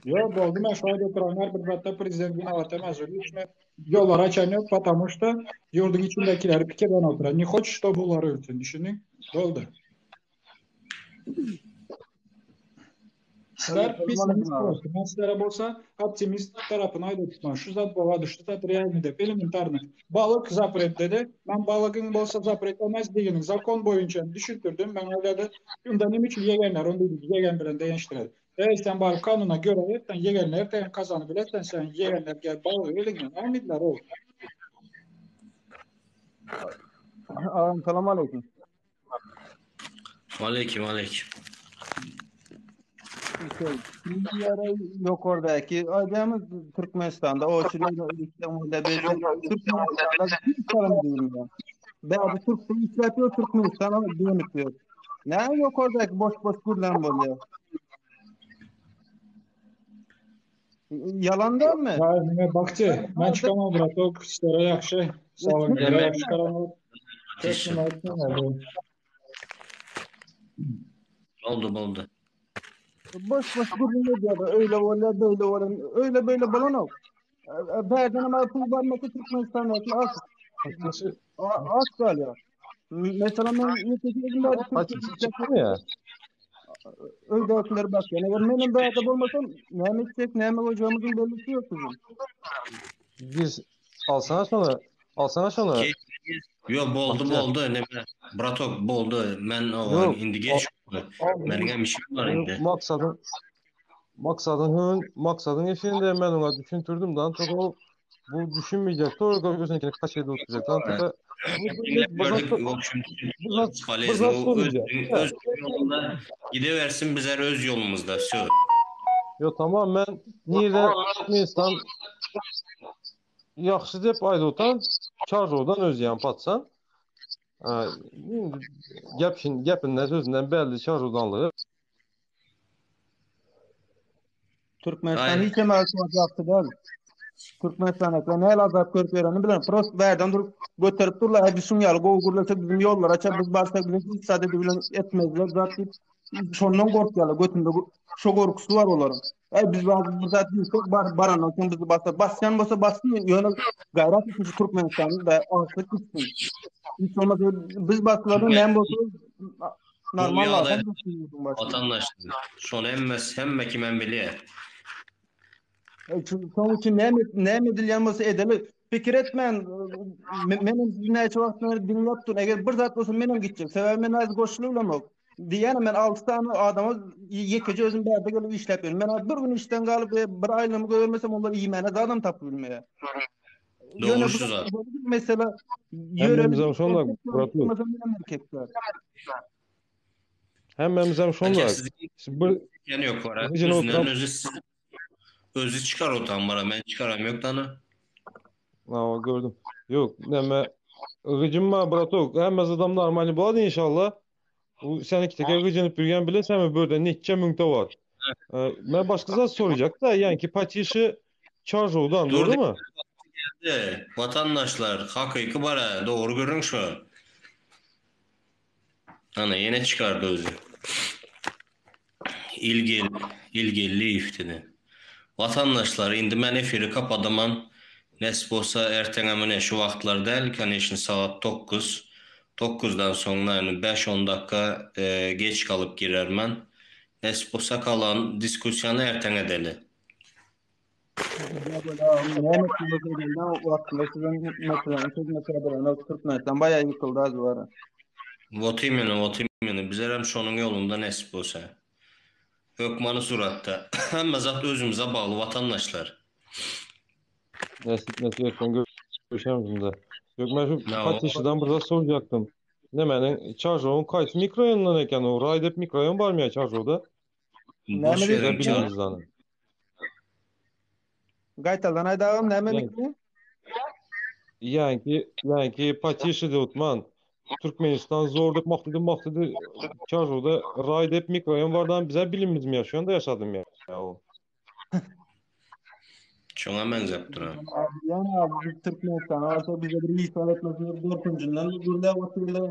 Ýok boldy men şu aýda oturanlar bir zatda prezident winowat emes lично ýollar açan ýok потому что ýurduň içindekileri pikirden oturan ne хочет чтобы olar ölsün düşündiň boldy. Sizler pessimist prosta. Men sizlere bolsa optimist tarapyny aýdyp tutman. Şu zat bolady, şu zat realny dep elementarny. Balyk zapret dedi. Men balygyň bolsa zapret emes diýeniň zakon boýunça düşündirdim. Men aýdady. Unda näme üçin ýegenler onda ýegen bilen deňeşdiredi. Eý sen baryp kanuna göre etden ýegenler degen kazany bilesen sen ýegenler gel balygy eliňden almydylar ol. Agam salam aleyküm. Aleyküm aleyküm. Ýara ýokardaky aýdýamyz Türkmenistanda o Türkmenistanda diýilýär. Bäri Türkmen işläp ýör Türkmenistan dönüp ýör. Näme ýokardaky boş boş gürlän bolýar? Ýalan dälmi? Näme bakty? Men çykamam bratok, sizlere ýagşy. Sag boluň. Ýagşy çykaramok. Boldy, boldy. Boş boş gürrüň edýärler. Öýle bolýar, beýle bolýar. Öýle beýle bolanok. Bärden hem pul barmasa Türkmenistanda aç. Aç galýar. Mesela men ya. Öýdäkiler bakýar. Eger menem bärde bolmasam, näme etjek, näme goýjagymyzyň bellisi ýok biziň. Biz alsana şony, alsana şony. Ýok, boldy, boldy. Neme, bratok, boldy. Men o indi geç. Meniň hem işim bar indi. Maksadyň maksadyň hön, maksadyň efirinde men oňa düşündirdim. Dan çok ol bu düşünmeyecek. Doğru gözüne kaç yedi oturacak. Dan çok Öz yolunda gidiversin bizler öz yolumuzda. Sö. Yo tamam men nirede Türkmenistan ýagşy dep aýdyp Çarjowdan özýän patsan. Gep gepinden sözünden belli Çarjowdanlygy. Türkmenistan hiç hem alşmak ýagşy däl. Türkmenistanda näle azap görüp ýörenini bilen, prost bärden durup göterip durlar, hä biz şuň ýaly gowy gürlesek biziň ýollar açar, biz barsak biziň hiç zat edip bilen etmezler zat diýip şondan gorkýarlar, götünde şo gorkusy bar olaryň. Äý biz bar bir zat diýsek bar barandan soň bizi basar. Basýan bolsa bassyn, ýöne gaýrat etsin şu Türkmenistany da açlyk gitsin. Hiç bolmasa biz basdylar näme bolsa. Normal ýagdaý adam ýurduň başynda. Watandaşlar, şony hemmesi, hemme kimem bilýär. Şoň üçin näme näme edilýän bolsa edeli. Pikir etmän, menem sizi näçe wagtdan bäri diňläp durun. Eger bir zat bolsa menem gitjek. Sebäbi men häzir goşulyp bilemok. Diýýänim men 6 sany adama ýekeje özüm bärde gelip işläp ýörün. Men häzir bir gün işden galyp bir aýlygymy goýbermesem olar iýmäne zadam tapyp bilmeýär. Dogry şu zat. Mesela Hemmemizem şonda bratlyk. Hemmemizem şonda. Bir Yani yok var. Özünden özü özü çıkar o tam bana. Men çıkaram yok dana. Ha gördüm. Yok neme Gıcım var bratok. Hemme adam normal bolady inşallah. Bu sen iki teke gıcınıp yürüyen bile sen mi böyle neçe münkte var. Ee, ben başka zat soracak da yani ki patişi Çarjowdan Dur doğru mu? Geldi. Vatandaşlar hakyky bara dogry görüň şu. Ana ýene çykardy özi. İlgel İlgelliýew dedi. Watandaşlar indi men efiri kapadaman. Nesip bolsa erteňe mine şu wagtlar däl, koneçny sagat 9. 9-dan soňra ýagny 5-10 dakika e, geç galyp girermen. Nesip bolsa kalan diskussiýany erteň edeli. Näme wagtynda siziň meseläni çözmese bolanok Türkmenistan baýa ýykyldy az bara. Wot imенно, wot imенно. Bizlerem şonuň ýolunda nesip bolsa. Hökmany suratda. Hemme zat özümize bagly watandaşlar. Nesip nesip etsen görüşemiz de. Yok ben şu Patişi'den burada soracaktım. Nemenin Çarjov'un kaç mikrorayonundan eken o? Raydep mikrorayon var mı ya Çarjov'da? Boş Näme verin Bize bilimiz Gaýtadan aýdagam näme Yani, mikro? yani ki yani ki Patişi'de utman. Türkmenistan zorduk maktadı maktadı Çarjov'da Raydep mikrorayon vardan bize bilimiz mi yaşıyorsun da yaşadım ya. ya o. Şoňa meňzep duran. Yani abi biz Türkmenistan olsa bize bir insan etmesini dördüncünden gürle otyrlar.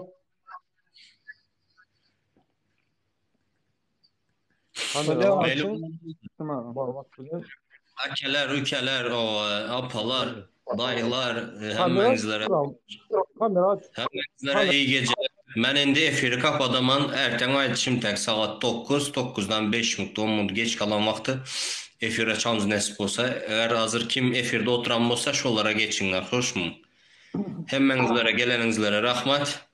Kamera Meli açın. Barmak bilen. Akeler, ükeler, o apalar, dayılar, Kamera hemmeňizlere Kamera aç. hemmeňizlere iyi geceler. Men indi efiri kapadaman erteň aýdyşym tek sagat 9, 9-dan 5 minut 10 minut geç kalan wagty efir açamyz nesip bolsa. Eger hazır kim efirde oturan bolsa şolara geçinler, hoşmu? Hemmeňizlere geleniňizlere rahmat.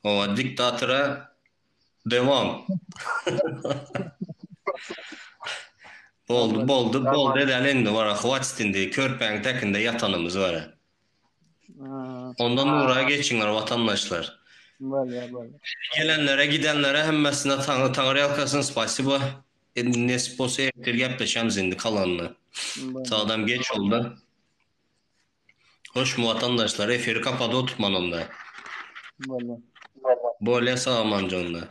O diktatora devam. Boldy, boldy, boldy edeli indi bara hwaçt indi körpäň tekinde ýatanymyz bara. Ondan nura geçiňler watandaşlar. Bolýar, bolýar. Gelenlere, gidenlere hemmesine taňry taňry ýalkasyn spasiba. Indi nesip bolsa ertir gepleşemiz indi kalanyny. Sağdan geç oldu. Hoş mu vatandaşlar? Efiri kapady oturtman onda. Bolýar. Bolýa sag amanca onda.